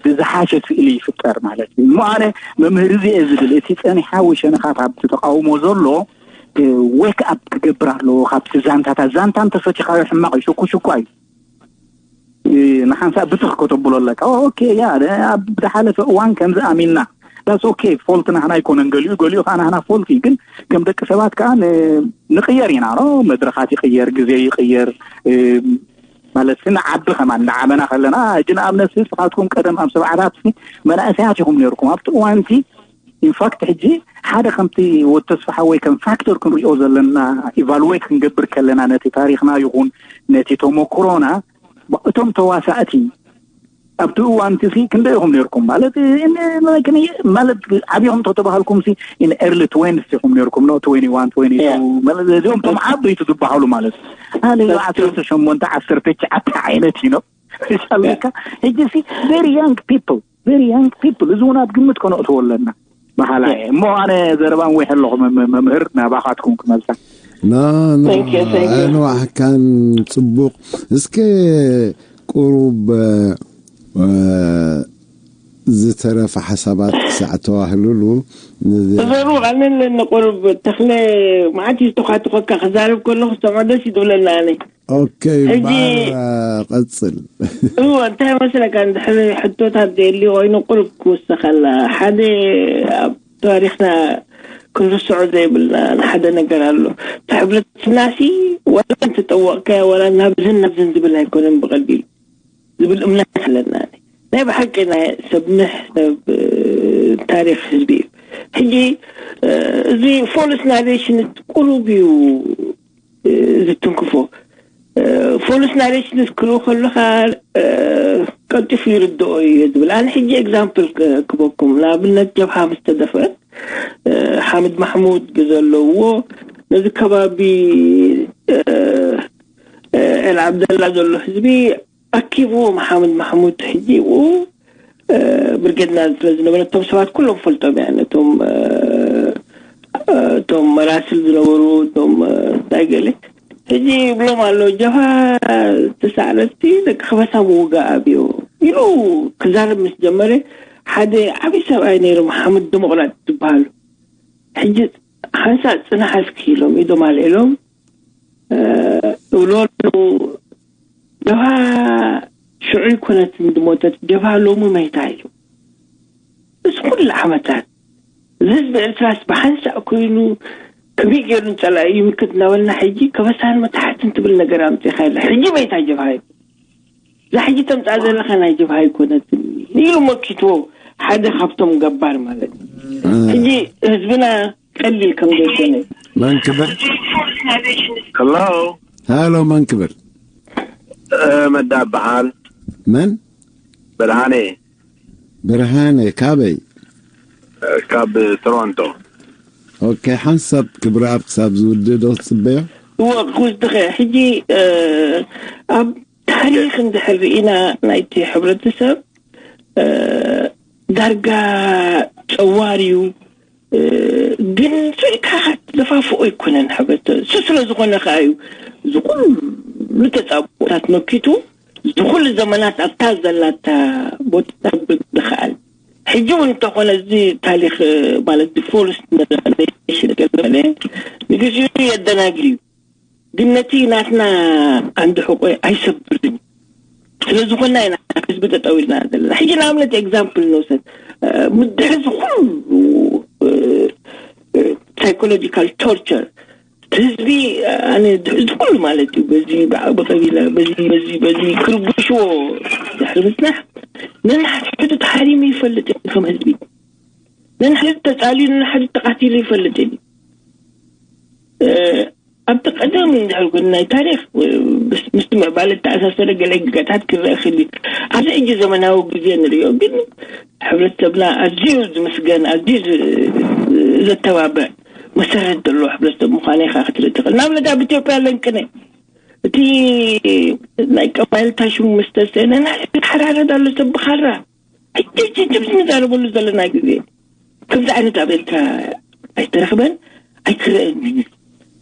ብዝሓሸ ስእሊ ይፍጠር ማለት እዩ። እሞ ኣነ መምህር እዚ እየ ዝብል እቲ ፀኒሓዊ ሸነኻት ኣብቲ ተቃውሞ ዘሎ ዌክ ኣፕ ክገብር ኣለዎ። ካብቲ ዛንታታት ዛንታ እንተፈቲኻዮ ሕማቕ እዩ። ሽኩሽኳ እዩ። ንሓንሳእ ብትኽ ከተብሎ ኣለካ። ኦኬ ያ ኣብ ዝሓለፈ እዋን ከምዚ ኣሚንና ዳስ ኦኬ ፎልት ናህና ኣይኮነን። ገሊኡ ገሊኡ ከዓ ናህና ፎልት እዩ። ግን ከም ደቂ ሰባት ከዓ ንቅየር ኢና ኖ መድረኻት ይቅየር፣ ግዜ ይቅየር ማለት ንዓቢ ከማን ንዓበና ከለና ሕጂ ንኣብነት ንስኻትኩም ቀደም ኣብ ሰብዓታት መናእሰያት ኢኹም ነርኩም ኣብቲ እዋንቲ ኢንፋክት ሕጂ ሓደ ከምቲ ወተስፋ ሓወይ ከም ፋክተር ክንሪኦ ዘለና ኢቫሉዌት ክንገብር ከለና ነቲ ታሪክና ይኹን ነቲ ተመክሮና እቶም ተዋሳእቲ ኣብቲ እዋን እቲ ክንደይ ኢኹም ነርኩም ማለት ማለት ዓብኹም ተተባሃልኩም ሲ ኢን ኤርሊ ትወንስ ኢኹም ነርኩም ኖ ትወንቲ ዋን ትወንቲ ቱ ማለት እዚኦም ቶም ዓበይቲ ዝበሃሉ ማለት ኣነ ዓሰርተ ሸሞንተ ዓሰርተ ትሽዓተ ዓይነት እዩ ነው ይሻለካ ሕጂ ሲ ቨሪ ያንግ ፒፕል ቨሪ ያንግ ፒፕል እዚ እውን ኣብ ግምት ከነእትዎ ኣለና። በሃላ እየ እሞ ኣነ ዘረባ ንዊሐ ኣለኹ መምህር ናባኻትኩም ክመልሳ ንዋሕካን ፅቡቕ እስከ ቁሩብ ዝተረፈ ሓሳባት ክሳዕ ተዋህልሉ ተዘሩ ኣነ ኣለኒ ቁሩብ ተኽለ መዓት ዝተኳትኮካ ክዛረብ ከለኹ ዝሰምዖ ደስ ይትብለና ኣነ ኦኬ ሕጂ ቀፅል እዎ እንታይ መስለካ እንድሕሪ ሕቶታት ዘየሊ ኮይኑ ቁሩብ ክውሰኸላ ሓደ ኣብ ታሪክና ክንርስዖ ዘይብልና ንሓደ ነገር ኣሎ እቲ ሕብረተሰብናሲ ዋላ እንተጠወቕካዮ ዋላ ናብዝን ናብዝን ዝብል ኣይኮነን ብቐሊሉ ዝብል እምነት ኣለና ናይ ብሓቂ ናይ ሰብ ምሕ ሰብ ታሪክ ህዝቢ እዩ ሕጂ እዚ ፎልስ ናሬሽን ቁሩብ እዩ ዝትንክፎ ፎልስ ናሬሽንስ ክርኢ ከለካ ቀልጢፉ ይርድኦ እዩ ዝብል ኣነ ሕጂ ኤግዛምፕል ክበኩም ንኣብነት ጀብሃ ምስ ተደፍረት ሓምድ ማሕሙድ ግዘ ኣለውዎ ነዚ ከባቢ ኤል ዓብደላ ዘሎ ህዝቢ ኣኪብዎ። መሓመድ ማሕሙድ ሕጂ ኡ ብርጌድና ስለ ዝነበረ እቶም ሰባት ኩሎም ፈልጦም እያ ነቶም እቶም መራስል ዝነበሩ እቶም እንታይ ገለ ሕጂ ይብሎም ኣሎ ጀብሃ ተሳዕረቲ ደቂ ከበሳ ምውጋእ ኣብዮ ኢሉ ክዛረብ ምስ ጀመረ ሓደ ዓብዪ ሰብኣይ ነይሩ መሓመድ ደሞቅራጥ ዝበሃሉ ሕጂ ሓንሳእ ጽናሕ እስኪ ኢሎም ኢዶም ኣልዒሎም እብሉ ኣለዉ። ጀብሃ ሽዑ ኣይኮነትን ዝሞተት፣ ጀብሃ ሎሚ መይታ እዩ። እዚ ኩሉ ዓመታት እዚ ህዝቢ ኤርትራስ ብሓንሳእ ኮይኑ ከመይ ገይሩ ንጸላኢ ይምክት እናበልና ሕጂ ከበሳን መታሕትን ትብል ነገር ኣምጺኻ የለ። ሕጂ መይታ ጀብሃ እዩ። እዛ ሕጂ ተምጻእ ዘለኻ ናይ ጀብሃ ኣይኮነትን ኢሉ መኪትዎ ሓደ ካብቶም ገባር ማለት እዩ። ሕጂ ህዝብና ቀሊል ከም ዘይኮነ መን ክብል ሄሎ ሃሎ መን ክብል መዳ በሃል መን ብርሃነ ብርሃነ ካበይ ካብ ቶሮንቶ ኦኬ ሓንሳብ ክብረኣብ ክሳብ ዝውድእ ዶ ትፅበዮ እወ ክውስድኸ ሕጂ ኣብ ታሪኽ እንድሕር ርኢና ናይቲ ሕብረተሰብ ዳርጋ ጨዋር እዩ ግን ስኢልካ ደፋፍኦ ኣይኮነን ሕብረተሰብ እሱ ስለ ዝኾነ ከዓ እዩ እዚ ኩሉ ተፃብኦታት መኪቱ እዚ ኩሉ ዘመናት ኣብታ ዘላታ ቦታ ክብል ዝኽኣል ሕጂ እውን እንተኾነ እዚ ታሪክ ማለት ፎልስ ንግዜኡ የደናግር እዩ ግን ነቲ ናትና ዓንዲ ሕቆ ኣይሰብርን እዩ። ስለ ዝኾና ኢና ህዝቢ ጠጠው ኢልና ዘለና። ሕጂ ንኣብነት ኤግዛምፕል ንውሰድ። ምድሪ እዚ ኩሉ ሳይኮሎጂካል ቶርቸር ህዝቢ ኣነ እዚ ኩሉ ማለት እዩ በዚ ብቀቢላ በዚ በዚ በዚ ክርብሽዎ ድሕሪ ምፅናሕ ነንሓድሕዱ ተሓሪሙ ይፈልጥ እዩ ከም ህዝቢ ነንሓድሕዱ ተፃልዩ ነንሓድሕዱ ተቃቲሉ ይፈልጥ እዩ ኣብቲ ቀደም እንድሕር ኮይኑ ናይ ታሪክ ምስ ምዕባለ ተኣሳሰረ ገለ ግጋታት ክረአ ክእል ኣብዚ ሕጂ ዘመናዊ ግዜ ንሪኦ ግን ሕብረተሰብና ኣዝዩ ዝምስገን ኣዝዩ ዘተባብዕ መሰረት ዘለዎ ሕብረተሰብ ምዃነ ኢኻ ክትርኢ ትኽእል ንኣብነት ኣብ ኢትዮጵያ ለንቅነ እቲ ናይ ቀባይልታ ሽሙ ምስ ተስእነ ናይ ሓራረድ ኣሎ ሰብ ብኻራ ሕጂ ሕጂ ንዛረበሉ ዘለና ግዜ ከምዚ ዓይነት ኣብ ኤርትራ ኣይተረኽበን ኣይክረአን እዩ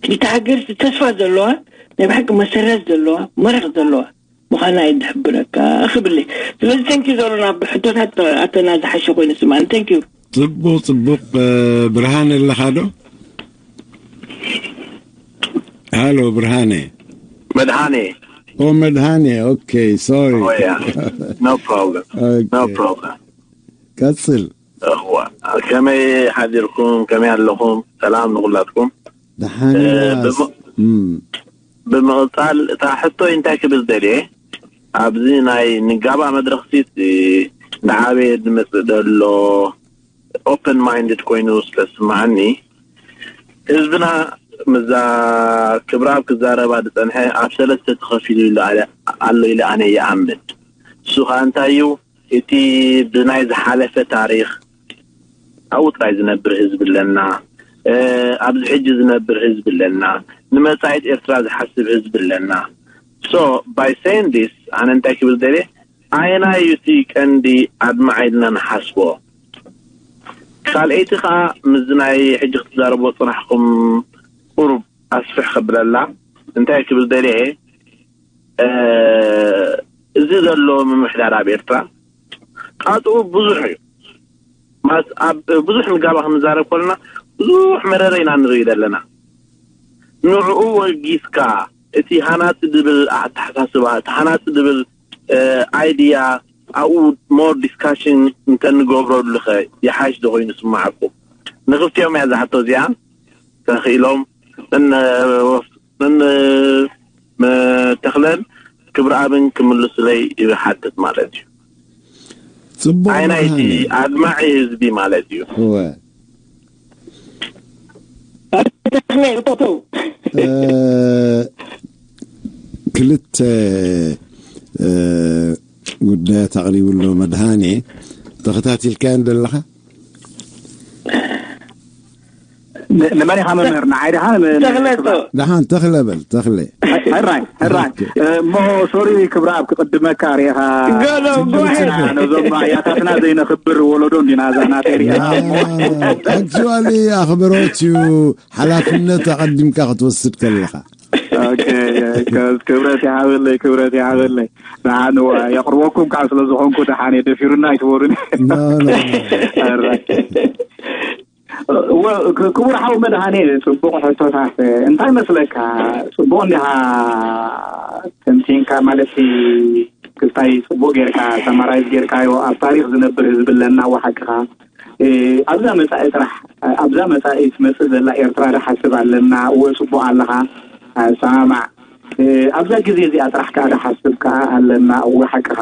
ሕጂ እታ ሃገር ተስፋ ዘለዋ ናይ ብሓቂ መሰረት ዘለዋ መረቕ ዘለዋ ምዃና እየ ዝሕብረካ ክብል እየ ስለዚ ተንኪ ዘሎና ብሕቶታት ኣተና ዝሓሸ ኮይኑ ስማዕኒ ተንኪ ጽቡቅ ጽቡቅ ብርሃን ኣለኻ ዶ ሃሎ ብርሃነ መድሃኔ ኦ መድሃኔ okay sorry Oh yeah, no problem. Okay. No problem. ቀጽል እዋ ከመይ ሓዲርኩም ከመይ ኣለኹም ሰላም ንኹላትኩም ደሓን እ፣ ዋስ ብሞ- እም፣ ብምቕፃል እታ ሕቶ እንታይ ክብል ደልየ ኣብዚ ናይ ንጋባ መድረኽሲት ንዓበየ ዝመፅእ ዘሎ ኦፕን ማይንድድ ኮይኑ ስለስማዓኒ ህዝብና ምዛ ክብራብ ክዛረባ ዝፀንሐ ኣብ ሰለስተ ተኸፊሉ ኢሉ ኣለ- ኣሎ ኢለ ኣነ ይኣምን እሱ ከዓ እንታይ እዩ እቲ ብናይ ዝሓለፈ ታሪክ ኣብኡ ጥራይ ዝነብር ህዝቢ ኣለና ኣብዚ ሕጂ ዝነብር ህዝቢ ኣለና ንመፃኢት ኤርትራ ዝሓስብ ህዝቢ ኣለና so by saying this ኣነ እንታይ ክብል ደልየ ኣየናይ እዩ እቲ ቀንዲ ኣድማዕ ኢልና ንሓስቦ ካልኣይቲ ከዓ ምዚ ናይ ሕጂ ክትዛረቦ ፅናሕኩም ቁሩብ ኣስፍሕ ከብለላ እንታይ ክብል ደልየ እዚ ዘሎ ምምሕዳር ኣብ ኤርትራ ጣጥኡ ብዙሕ እዩ ኣብ ብዙሕ ንጋባ ክንዛረብ ከለና ብዙሕ መረረ ኢና ንርኢ ዘለና ንዕኡ ወጊስካ እቲ ሃናፂ ዝብል ኣተሓሳስባ እቲ ሃናፂ ዝብል ኣይድያ ኣብኡ more discussion እንተንገብረሉ ከ ይሓይሽ ዶ ኮይኑ ይስማዓኩም ንክልቲኦም እያ ዝሓቶ እዚኣ ተኽኢሎም ን ተኽለን ክብረኣብን ክምልሱለይ ይሓትት ማለት እዩ ጽቡቅ ኣይ ናይቲ ብርሃነ። ኣድማዒ ህዝቢ ማለት እዩ እወ እ፣ ክልተ እ፣ ጉዳያት ኣቕሪቡ ኣሎ መድሃኔ ተኸታቲልካያን ዘለኻ ን- ንመን ኢኻ መምህር? ንዓይ ዲኻ? ን- ን- ተኽለ እኮ። ክብራ? ደሓን ተኽለ በል፣ ተኽለ። ሕራይ፣ ሕራይ። ኦኬ። እሞ ሶሪ ክብራ ኣብ ክቕድመካ ርኢኻ። ገሎ ችግር ጓሄ። የለን። ነዞም ኣያታትና ዘይነኽብር ወለዶ እንዲና እዛ ናተይ ሪኢኻ። ና፣ ና፣ ና። ኣክቹዋሊ ኣኽብሮት እዩ፣ ሓላፍነት ኣቐዲምካ ክትወስድ ከለኻ። ኦኬ፣ ክብረት ይሃበለይ፣ ክብረት ይሃበለይ። ደሓን እዋ የቕርበኩም ከዓ ስለ ዝኾንኩ ደሓን እየ፣ ደፊሩና ኣይትበሉኒ። ኖ፣ ኖ፣ ኖ። ሕራይ። እወ፣ ክ- ክቡር ሓው መድሃኔ፣ ጽቡቕ ሕቶታት። እንታይ መስለካ? ጽቡቕ እንዲኻ ተንቲንካ፣ ማለት፣ ክስታይ ጽቡቕ ጌርካ ሰማራይዝ ጌርካዮ፣ ኣብ ታሪኽ ዝነብር ህዝቢ ኣለና። እወ፣ ሓቅኻ። እ፣ ኣብዛ መጻኢ ጥራሕ፣ ኣብዛ መጻኢ ትመጽእ ዘላ ኤርትራ ድሓስብ ኣለና። እወ፣ ጽቡቕ ኣለኻ። ኣሰማማዕ። እ፣ ኣብዛ ግዜ እዚኣ ጥራሕ ከኣ ድሓስብ ከኣ ኣለና። እወ፣ ሓቅኻ።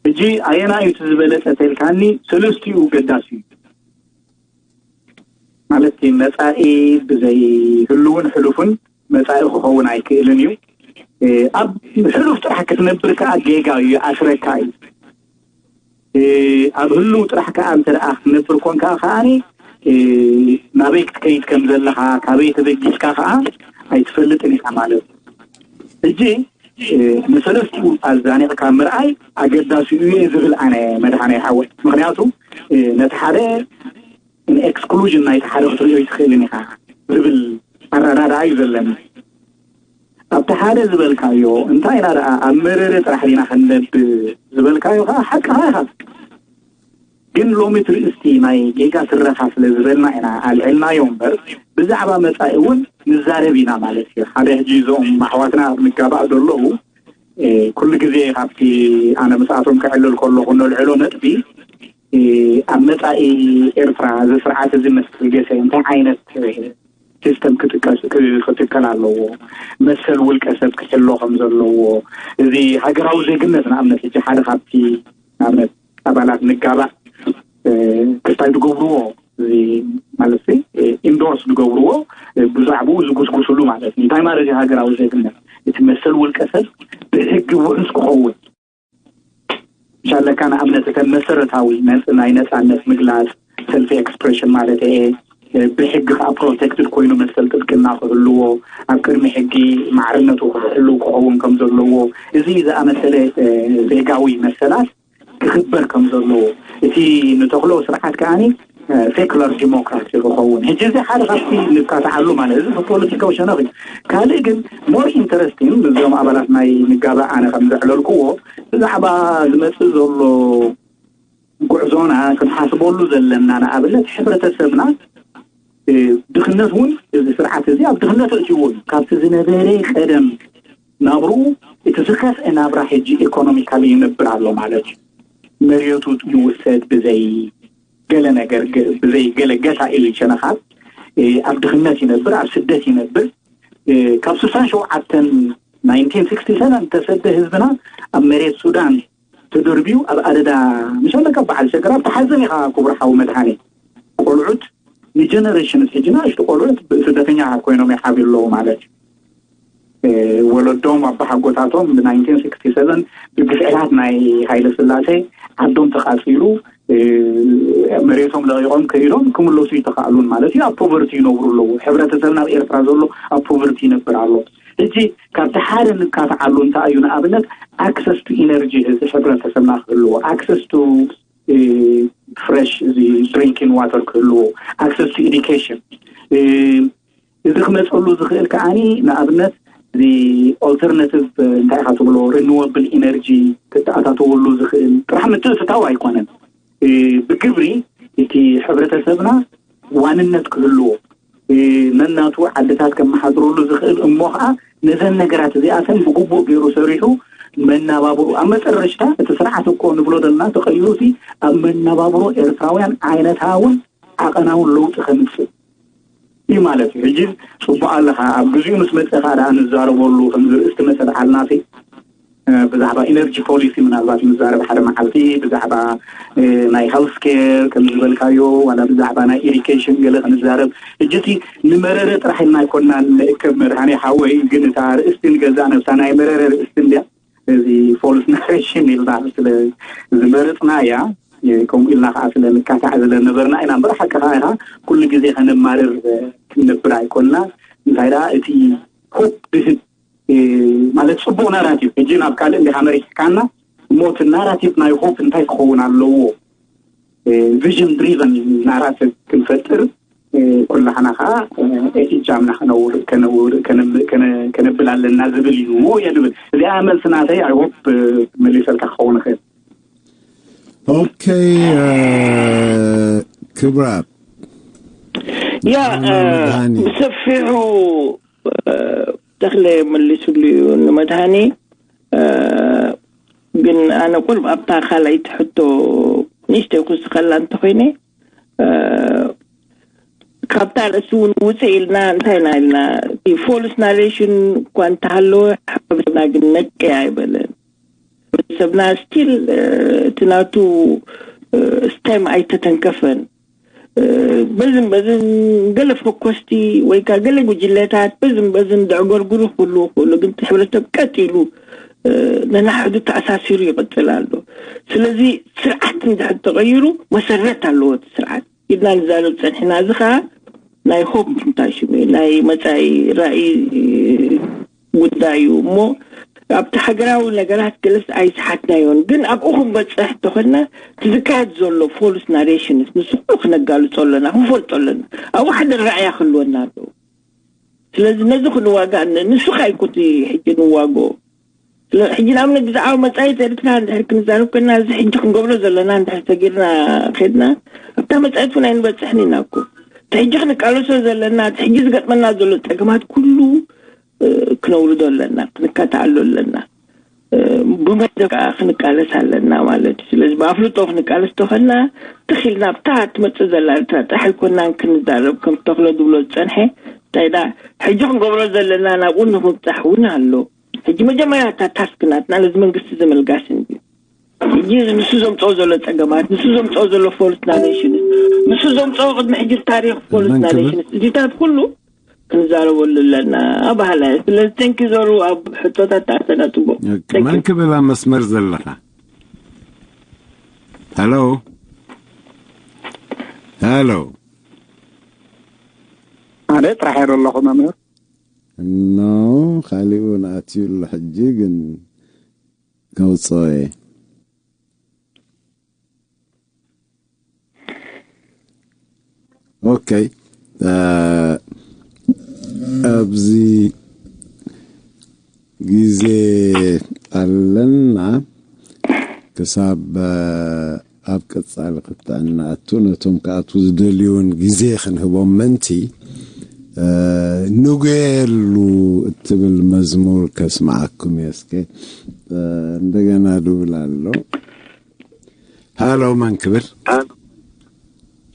ሕጂ ኣየናይ እዩ እቲ ዝበለጸ ተልካኒ? ሰለስቲኡ ገዳሲ እዩ። ማለት፣ መጻኢ ብዘይ ህሉውን ሕሉፍን መጻኢ ክኸውን ኣይክእልን እዩ። እ፣ ኣብ ሕሉፍ ጥራሕ ክትነብር ከኣ ጌጋ እዩ፣ ይኣስረካ እዩ። እ፣ ኣብ ህሉው ጥራሕ ከኣ እንተ ደኣ ክትነብር ኮንካ ከኣኒ፣ እ፣ ናበይ ክትከይድ ከም ዘለኻ፣ ካበይ ተበጊስካ ከኣ ኣይትፈልጥን ኢኻ ማለት እዩ። ሕጂ፣ እ፣ ንሰለስቲኡ ኣዛኒቕካ ምርኣይ ኣገዳሲ እዩ እየ ዝብል ኣነ፣ መድሃኔ ሓወይ። ምኽንያቱ፣ እ፣ ነቲ ሓደ ንኤክስክሉዥን ናይቲ ሓደ ክትሪኦ ኣይትኽእልን ኢኻ ዝብል ኣረዳድኣ እዩ ዘለኒ። ኣብቲ ሓደ ዝበልካዮ፣ እንታይ ኢና ደኣ ኣብ መረረ ጥራሕ ዲና ክንነብር ዝበልካዮ ከኣ ሓቅኻ ኢኻ። ግን ሎሚ ትርእስቲ ናይ ጌጋ ትረኻ ስለ ዝበልና ኢና ኣልዒልናዮ እምበር፣ ብዛዕባ መጻኢ እውን ንዛረብ ኢና ማለት እዩ። ሓደ ሕጂ እዞም ኣሕዋትና ኣብ ንጋባእ ዘለዉ፣ እ፣ ኩሉ ግዜ ካብቲ ኣነ ምስኣቶም ክዕልል ከለኹ ነልዕሎ ነጥቢ፣ እ፣ ኣብ መጻኢ ኤርትራ እዚ ስርዓት እዚ ምስ ገሰ እንታይ ዓይነት፣ እ፣ ሲስተም ክጥቀስ፣ ክ-፣ ክትከል ኣለዎ፣ መሰል ውልቀ ሰብ ክሕሎ ከም ዘለዎ፣ እዚ ሃገራዊ ዜግነት ንኣብነት፣ ሕጂ ሓደ ካብቲ ንኣብነት ኣባላት ንጋባእ፣ እ፣ ክስታይ ዝገብርዎ፣ እዚ ማለት፣ እ፣ ኢንዶርስ ዝገብርዎ፣ እ፣ ብዛዕባኡ ዝጉስጉስሉ ማለት እዩ። እንታይ ማለት እዩ ሃገራዊ ዜግነት? እቲ መሰል ውልቀ ሰብ ብሕጊ ውሑስ ክኸውን። ሻለካ ንኣብነት እተን መሰረታዊ ነጽ-፣ ናይ ነጻነት ምግላጽ፣ ሰልፍ ኤክስፕሬሽን ማለት እየ፣ እ፣ ብሕጊ ከኣ ፕሮቴክትድ ኮይኑ መሰል ጥብቅና ክህልዎ፣ ኣብ ቅድሚ ሕጊ ማዕርነቱ ክሕሉ ክኸውን ከም ዘለዎ፣ እዚ ዝኣመሰለ፣ እ፣ ዜጋዊ መሰላት ክኽበር ከም ዘለዎ፣ እቲ ንተኽሎ ስርዓት ከኣኒ፣ እ፣ ሴኩላር ዲሞክራሲ ክኸውን። ሕጂ እዚ ሓደ ካብቲ ንካትዓሉ ማለት፣ እዚ ፖለቲካዊ ሸነኽ እዩ። ካልእ ግን ሞር ኢንተረስቲንግ፣ እዞም ኣባላት ናይ ንጋባእ ኣነ ከም ዘዕለልክዎ፣ ብዛዕባ ዝመጽእ ዘሎ ጉዕዞና ክንሓስበሉ ዘለና፣ ንኣብነት ሕብረተሰብና፣ እ፣ ድኽነት እውን እዚ ስርዓት እዚ ኣብ ድኽነት ኣእትይዎ እዩ። ካብቲ ዝነበረ ቀደም ናብርኡ እቲ ዝኸፍአ ናብራ ሕጂ ኢኮኖሚካሊ ይነብር ኣሎ ማለት እዩ። መሬቱ ይውሰድ ብዘይ ገለ ነገር፣ ገ-፣ ብዘይ ገለ ገታ ኢሉ ሸነኻት፣ እ፣ ኣብ ድኽነት ይነብር፣ ኣብ ስደት ይነብር። እ፣ ካብ ስሳን ሸውዓተን፣ ናይንቲን ሲክስቲ ሰቨን፣ ተሰደ ህዝብና ኣብ መሬት ሱዳን ተደርብዩ ኣብ ኣደዳ፣ ምሽ ኣለካ በዓል ሸገር፣ ኣብቲ ሓዘን ኢኻ ክቡር ሓው መድሃኔ። ቆልዑት ንጀነሬሽንስ፣ ሕጂ ንኣሽቱ ቆልዑት ብ-፣ ስደተኛ ኮይኖም ይሓብዩ ኣለዉ ማለት እዩ። እ፣ ወለዶም ኣባሓጎታቶም ብ ናይንቲን ሲክስቲ ሰቨን ብግፍዕታት ናይ ሃይለ ስላሴ ዓዶም ተቓጺሉ፣ እ፣ መሬቶም ለቒቖም ከይዶም ክምለሱ ይተኻእሉን ማለት እዩ። ኣብ ፖቨርቲ ይነብሩ ኣለዉ። ሕብረተሰብና ኣብ ኤርትራ ዘሎ ኣብ ፖቨርቲ ይነብር ኣሎ። ሕጂ ካብቲ ሓደ ንካትዓሉ እንታይ እዩ? ንኣብነት ኣክሰስ ቱ ኢነርጂ፣ እዚ ሕብረተሰብና ክህልዎ፣ ኣክሰስ ቱ፣ እ፣ ፍሬሽ፣ እዚ ድሪንኪን ዋተር ክህልዎ፣ ኣክሰስ ቱ ኤዱኬሽን፣ እ፣ እዚ ክመፀሉ ዝኽእል ከዓኒ ንኣብነት እዚ ኦልተርናቲቭ፣ እንታይ ኢኻ ትብሎ፣ ሪኒወብል ኢነርጂ ክተኣታተወሉ ዝኽእል ጥራሕ ምትእትታው ኣይኮነን። እ፣ ብግብሪ እቲ ሕብረተሰብና ዋንነት ክህልዎ፣ እ፣ ነናቱ ዓድታት ከመሓድረሉ ዝኽእል እሞ ኸዓ ነዘን ነገራት እዚኣተን ብግቡእ ገይሩ ሰሪሑ መናባብሮ፣ ኣብ መጨረሽታ እቲ ስርዓት እኮ ንብሎ ዘለና ተቐይሩሲ ኣብ መናባብሮ ኤርትራውያን ዓይነታውን ዓቐናውን ለውጢ ከምፅእ እዩ ማለት እዩ። ሕጂ ጽቡቕ ኣለኻ፣ ኣብ ግዚኡ ምስ መጸ ኸኣ ደኣ ንዛረበሉ። ከምዚ ርእስቲ መሰል ዓልናሲ፣ እ፣ ብዛዕባ ኢነርጂ ፖሊሲ ምናልባት ንዛረብ ሓደ መዓልቲ፣ ብዛዕባ፣ እ፣ ናይ ሄልስ ኬር ከም ዝበልካዮ፣ ዋላ ብዛዕባ ናይ ኢሪጌሽን ገለ ክንዛረብ። ሕጂ እቲ ንመረረ ጥራሕ ኢልና ኣይኮናን ንእከብ መድሃኔ ሓወይ፣ ግን እታ ርእስቲ ንገዛእ ነብሳ ናይ መረረ ርእስቲ እንድያ። እዚ ፎልስ ናሬሽን ኢልና ስለ ዝመረጽናያ፣ ከምኡ ኢልና ከዓ ስለ ንካታዕ ዝነበርና ኢና እምበር ሓቂ ከዓ ኢኻ። ኩሉ ግዜ ከነማርር ክንነብር ኣይኮንና። እንታይ ደኣ እቲ ሆፕ ዝህብ ማለት ጽቡቕ ናራቲቭ ሕጂ ናብ ካልእ እንዲኻ መሪሕካና። እሞ እቲ ናራቲቭ ናይ ሆፕ እንታይ ክኸውን ኣለዎ? ቪዥን ድሪቨን ናራቲቭ ክንፈጥር ኩላህና ከዓ እጃምና ከነብር ከነብል ኣለና ዝብል እዩ እየ ዝብል። እዚኣ መልሲ ናተይ። ኣይ ሆፕ መሊሰልካ ክኸውን ይኽእል። ኦኬ። ክብራት ያ ብሰፊሑ ተኽለ መሊሱሉ እዩ ንመድሃኒ። ግን ኣነ ቁርብ ኣብታ ካልኣይቲ ሕቶ ንእሽተይ ክውስኸላ እንተኮይነ፣ ካብታ ርእሲ እውን ውፅእ ኢልና እንታይ ኢና ኢልና፣ ፎልስ ናሬሽን እኳ እንተሃለወ ሕብረተሰብና ግን ነቀ ኣይበለን። ሕብረተሰብና ስቲል እቲ ናቱ ስቴም ኣይተተንከፈን። በዝን በዝን ገለ ፈኮስቲ ወይ ከዓ ገለ ጉጅለታት በዝን በዝን ደዕጎርጉሩ ክህልዉ ክእሉ፣ ግን እቲ ሕብረተሰብ ቀጥ ኢሉ ነናሕዱ ተኣሳሲሩ ይቕፅል ኣሎ። ስለዚ ስርዓት እንድሕር ተቐይሩ መሰረት ኣለዎ እቲ ስርዓት ኢልና ንዛረብ ፀንሕና። እዚ ከዓ ናይ ሆፕ እንታይ ሽሙ ናይ መፃኢ ራእይ ጉዳይ እዩ እሞ ኣብቲ ሃገራዊ ነገራት ገለስ ኣይስሓትናዮን። ግን ኣብኡ ክንበፅሕ ተኾንና እቲ ዝካየድ ዘሎ ፎልስ ናሬሽንስ ንሱ ኩሉ ክነጋልፆ ኣለና፣ ክንፈልጦ ኣለና። ኣብኡ ሓደ ራእያ ክህልወና ኣለዎ። ስለዚ ነዚ ክንዋጋእ ን- ንሱ ካይኩቲ ሕጂ ንዋጎ ስለ ሕጂ ንኣብነት ብዛዕባ መጻኢት ኤርትራ እንድሕር ክንዛረብ ከና እዚ ሕጂ ክንገብሮ ዘለና እንድሕር ሰጊርና ኸድና ኣብታ መጻኢት እውን ኣይንበፅሕን ኢና እኮ። እቲ ሕጂ ክንቃለሶ ዘለና እቲ ሕጂ ዝገጥመና ዘሎ ፀገማት ኩሉ ክነውርዶ ኣለና፣ ክንካተኣሉ ኣለና። ብመደብ ከዓ ክንቃለስ ኣለና ማለት እዩ። ስለዚ ብኣፍልጦ ክንቃለስ ተኾንና ትኺልና ኣብታ ትመፅእ ዘላ ኤርትራ ጥራሕ ኣይኮናን ክንዛረብ ከም ተኽሎ ዝብሎ ዝፀንሐ እንታይ ዳ ሕጂ ክንገብሮ ዘለና ናብኡ ንምብፃሕ እውን ኣሎ። ሕጂ መጀመርያ እታ ታስክ ናትና ነዚ መንግስቲ ዝምልጋስ እንድዩ። ሕጂ ንሱ ዘምፅኦ ዘሎ ፀገማት፣ ንሱ ዘምፅኦ ዘሎ ፎልስ ናሬሽንስ፣ ንሱ ዘምፅኦ ቅድሚ ሕጂ ታሪክ ፎልስ ናሬሽንስ እዚታት ኩሉ ክንዛረበሉ ኣለና። ኣባህላ ስለዚ ተንኪ ዘሩ ኣብ ሕቶታት ተኣተና ፅቡቅ። መን ክብል ኣብ መስመር ዘለኻ? ሃሎ ሃሎ። ኣነ ጥራሕ እየ ዘለኹ መምህር። ኖ፣ ካሊኡ ንኣትዩ ኣሎ ሕጂ ግን ከውፅኦ እየ። ኦኬ። ኣብዚ ግዜ ኣለና ክሳብ ኣብ ቀጻሊ ክትዕናእቱ ነቶም ክኣትዉ ዝደልዩን ግዜ ክንህቦም ምእንቲ ንጉየሉ እትብል መዝሙር ከስምዓኩም እየ። እስከ እንደገና ድውል ኣሎ። ሃሎ፣ መን ክብል?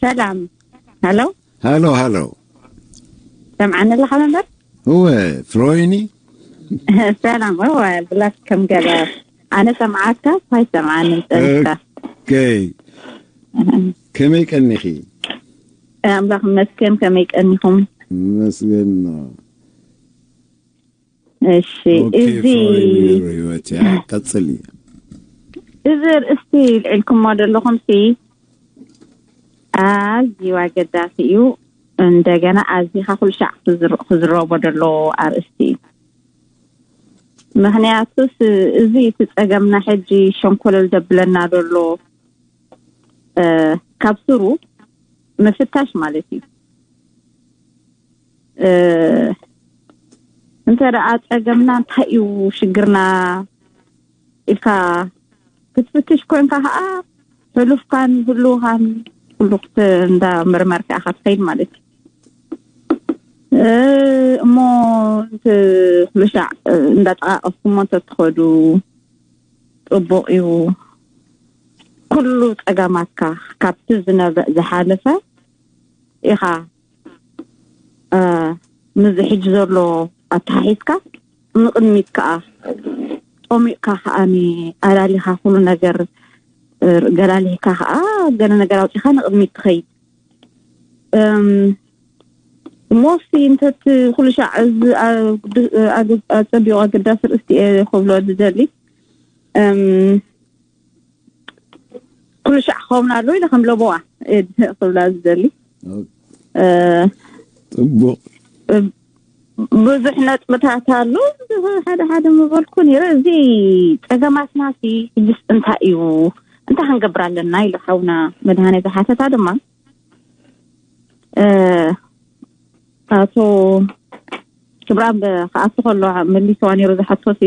ሰላም። ሃሎ ሃሎ ሃሎ። ሰምዓኒ ኣለኻ መምህር? እወ ፍሎይኒ። ሰላም። እወ ብላስ ከም ገለ ኣነ ሰምዓካ ታይ ሰምዓኒ ጸንካ። ከይ ከመይ ቀኒኺ? ኣምላኽ ይመስገን። ከመይ ቀኒኹም? መስገን ነው። እሺ፣ እዚ ህይወት ቀጽሊ። እዚ ርእስቲ ልዒልኩሞ ዘለኹም ሲ ኣዝዩ ኣገዳሲ እዩ። እንደገና ኣዚኻ ኩሉ ሻዕ ክዝረቦ ዘሎ ኣርእስቲ እዩ። ምክንያቱስ እዚ እቲ ጸገምና ሕጂ ሸንኮለል ዘብለና ዘሎ ካብ ስሩ ምፍታሽ ማለት እዩ። እንተ ደኣ ጸገምና እንታይ እዩ ሽግርና ኢልካ ክትፍትሽ ኮንካ ከዓ ሕሉፍካን ህልውኻን ኩሉ እንዳ መርመርካ ኢኻ ትኸይድ ማለት እዩ። እሞ እቲ ኩሉ ሻዕ እንዳጠቃቀስኩሞ እንተትኸዱ ጽቡቅ እዩ። ኩሉ ጸገማትካ ካብቲ ዝነበ ዝሓለፈ ኢኻ ምዚ ሕጂ ዘሎ ኣተሓሒዝካ ንቕድሚት ከዓ ጦሚቕካ ከዓ ኣላሊኻ ኩሉ ነገር ገላሊህካ ከዓ ገለ ነገር ኣውፂኻ ንቕድሚት ትኸይድ። ሞስቲ እንተት ኩሉ ሻዕ ኣፀቢቑ ኣገዳሲ ርእስቲ እየ ክብሎ ዝደሊ። ኩሉ ሻዕ ክኸውን ኣለዎ ኢለ ከም ለበዋ እየ ክብላ ዝደሊ። እ፣ ጽቡቕ። እ፣ ብዙሕ ነጥብታት ኣሎ። ሓደ ሓደ ምበልኩ ነይረ። እዚ ጸገማትና ሲ ሕጅስ እንታይ እዩ? እንታይ ክንገብር ኣለና? ኢሉ ሓውና መድሃኔ ዝሓተታ ድማ፣ እ፣ ኣቶ ክብራም ክኣቱ ከሎ መሊስዋ ነይሩ ዝሓቶ ሲ፣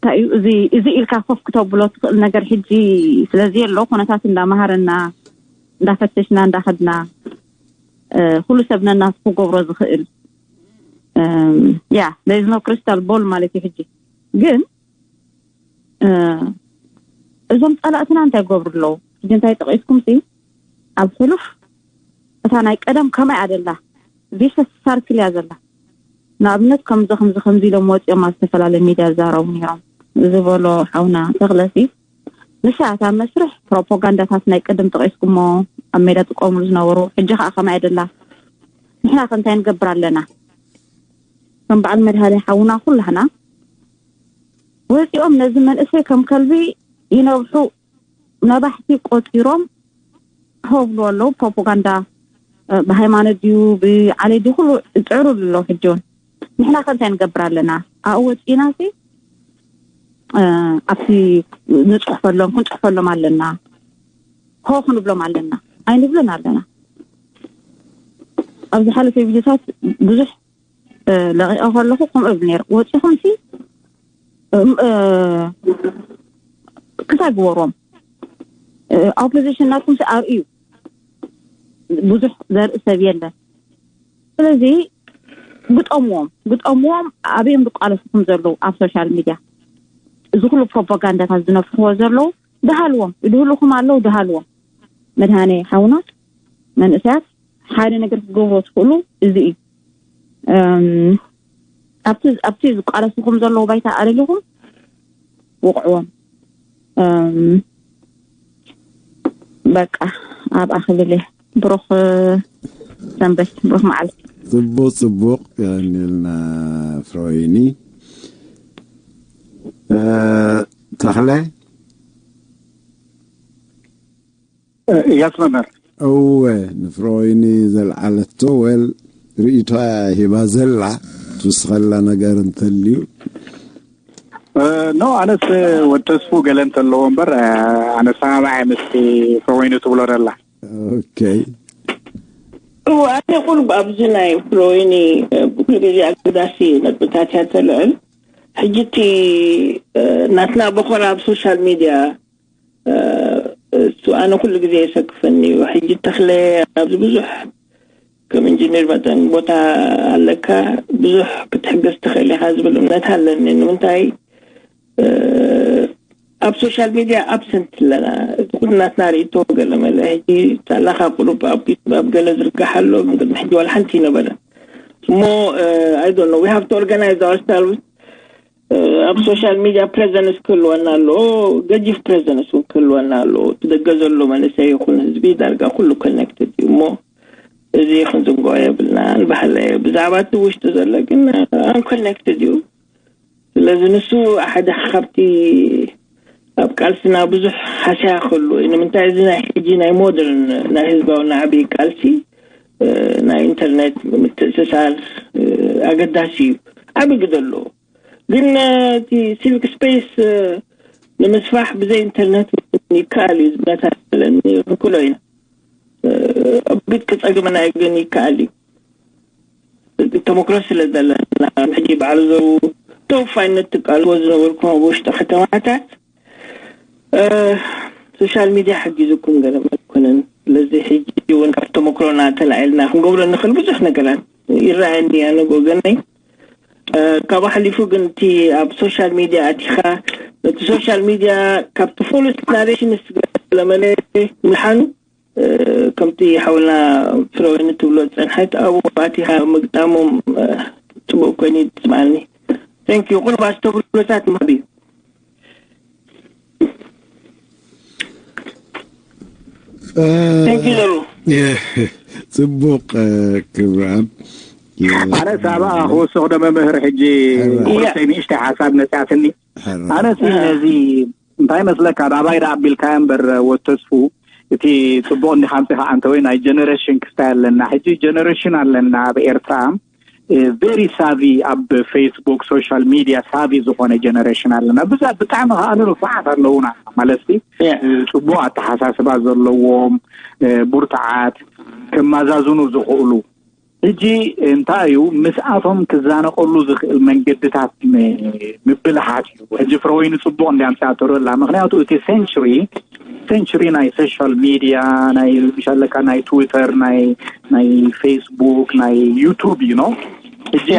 እንታይ እዩ እዚ፣ እዚ ኢልካ ኮፍ ክተብሎ ትኽእል ነገር ሕጂ ስለዚ ኣሎ፣ ኩነታት እንዳመሃረና፣ እንዳፈተሽና፣ እንዳኸድና፣ እ፣ ኩሉ ሰብ ነናቱ ክገብሮ ዝኽእል፣ እም፣ ያ፣ there is no crystal ball ማለት እዩ። ሕጂ ግን፣ እ፣ እዞም ጸላእትና እንታይ ይገብሩ ኣለዉ? ሕጂ እንታይ ጠቒስኩም ሲ፣ ኣብ ሕሉፍ እታ ናይ ቀደም ከማይ ኣደላ፣ vicious circle እያ ዘላ። ንኣብነት ከምዚ፣ ከምዚ፣ ከምዚ ኢሎም ወጺኦም ኣብ ዝተፈላለየ ሚድያ ዝዛረቡ ነይሮም ዝበሎ ሓውና ተኽለሲ፣ ንሳ እታ መስርሕ ፕሮፓጋንዳታት ናይ ቀደም ጠቒስኩሞ ኣብ ሜዳ ጥቀምሉ ዝነበሩ፣ ሕጂ ኸኣ ከማይ ኣደላ። ንሕና ከ እንታይ ንገብር ኣለና? ከም በዓል መድሃኔ ሓውና ኩላህና ወጺኦም ነዚ መንእሰይ ከም ከልቢ ይነብሑ፣ ነባሕቲ ቆጺሮም ሆብሉ ኣለዉ። ፕሮፓጋንዳ፣ እ፣ ብሃይማኖት ድዩ ብዓሌት ድዩ ኩሉ ይጽዕሩሉ ኣለዉ። ሕጂ እውን ንሕና ከ እንታይ ንገብር ኣለና? ኣብኡ ወጺእና ሲ፣ እ፣ ኣብቲ ንጽሕፈሎም ክንጽሕፈሎም ኣለና፣ ሆ ክንብሎም ኣለና፣ ኣይንብልን ኣለና። ኣብ ዝሓለፈ ቪድዮታት ብዙሕ፣ እ፣ ለቒቐ ከለኹ ከምኡ እብል ነይረ። ወጺኹም ሲ፣ እ፣ እ፣ ክሳይ ግበሮም፣ እ፣ ኦፖዚሽን ናትኩም ሲ ኣርእዩ። ብዙሕ ዘርኢ ሰብ የለን። ስለዚ ግጠምዎም፣ ግጠምዎም፣ ኣበዮም ዝቃለሱኹም ዘለዉ ኣብ ሶሻል ሚድያ፣ እዚ ኩሉ ፕሮፓጋንዳታት ዝነፍሕዎ ዘለዉ ድሃልዎም፣ ይድህልኹም ኣለዉ፣ ድሃልዎም። መድሃኔ ሓውና፣ መንእሰያት ሓደ ነገር ክትገብሩ ትኽእሉ እዚ እዩ። እም፣ ኣብቲ፣ ኣብቲ ዝቃለሱኹም ዘለዉ ባይታ ኣለሊኹም ውቕዕዎም። እም፣ በቃ ኣብኣ ክብል እየ። ብሩኽ ሰንበት፣ ብሩኽ መዓልቲ። ጽቡቕ፣ ጽቡቕ። የቐንየልና ፍሮይኒ። እ፣ ተኽለ? እያስ መምህር። እወ፣ ንፍሮይኒ ዘልዓለቶ፣ ወል፣ ርእይቶያ ሂባ ዘላ፣ ትውስኸላ ነገር እንተልዩ። እ፣ ኖ፣ ኣነስ ወድ ተስፉ ገለ እንተለዎ እምበር፣ እ፣ ኣነ ሰማማዕ ምስቲ ፍሮይኒ ትብሎ ደላ። ኦኬ። እወ፣ ኣነ ኩሉ ኣብዚ ናይ ፍሮይኒ፣ እ፣ ኩሉ ግዜ ኣገዳሲ ነጥብታት እያ ተልዕል። ሕጂ እቲ፣ እ፣ ናትና በኾራ ኣብ ሶሻል ሚድያ፣ እ፣ እሱ ኣነ ኩሉ ግዜ የሰክፈኒ እዩ። ሕጂ ተኽለ ኣብዚ ብዙሕ ከም ኢንጂነር መጠን ቦታ ኣለካ፣ ብዙሕ ክትሕገዝ ትኽእል ኢኻ ዝብል እምነት ኣለኒ። ንምንታይ፣ እ፣ ኣብ ሶሻል ሚድያ ኣብሰንት ኣለና። እቲ ኩሉ ናትና ርእይቶ ገለ መለ። ሕጂ ሳላኻ ቁሩብ ኣብ ዩቱብ ኣብ ገለ ዝርጋሕ ኣሎ፣ ግን ቅድሚ ሕጂ ዋላ ሓንቲ ይነበረ። እሞ፣ እ፣ I don't know, we have to organize ourselves። እ፣ ኣብ ሶሻል ሚድያ ፕሬዘንስ ክህልወና ኣለዎ፣ ገጂፍ ፕሬዘንስ እውን ክህልወና ኣለዎ። እቲ ደገ ዘሎ መንእሰይ ይኹን ህዝቢ ዳርጋ ኩሉ ኮኔክትድ እዩ። እሞ እዚ ክንዝንግዖ የብልናን። ባህለ ብዛዕባ እቲ ውሽጢ ዘሎ ግን ኣንኮኔክትድ እዩ። ስለዚ ንሱ ሓደ ካብቲ ኣብ ቃልስና ብዙሕ ሃስያ ክህሉ እዩ። ንምንታይ እዚ ናይ ሕጂ ናይ ሞደርን ናይ ህዝባዊ ናይ ዓብዪ ቃልሲ፣ እ፣ ናይ ኢንተርኔት ምትእስሳር፣ እ፣ ኣገዳሲ እዩ። ዓብዪ ግደ ኣለዎ። ግን፣ እ፣ እቲ ሲቪክ ስፔስ፣ እ፣ ንምስፋሕ ብዘይ ኢንተርኔት ይከኣል እዩ ዝብለታ ዘለኒ። ክንክሎ ኢና። እ፣ ኣብ ግጥቂ ጸገመና እዩ ግን ይከኣል እዩ። ተመክሮ ስለ ዘለና፣ ሕጂ በዓል ዘው ተወፋይነት ትቃልዎ ዝነበርኩም ኣብ ውሽጢ ከተማታት፣ እ፣ ሶሻል ሚድያ ሓጊዙኩም ገለ ኣይኮነን። ስለዚ ሕጂ እውን ካብ ተመክሮና ተላዒልና ክንገብሮ ንኽእል ብዙሕ ነገራት ይረኣየኒ ኣነ ብወገነይ። እ፣ ካብኡ ሓሊፉ ግን እቲ ኣብ ሶሻል ሚድያ ኣቲኻ ነቲ ሶሻል ሚድያ ካብቲ ፎልስ ናሬሽንስ ገለ መለ ምልሓኑ፣ እ፣ ከምቲ ሓውና ፍረወይኒ ትብሎ ዝጸንሐት ኣብኡ ኣቲኻ ምግጣሞም፣ እ፣ ጽቡቕ ኮይኑ እዩ ዝስምዓኒ። Thank you። ቁሩብ ኣስተብህሎታት ምሃብ እዩ። እ፣ Thank you ዘሩ። የ-፣ ጽቡቕ፣ እ፣ ክብራም። የ-፣ ኣነ ሳባ ክውስኽ ዶ መምህር? ሕጂ ሕራ። ቁርሰይ ንእሽተይ ሓሳብ መጽኣትኒ። ሕራ። ኣነስ ነዚ እንታይ መስለካ፣ ዳባይ ዳ ኣቢልካ እምበር ወተስፉ፣ እቲ ጽቡቕ እንዲኻ ኣምጺኻ፣ ኣንተ ወይ ናይ ጀነሬሽን ክስታይ ኣለና። ሕጂ ጀነሬሽን ኣለና ኣብ ኤርትራ፣ ቬሪ ሳቪ፣ ኣብ ፌስቡክ፣ ሶሻል ሚዲያ ሳቪ ዝኾነ ጀነሬሽን ኣለና። ብዛ ብጣዕሚ ከኣ ንፉዓት ኣለውና ማለት ጽቡቕ ኣተሓሳስባ ዘለዎም፣ ቡርትዓት፣ ከማዛዝኑ ዝኽእሉ። ሕጂ እንታይ እዩ ምስኣቶም ክዛነቐሉ ዝኽእል መንገድታት ምብልሓት እዩ። ሕጂ ፍረወይኒ ጽቡቕ እንዲያ ኣምፅኣቶ ኣላ። ምክንያቱ እቲ ሴንቹሪ ሴንቹሪ ናይ ሶሻል ሚዲያ፣ ናይ ምሻለካ ናይ ትዊተር፣ ናይ ናይ ፌስቡክ፣ ናይ ዩቱብ እዩ። ሕጂ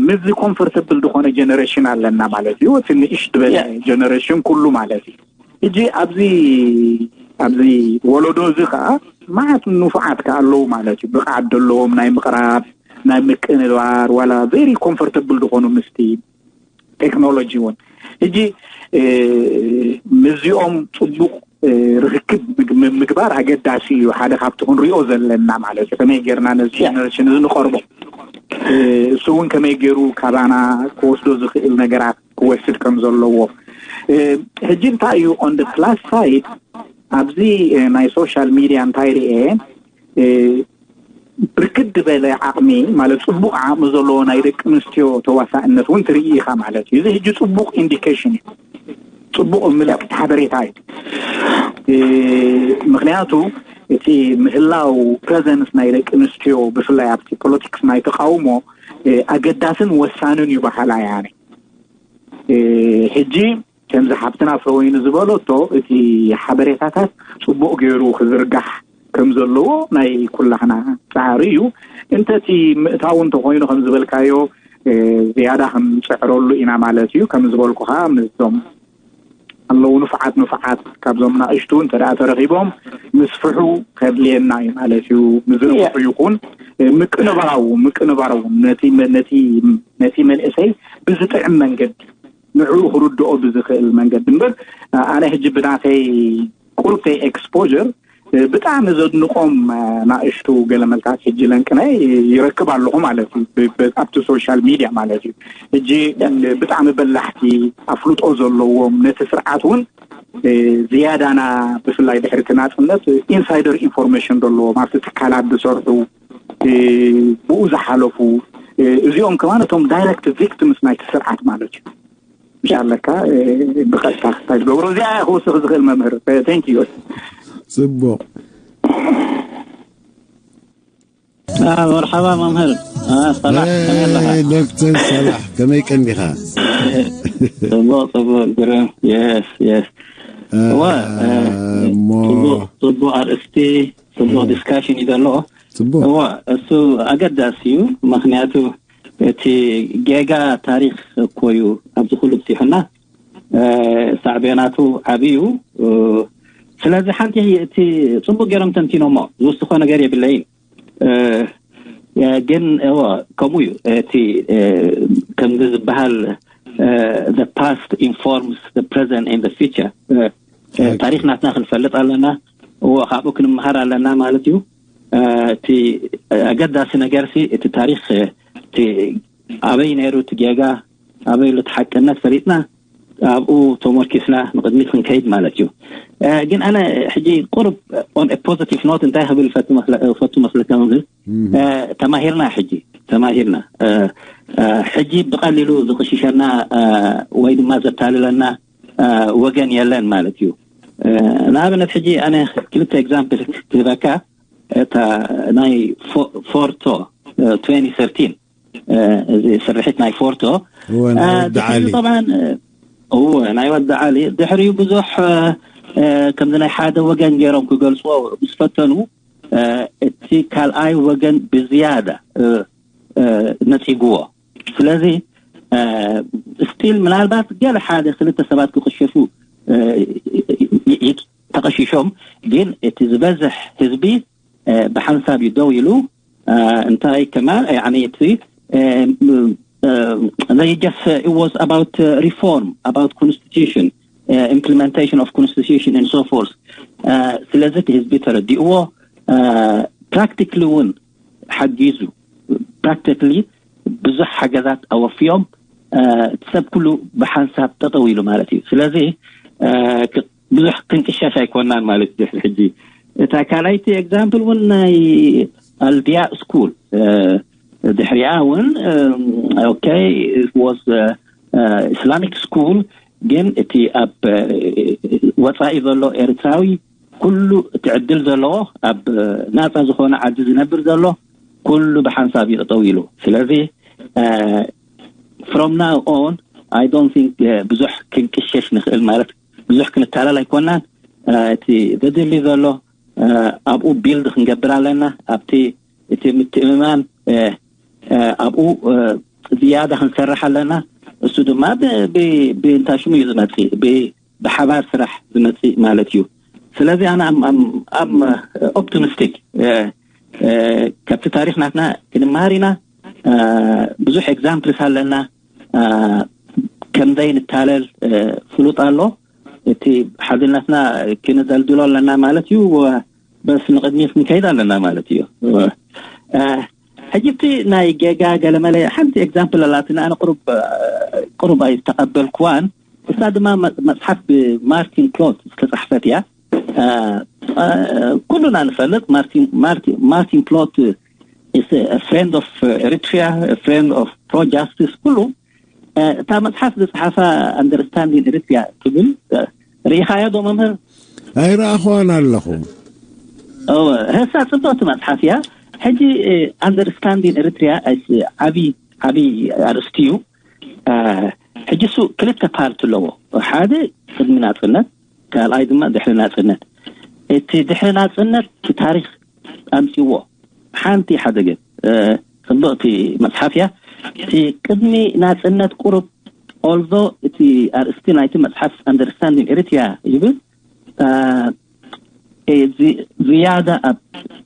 ምዚ ኮምፎርተብል ዝኾነ ጀነሬሽን ኣለና ማለት እዩ። እቲ ንእሽ ዝበለ ጀነሬሽን ኩሉ ማለት እዩ። ሕጂ ኣብዚ ኣብዚ ወለዶ እዚ ከዓ መዓት ንፉዓት ከዓ ኣለዉ ማለት እዩ። ብቕዓት ዘለዎም ናይ ምቕራብ፣ ናይ ምቅንባር፣ ዋላ ቬሪ ኮምፎርተብል ዝኾኑ ምስቲ ቴክኖሎጂ እውን። ሕጂ ምስዚኦም ፅቡቅ ርክክብ ምግባር ኣገዳሲ እዩ። ሓደ ካብቲ ክንሪኦ ዘለና ማለት እዩ፣ ከመይ ጌርና ነዚ ጀነሬሽን እዚ ንቐርቦ፣ እሱ እውን ከመይ ገይሩ ካባና ክወስዶ ዝኽእል ነገራት ክወስድ ከም ዘለዎ። ሕጂ እንታይ እዩ፣ ኦን ፕላስ ሳይድ፣ ኣብዚ ናይ ሶሻል ሚዲያ እንታይ ርኤ፣ ብርክት ዝበለ ዓቕሚ፣ ማለት ጽቡቕ ዓቕሚ ዘለዎ ናይ ደቂ ኣንስትዮ ተዋሳእነት እውን ትርኢ ኢኻ ማለት እዩ። እዚ ሕጂ ጽቡቕ ኢንዲኬሽን እዩ፣ ጽቡቕ ምልክት ሓበሬታ እዩ። ምክንያቱ እቲ ምህላው ፕረዘንስ ናይ ደቂ ኣንስትዮ፣ ብፍላይ ኣብቲ ፖለቲክስ ናይ ተቃውሞ፣ ኣገዳስን ወሳንን እዩ በሃላይ ኣነ። ሕጂ ከምዚ ሓብትና ፍረወይኒ ዝበለቶ፣ እቲ ሓበሬታታት ጽቡቕ ገይሩ ክዝርጋሕ ከም ዘለዎ ናይ ኩላህና ጻዕሪ እዩ። እንተ እቲ ምእታው እንተኾይኑ፣ ከም ዝበልካዮ፣ ዝያዳ ክንጽዕረሉ ኢና ማለት እዩ። ከም ዝበልኩኻ፣ ምስቶም ኣለዉ ንፉዓት ንፉዓት ካብዞም ናእሽቱ እንተ ደኣ ተረኺቦም ምስፍሑ ከድልየና እዩ ማለት እዩ። ምዝርግሑ ይኹን ምቅንባራው ምቅንባራው ነቲ ነቲ ነቲ መንእሰይ ብዝጥዕም መንገዲ ንዕኡ ክርድኦ ብዝኽእል መንገዲ እምበር፣ ኣነ ሕጂ ብናተይ ቁርብተይ ኤክስፖር ብጣዕሚ ዘድንቆም ናእሽቱ ገለመልታት ሕጂ ለንቅነ ይረክብ ኣለኹ ማለት እዩ። ኣብቲ ሶሻል ሚድያ ማለት እዩ። ሕጂ ብጣዕሚ በላሕቲ ኣፍልጦ ዘለዎም፣ ነቲ ስርዓት እውን ዝያዳና ብፍላይ ድሕሪ እቲ ናፅነት ኢንሳይደር ኢንፎርሜሽን ዘለዎም፣ ኣብቲ ትካላት ዝሰርሑ፣ ብኡ ዝሓለፉ፣ እዚኦም ከማን እቶም ዳይረክት ቪክቲምስ ናይቲ ስርዓት ማለት እዩ። ምሻለካ ብቐጥታ ክስታይ ዝገብሮ እዚኣ ክወስኽ ዝኽእል መምህር። ቴንክ ዩ። ጽቡቕ። መርሓባ መምህር። ሰላሕ ከመይ ኣለኻ? ዶክተር ሰላሕ ከመይ ቀኒኻ? ጽቡቕ ጽቡቕ። ግርም። የስ የስ። እዋ፣ ጽቡቕ ኣርእስቲ፣ ጽቡቕ ዲስካሽን እዩ ዘሎ። እዋ፣ እሱ ኣገዳሲ እዩ። ምክንያቱ እቲ ጌጋ ታሪክ እኮ እዩ ኣብዚ ኩሉ ብፂሑና። ሳዕቤናቱ ዓብዩ። ስለዚ ሓንቲ እቲ ፅቡቅ ገይሮም ተንቲኖሞ ዝውስኮ ነገር የብለይን። ግን እዎ፣ ከምኡ እዩ። እቲ ከምዚ ዝበሃል the past informs the present and the future። ታሪክ ናትና ክንፈልጥ ኣለና። እዎ፣ ካብኡ ክንመሃር ኣለና ማለት እዩ። እቲ ኣገዳሲ ነገር ሲ እቲ ታሪክ እቲ ኣበይ ነይሩ እቲ ጌጋ፣ ኣበይ ኣሎ እቲ ሓቅነት ፈሊጥና ኣብኡ ተመርኪስና ንቕድሚት ክንከይድ ማለት እዩ። ግን ኣነ ሕጂ ቁሩብ on a positive note እንታይ ክብል ፈቱ መስለካ፣ ተማሂርና፣ ሕጂ ተማሂርና። ሕጂ ብቐሊሉ ዝቕሽሸና ወይ ድማ ዘታልለና ወገን የለን ማለት እዩ። ንኣብነት ሕጂ ኣነ ክልተ ኤግዛምፕል ክህበካ። እታ ናይ ፎርቶ ትዌንቲ ሰርቲን እዚ ስርሒት ናይ ፎርቶ እወ፣ ናይ ወዲ ዓሊ። እወ፣ ናይ ወዲ ዓሊ። ድሕሪኡ ብዙሕ ከምዚ ናይ ሓደ ወገን ገይሮም ክገልፅዎ ምስ ፈተኑ፣ እቲ ካልኣይ ወገን ብዝያዳ ነፂግዎ። ስለዚ ስቲል ምናልባት ገለ ሓደ ክልተ ሰባት ክቕሸሹ ተቐሺሾም፣ ግን እቲ ዝበዝሕ ህዝቢ ብሓንሳብ እዩ ደው ኢሉ። እንታይ ከማን እቲ they just it was about reform, about constitution, implementation of constitution and so forth. ስለዚ እቲ ህዝቢ ተረዲእዎ፣ ፕራክቲክሊ እውን ሓጊዙ፣ ፕራክቲክሊ ብዙሕ ሓገዛት ኣወፍዮም። እቲ ሰብ ኩሉ ብሓንሳብ ጠጠው ኢሉ ማለት እዩ። ስለዚ ብዙሕ ክንቅሸሽ ኣይኮናን ማለት ድሕሪ ሕጂ። እታ ካልኣይቲ ኤግዛምፕል እውን ናይ ኣልዲያ ስኩል ድሕሪኣ እውን okay, it was Islamic school, ግን እቲ ኣብ ወፃኢ ዘሎ ኤርትራዊ ኩሉ እቲ ዕድል ዘለዎ ኣብ ናፃ ዝኾነ ዓዲ ዝነብር ዘሎ ኩሉ ብሓንሳብ እዩ ጠጠው ኢሉ። ስለዚ from now on I don't think ብዙሕ ክንቅሸሽ ንኽእል፣ ማለት ብዙሕ ክንታለል ኣይኮናን። እቲ ዘድሊ ዘሎ ኣብኡ ቢልድ ክንገብር ኣለና። ኣብቲ እቲ ምትእምማን ኣብኡ ዝያዳ ክንሰርሕ ኣለና። እሱ ድማ ብእንታ ሽሙ እዩ ዝመፅእ፣ ብሓባር ስራሕ ዝመፅእ ማለት እዩ። ስለዚ ኣነ ኣም ኦፕቲሚስቲክ፣ ካብቲ ታሪክ ናትና ክንመሃር ኢና። ብዙሕ ኤግዛምፕልስ ኣለና። ከምዘይ ንታለል ፍሉጥ ኣሎ። እቲ ሓድነትና ክንደልድሎ ኣለና ማለት እዩ። በስ ንቕድሚት ክንከይድ ኣለና ማለት እዩ። ሕጂ እቲ ናይ ጌጋ ገለመለ ሓንቲ ኤግዛምፕል ኣላትና። ኣነ ቁሩብ ቁሩብ ኣይተቐበልኩዋን። እሳ ድማ መጽሓፍ ብማርቲን ፕሎት ዝተጻሕፈት እያ። ኩሉና ንፈልጥ ማርቲን ፕሎት ፍሬንድ ኦፍ ኤሪትሪያ፣ ፍሬንድ ኦፍ ፕሮ ጃስቲስ፣ ኩሉ እታ መጽሓፍ ዝጽሓፋ ኣንደርስታንዲን ኤሪትሪያ ትብል ርኢኻዮ ዶ መምህር? ኣይረኣኹዋን ኣለኹ። እወ፣ ህሳ ጽብቕቲ መጽሓፍ እያ። ሕጂ ኣንደርስታንዲን ኤሪትሪያ ዓቢ ዓቢ ኣርእስቲ እዩ። ሕጂ እሱ ክልተ ፓርት ኣለዎ። ሓደ ቅድሚ ናጽነት፣ ካልኣይ ድማ ድሕሪ ናጽነት። እቲ ድሕሪ ናጽነት እቲ ታሪክ ኣምጽዎ ሓንቲ ሓደ ግን ጽብቕቲ መጽሓፍ እያ። እቲ ቅድሚ ናጽነት ቁሩብ ኦልዞ እቲ ኣርእስቲ ናይቲ መጽሓፍ ኣንደርስታንዲንግ ኤሪትሪያ ይብል። ዝያዳ ኣብ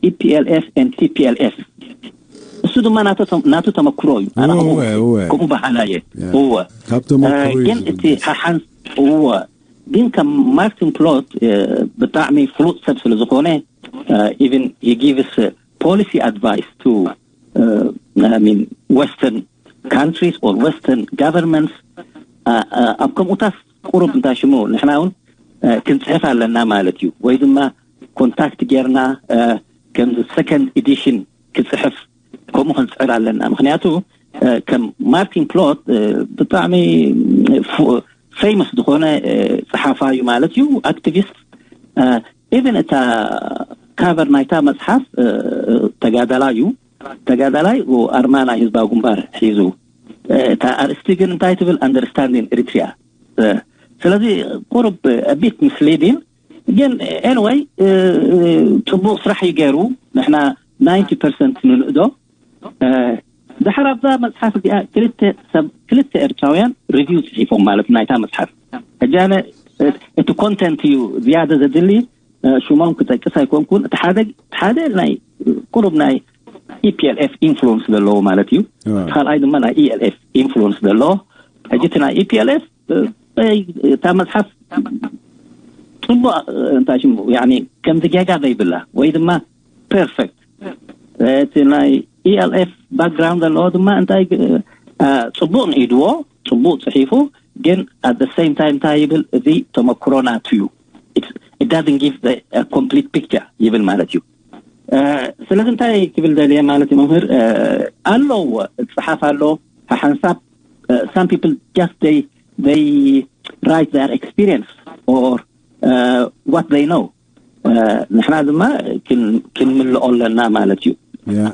ኢፒኤልኤፍ ን ቲፒኤልኤፍ እሱ ድማ ናቱ ተመክሮ እዩ። ከምኡ በሃላ እየ። እወ፣ ግን እቲ ሓሓን እወ፣ ግን ከም ማርቲን ፕሎት ብጣዕሚ ፍሉጥ ሰብ ስለ ዝኾነ ኢቨን ሂ ጊቭስ ፖሊሲ ኣድቫይስ ቱ ሚን ወስተርን ካንትሪስ ኦር ወስተርን ጋቨርንመንትስ ኣብ ከምኡታት ቁሩብ እንታይ ሽሙ ንሕና እውን ክንፅሕፍ ኣለና ማለት እዩ። ወይ ድማ ኮንታክት ጌርና ከምዚ ሰከንድ ኤዲሽን ክፅሕፍ ከምኡ ክንፅዕር ኣለና። ምክንያቱ ከም ማርቲን ፕሎት ብጣዕሚ ፌመስ ዝኾነ ፀሓፋ እዩ ማለት እዩ፣ ኣክቲቪስት። ኢቨን እታ ካቨር ናይታ መፅሓፍ ተጋዳላ እዩ፣ ተጋዳላይ ኣርማ ናይ ህዝባዊ ግንባር ሒዙ። እታ ኣርእስቲ ግን እንታይ ትብል? ኣንደርስታንዲንግ ኤሪትሪያ። ስለዚ ቁሩብ ቢት ምስሊዲንግ ግን ኤንወይ ፅቡቅ ስራሕ እዩ ገይሩ። ንሕና ናይንቲ ፐርሰንት ንንእዶ። ድሓር ኣብዛ መፅሓፍ እዚኣ ክልተ ሰብ ክልተ ኤርትራውያን ሪቪው ፅሒፎም ማለት ናይታ መፅሓፍ። ሕጂ ኣነ እቲ ኮንተንት እዩ ዝያደ ዘድሊ ሽሞም ክጠቅስ ኣይኮንኩን። እቲ ሓደ ሓደ ናይ ቁሩብ ናይ ኢፒኤልኤፍ ኢንፍሉንስ ዘለዎ ማለት እዩ። ካልኣይ ድማ ናይ ኢኤልኤፍ ኢንፍሉንስ ዘለዎ። ሕጂ እቲ ናይ ኢፒኤልኤፍ እታ መፅሓፍ ፅቡቅ እንታይ ሽሙ ከምዚ ጌጋ ዘይብላ ወይ ድማ ፐርፌክት። እቲ ናይ ኢኤልኤፍ ባክግራውንድ ዘለዎ ድማ እንታይ ፅቡቅ ንኢድዎ፣ ፅቡቅ ፅሒፉ፣ ግን ኣት ሴም ታይም እንታይ ይብል? እዚ ተመክሮ ናቱ እዩ፣ it doesn't give complete picture ይብል ማለት እዩ። ስለዚ እንታይ ክብል ደልየ ማለት እዩ? መምህር ኣለዎ፣ ፅሓፍ ኣሎ ሓንሳብ። Some people just they they write their experience or what they know. ንሕና ድማ ክንምልኦ ኣለና ማለት እዩ።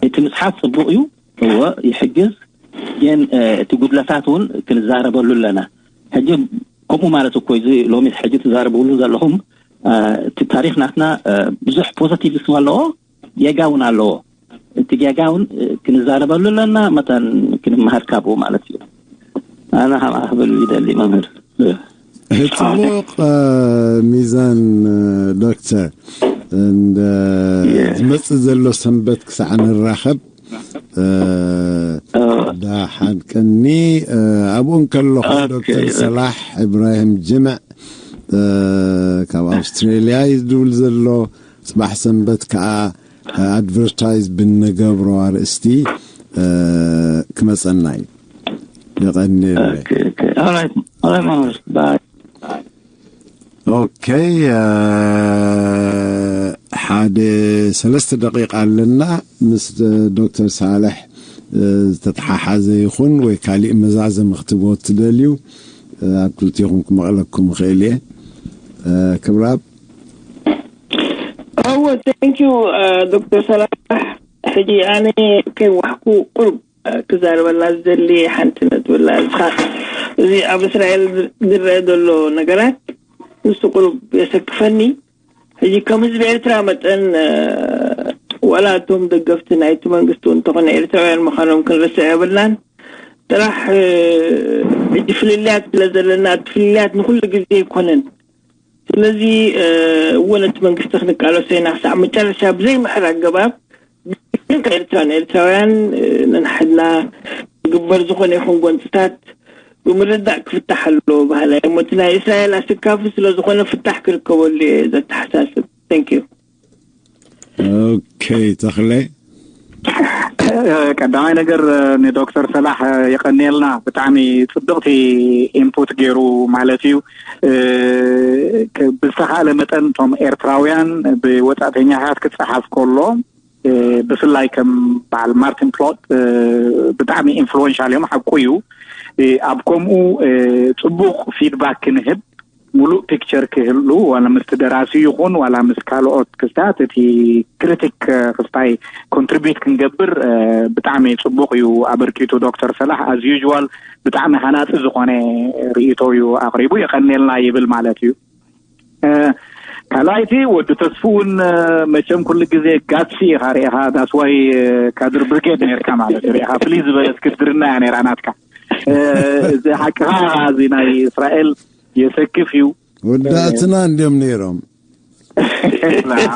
እቲ ምፅሓፍ ፅቡቅ እዩ፣ እወ ይሕግዝ፣ ግን እቲ ጉድለታት እውን ክንዛረበሉ ኣለና። ሕጂ ከምኡ ማለት እኮ እዚ ሎሚ ሕጂ ትዛረብሉ ዘለኹም እቲ ታሪክ ናትና ብዙሕ ፖዘቲቭ ስም ኣለዎ፣ ጌጋ እውን ኣለዎ። እቲ ጌጋ እውን ክንዛረበሉ ኣለና፣ መታን ክንመሃር ካብኡ ማለት እዩ። ኣነ ከምኣ ክብል ይደሊ መምህር። ጽቡቕ ሚዛን ዶክተር። እንደ ዝመጽእ ዘሎ ሰንበት ክሳዕ ንራኸብ ዳሓን ቀኒ። ኣብኡ እንከለኹ ዶክተር ሰላሕ እብራሂም ጅምዕ ካብ ኣውስትሬልያ እዩ ዝድውል ዘሎ። ጽባሕ ሰንበት ከኣ ኣድቨርታይዝ ብንገብሮ ኣርእስቲ ክመጸና እዩ። የቐንየለይ። ኦኬ፣ ሓደ ሰለስተ ደቂቃ ኣለና። ምስ ዶክተር ሳልሕ ዝተተሓሓዘ ይኹን ወይ ካሊእ መዛዘሚ ክትብዎ ትደልዩ፣ ኣብ ክልቲኹም ክመቕለኩም ይኽእል እየ። ክብራብ። እወ፣ ቴንኪዩ ዶክተር ሰላሕ። ሕጂ ኣነ ከይዋሕኩ ቁርብ ክዛረበላ ዝደሊ ሓንቲ ነጥብላ። እዚ እዚ ኣብ እስራኤል ዝረአ ዘሎ ነገራት ንሱ ቁርብ የሰክፈኒ። ሕጂ ከም ህዝቢ ኤርትራ መጠን ዋላ እቶም ደገፍቲ ናይቲ መንግስቲ እንተኾነ ኤርትራውያን ምዃኖም ክንርስዕ የብልናን። ጥራሕ ሕጂ ፍልልያት ስለ ዘለና እቲ ፍልልያት ንኩሉ ግዜ ኣይኮነን። ስለዚ እወ ነቲ መንግስቲ ክንቃለሶ ኢና ክሳዕ መጨረሻ ብዘይምሕር ኣገባብ ግን ኤርትራ ንኤርትራውያን ነንሓድና ዝግበር ዝኾነ ይኹን ጎንፅታት ብምርዳእ ክፍታሕ ኣለዎ ባህላይ እሞ እቲ ናይ እስራኤል ኣስካፊ ስለ ዝኾነ ፍታሕ ክርከበሉ እየ ዘተሓሳስብ። Thank you። ኦኬ ተኽለ። ቀዳማይ ነገር ንዶክተር ሰላሕ የቀንየልና፣ ብጣዕሚ ፅብቕቲ ኢንፑት ገይሩ ማለት እዩ። ብዝተኻእለ መጠን እቶም ኤርትራውያን ብወፃእተኛታት ክፀሓፍ ከሎ ብፍላይ ከም በዓል ማርቲን ፕሎት ብጣዕሚ ኢንፍሉዌንሻል እዮም። ሓቁ እዩ። ኣብ ከምኡ ፅቡቕ ፊድባክ ክንህብ ሙሉእ ፒክቸር ክህሉ ዋላ ምስቲ ደራሲ ይኹን ዋላ ምስ ካልኦት ክስታት እቲ ክሪቲክ ክስታይ ኮንትሪቢዩት ክንገብር ብጣዕሚ ፅቡቕ እዩ ኣበርኪቱ ዶክተር ሰላሕ። ኣዝ ዩዋል ብጣዕሚ ሃናፂ ዝኾነ ርእይቶ እዩ ኣቕሪቡ። የቐንየልና ይብል ማለት እዩ። ካልኣይቲ ወዲ ተስፉ እውን መቸም ኩሉ ግዜ ጋትሲ ኢኻ ርኢኻ ዳስዋይ ካድር ብርጌድ ነርካ ማለት እዩ። ርኢኻ ፍልይ ዝበለት ክድርና እያ ነራ ናትካ። እዚ ሓቅኻ እዚ ናይ እስራኤል የሰክፍ እዩ። ወዳእትና እንዲዮም ነይሮም።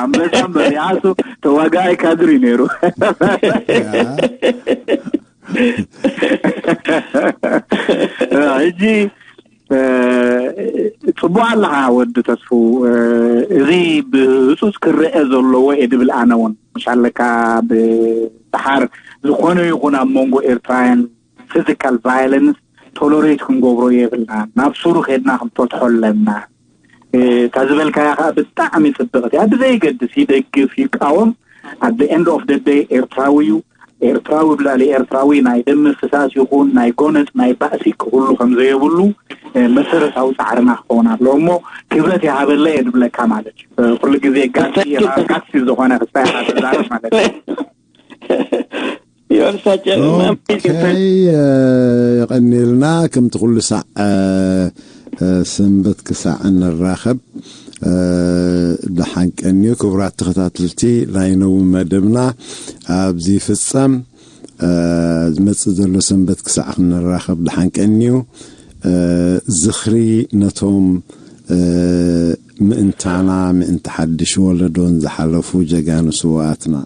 ኣንበሳ እምበር ይዓሱ ተዋጋኣይ ካድር እዩ ነይሩ። ሕጂ ጽቡቅ ኣለኻ ወዲ ተስፉ። እዚ ብህጹጽ ክረአ ዘለዎ እየ ድብል ኣነ እውን። ምሻለካ ብድሓር ዝኾነ ይኹን ኣብ መንጎ ኤርትራውያን ፊዚካል ቫይለንስ ቶሎሬት ክንገብሮ የብልና። ናብ ሱሩ ከድና ክንፈትሖ ኣለና። እታ ዝበልካያ ከዓ ብጣዕሚ ጽብቕቲ እያ። ብዘይገድስ ይደግፍ ይቃወም፣ at the end of the day ኤርትራዊ እዩ። ኤርትራዊ ብላዕሊ ኤርትራዊ ናይ ደም ምፍሳስ ይኹን ናይ ጎነጽ ናይ ባእሲ ክህሉ ከም ዘየብሉ መሰረታዊ ጻዕርና ክኸውን ኣለዎ። እሞ ክብረት ይሃበለይ እየ ዝብለካ ማለት እዩ። ኩሉ ግዜ ጋሲ ጋሲ ዝኾነ ክስታይ ተዛረብ ማለት እዩ። የቐኒልና። ከምቲ ኩሉ ሳዕ ሰንበት ክሳዕ እንራኸብ ደሓን ቀንዩ። ክቡራት ተኸታተልቲ፣ ናይ ሎሚ መደብና ኣብዚ ይፍጸም። ዝመጽእ ዘሎ ሰንበት ክሳዕ ክንራኸብ ደሓን ቀንዩ። ዝኽሪ ነቶም ምእንታና ምእንቲ ሓድሽ ወለዶን ዝሓለፉ ጀጋኑ ስውኣትና።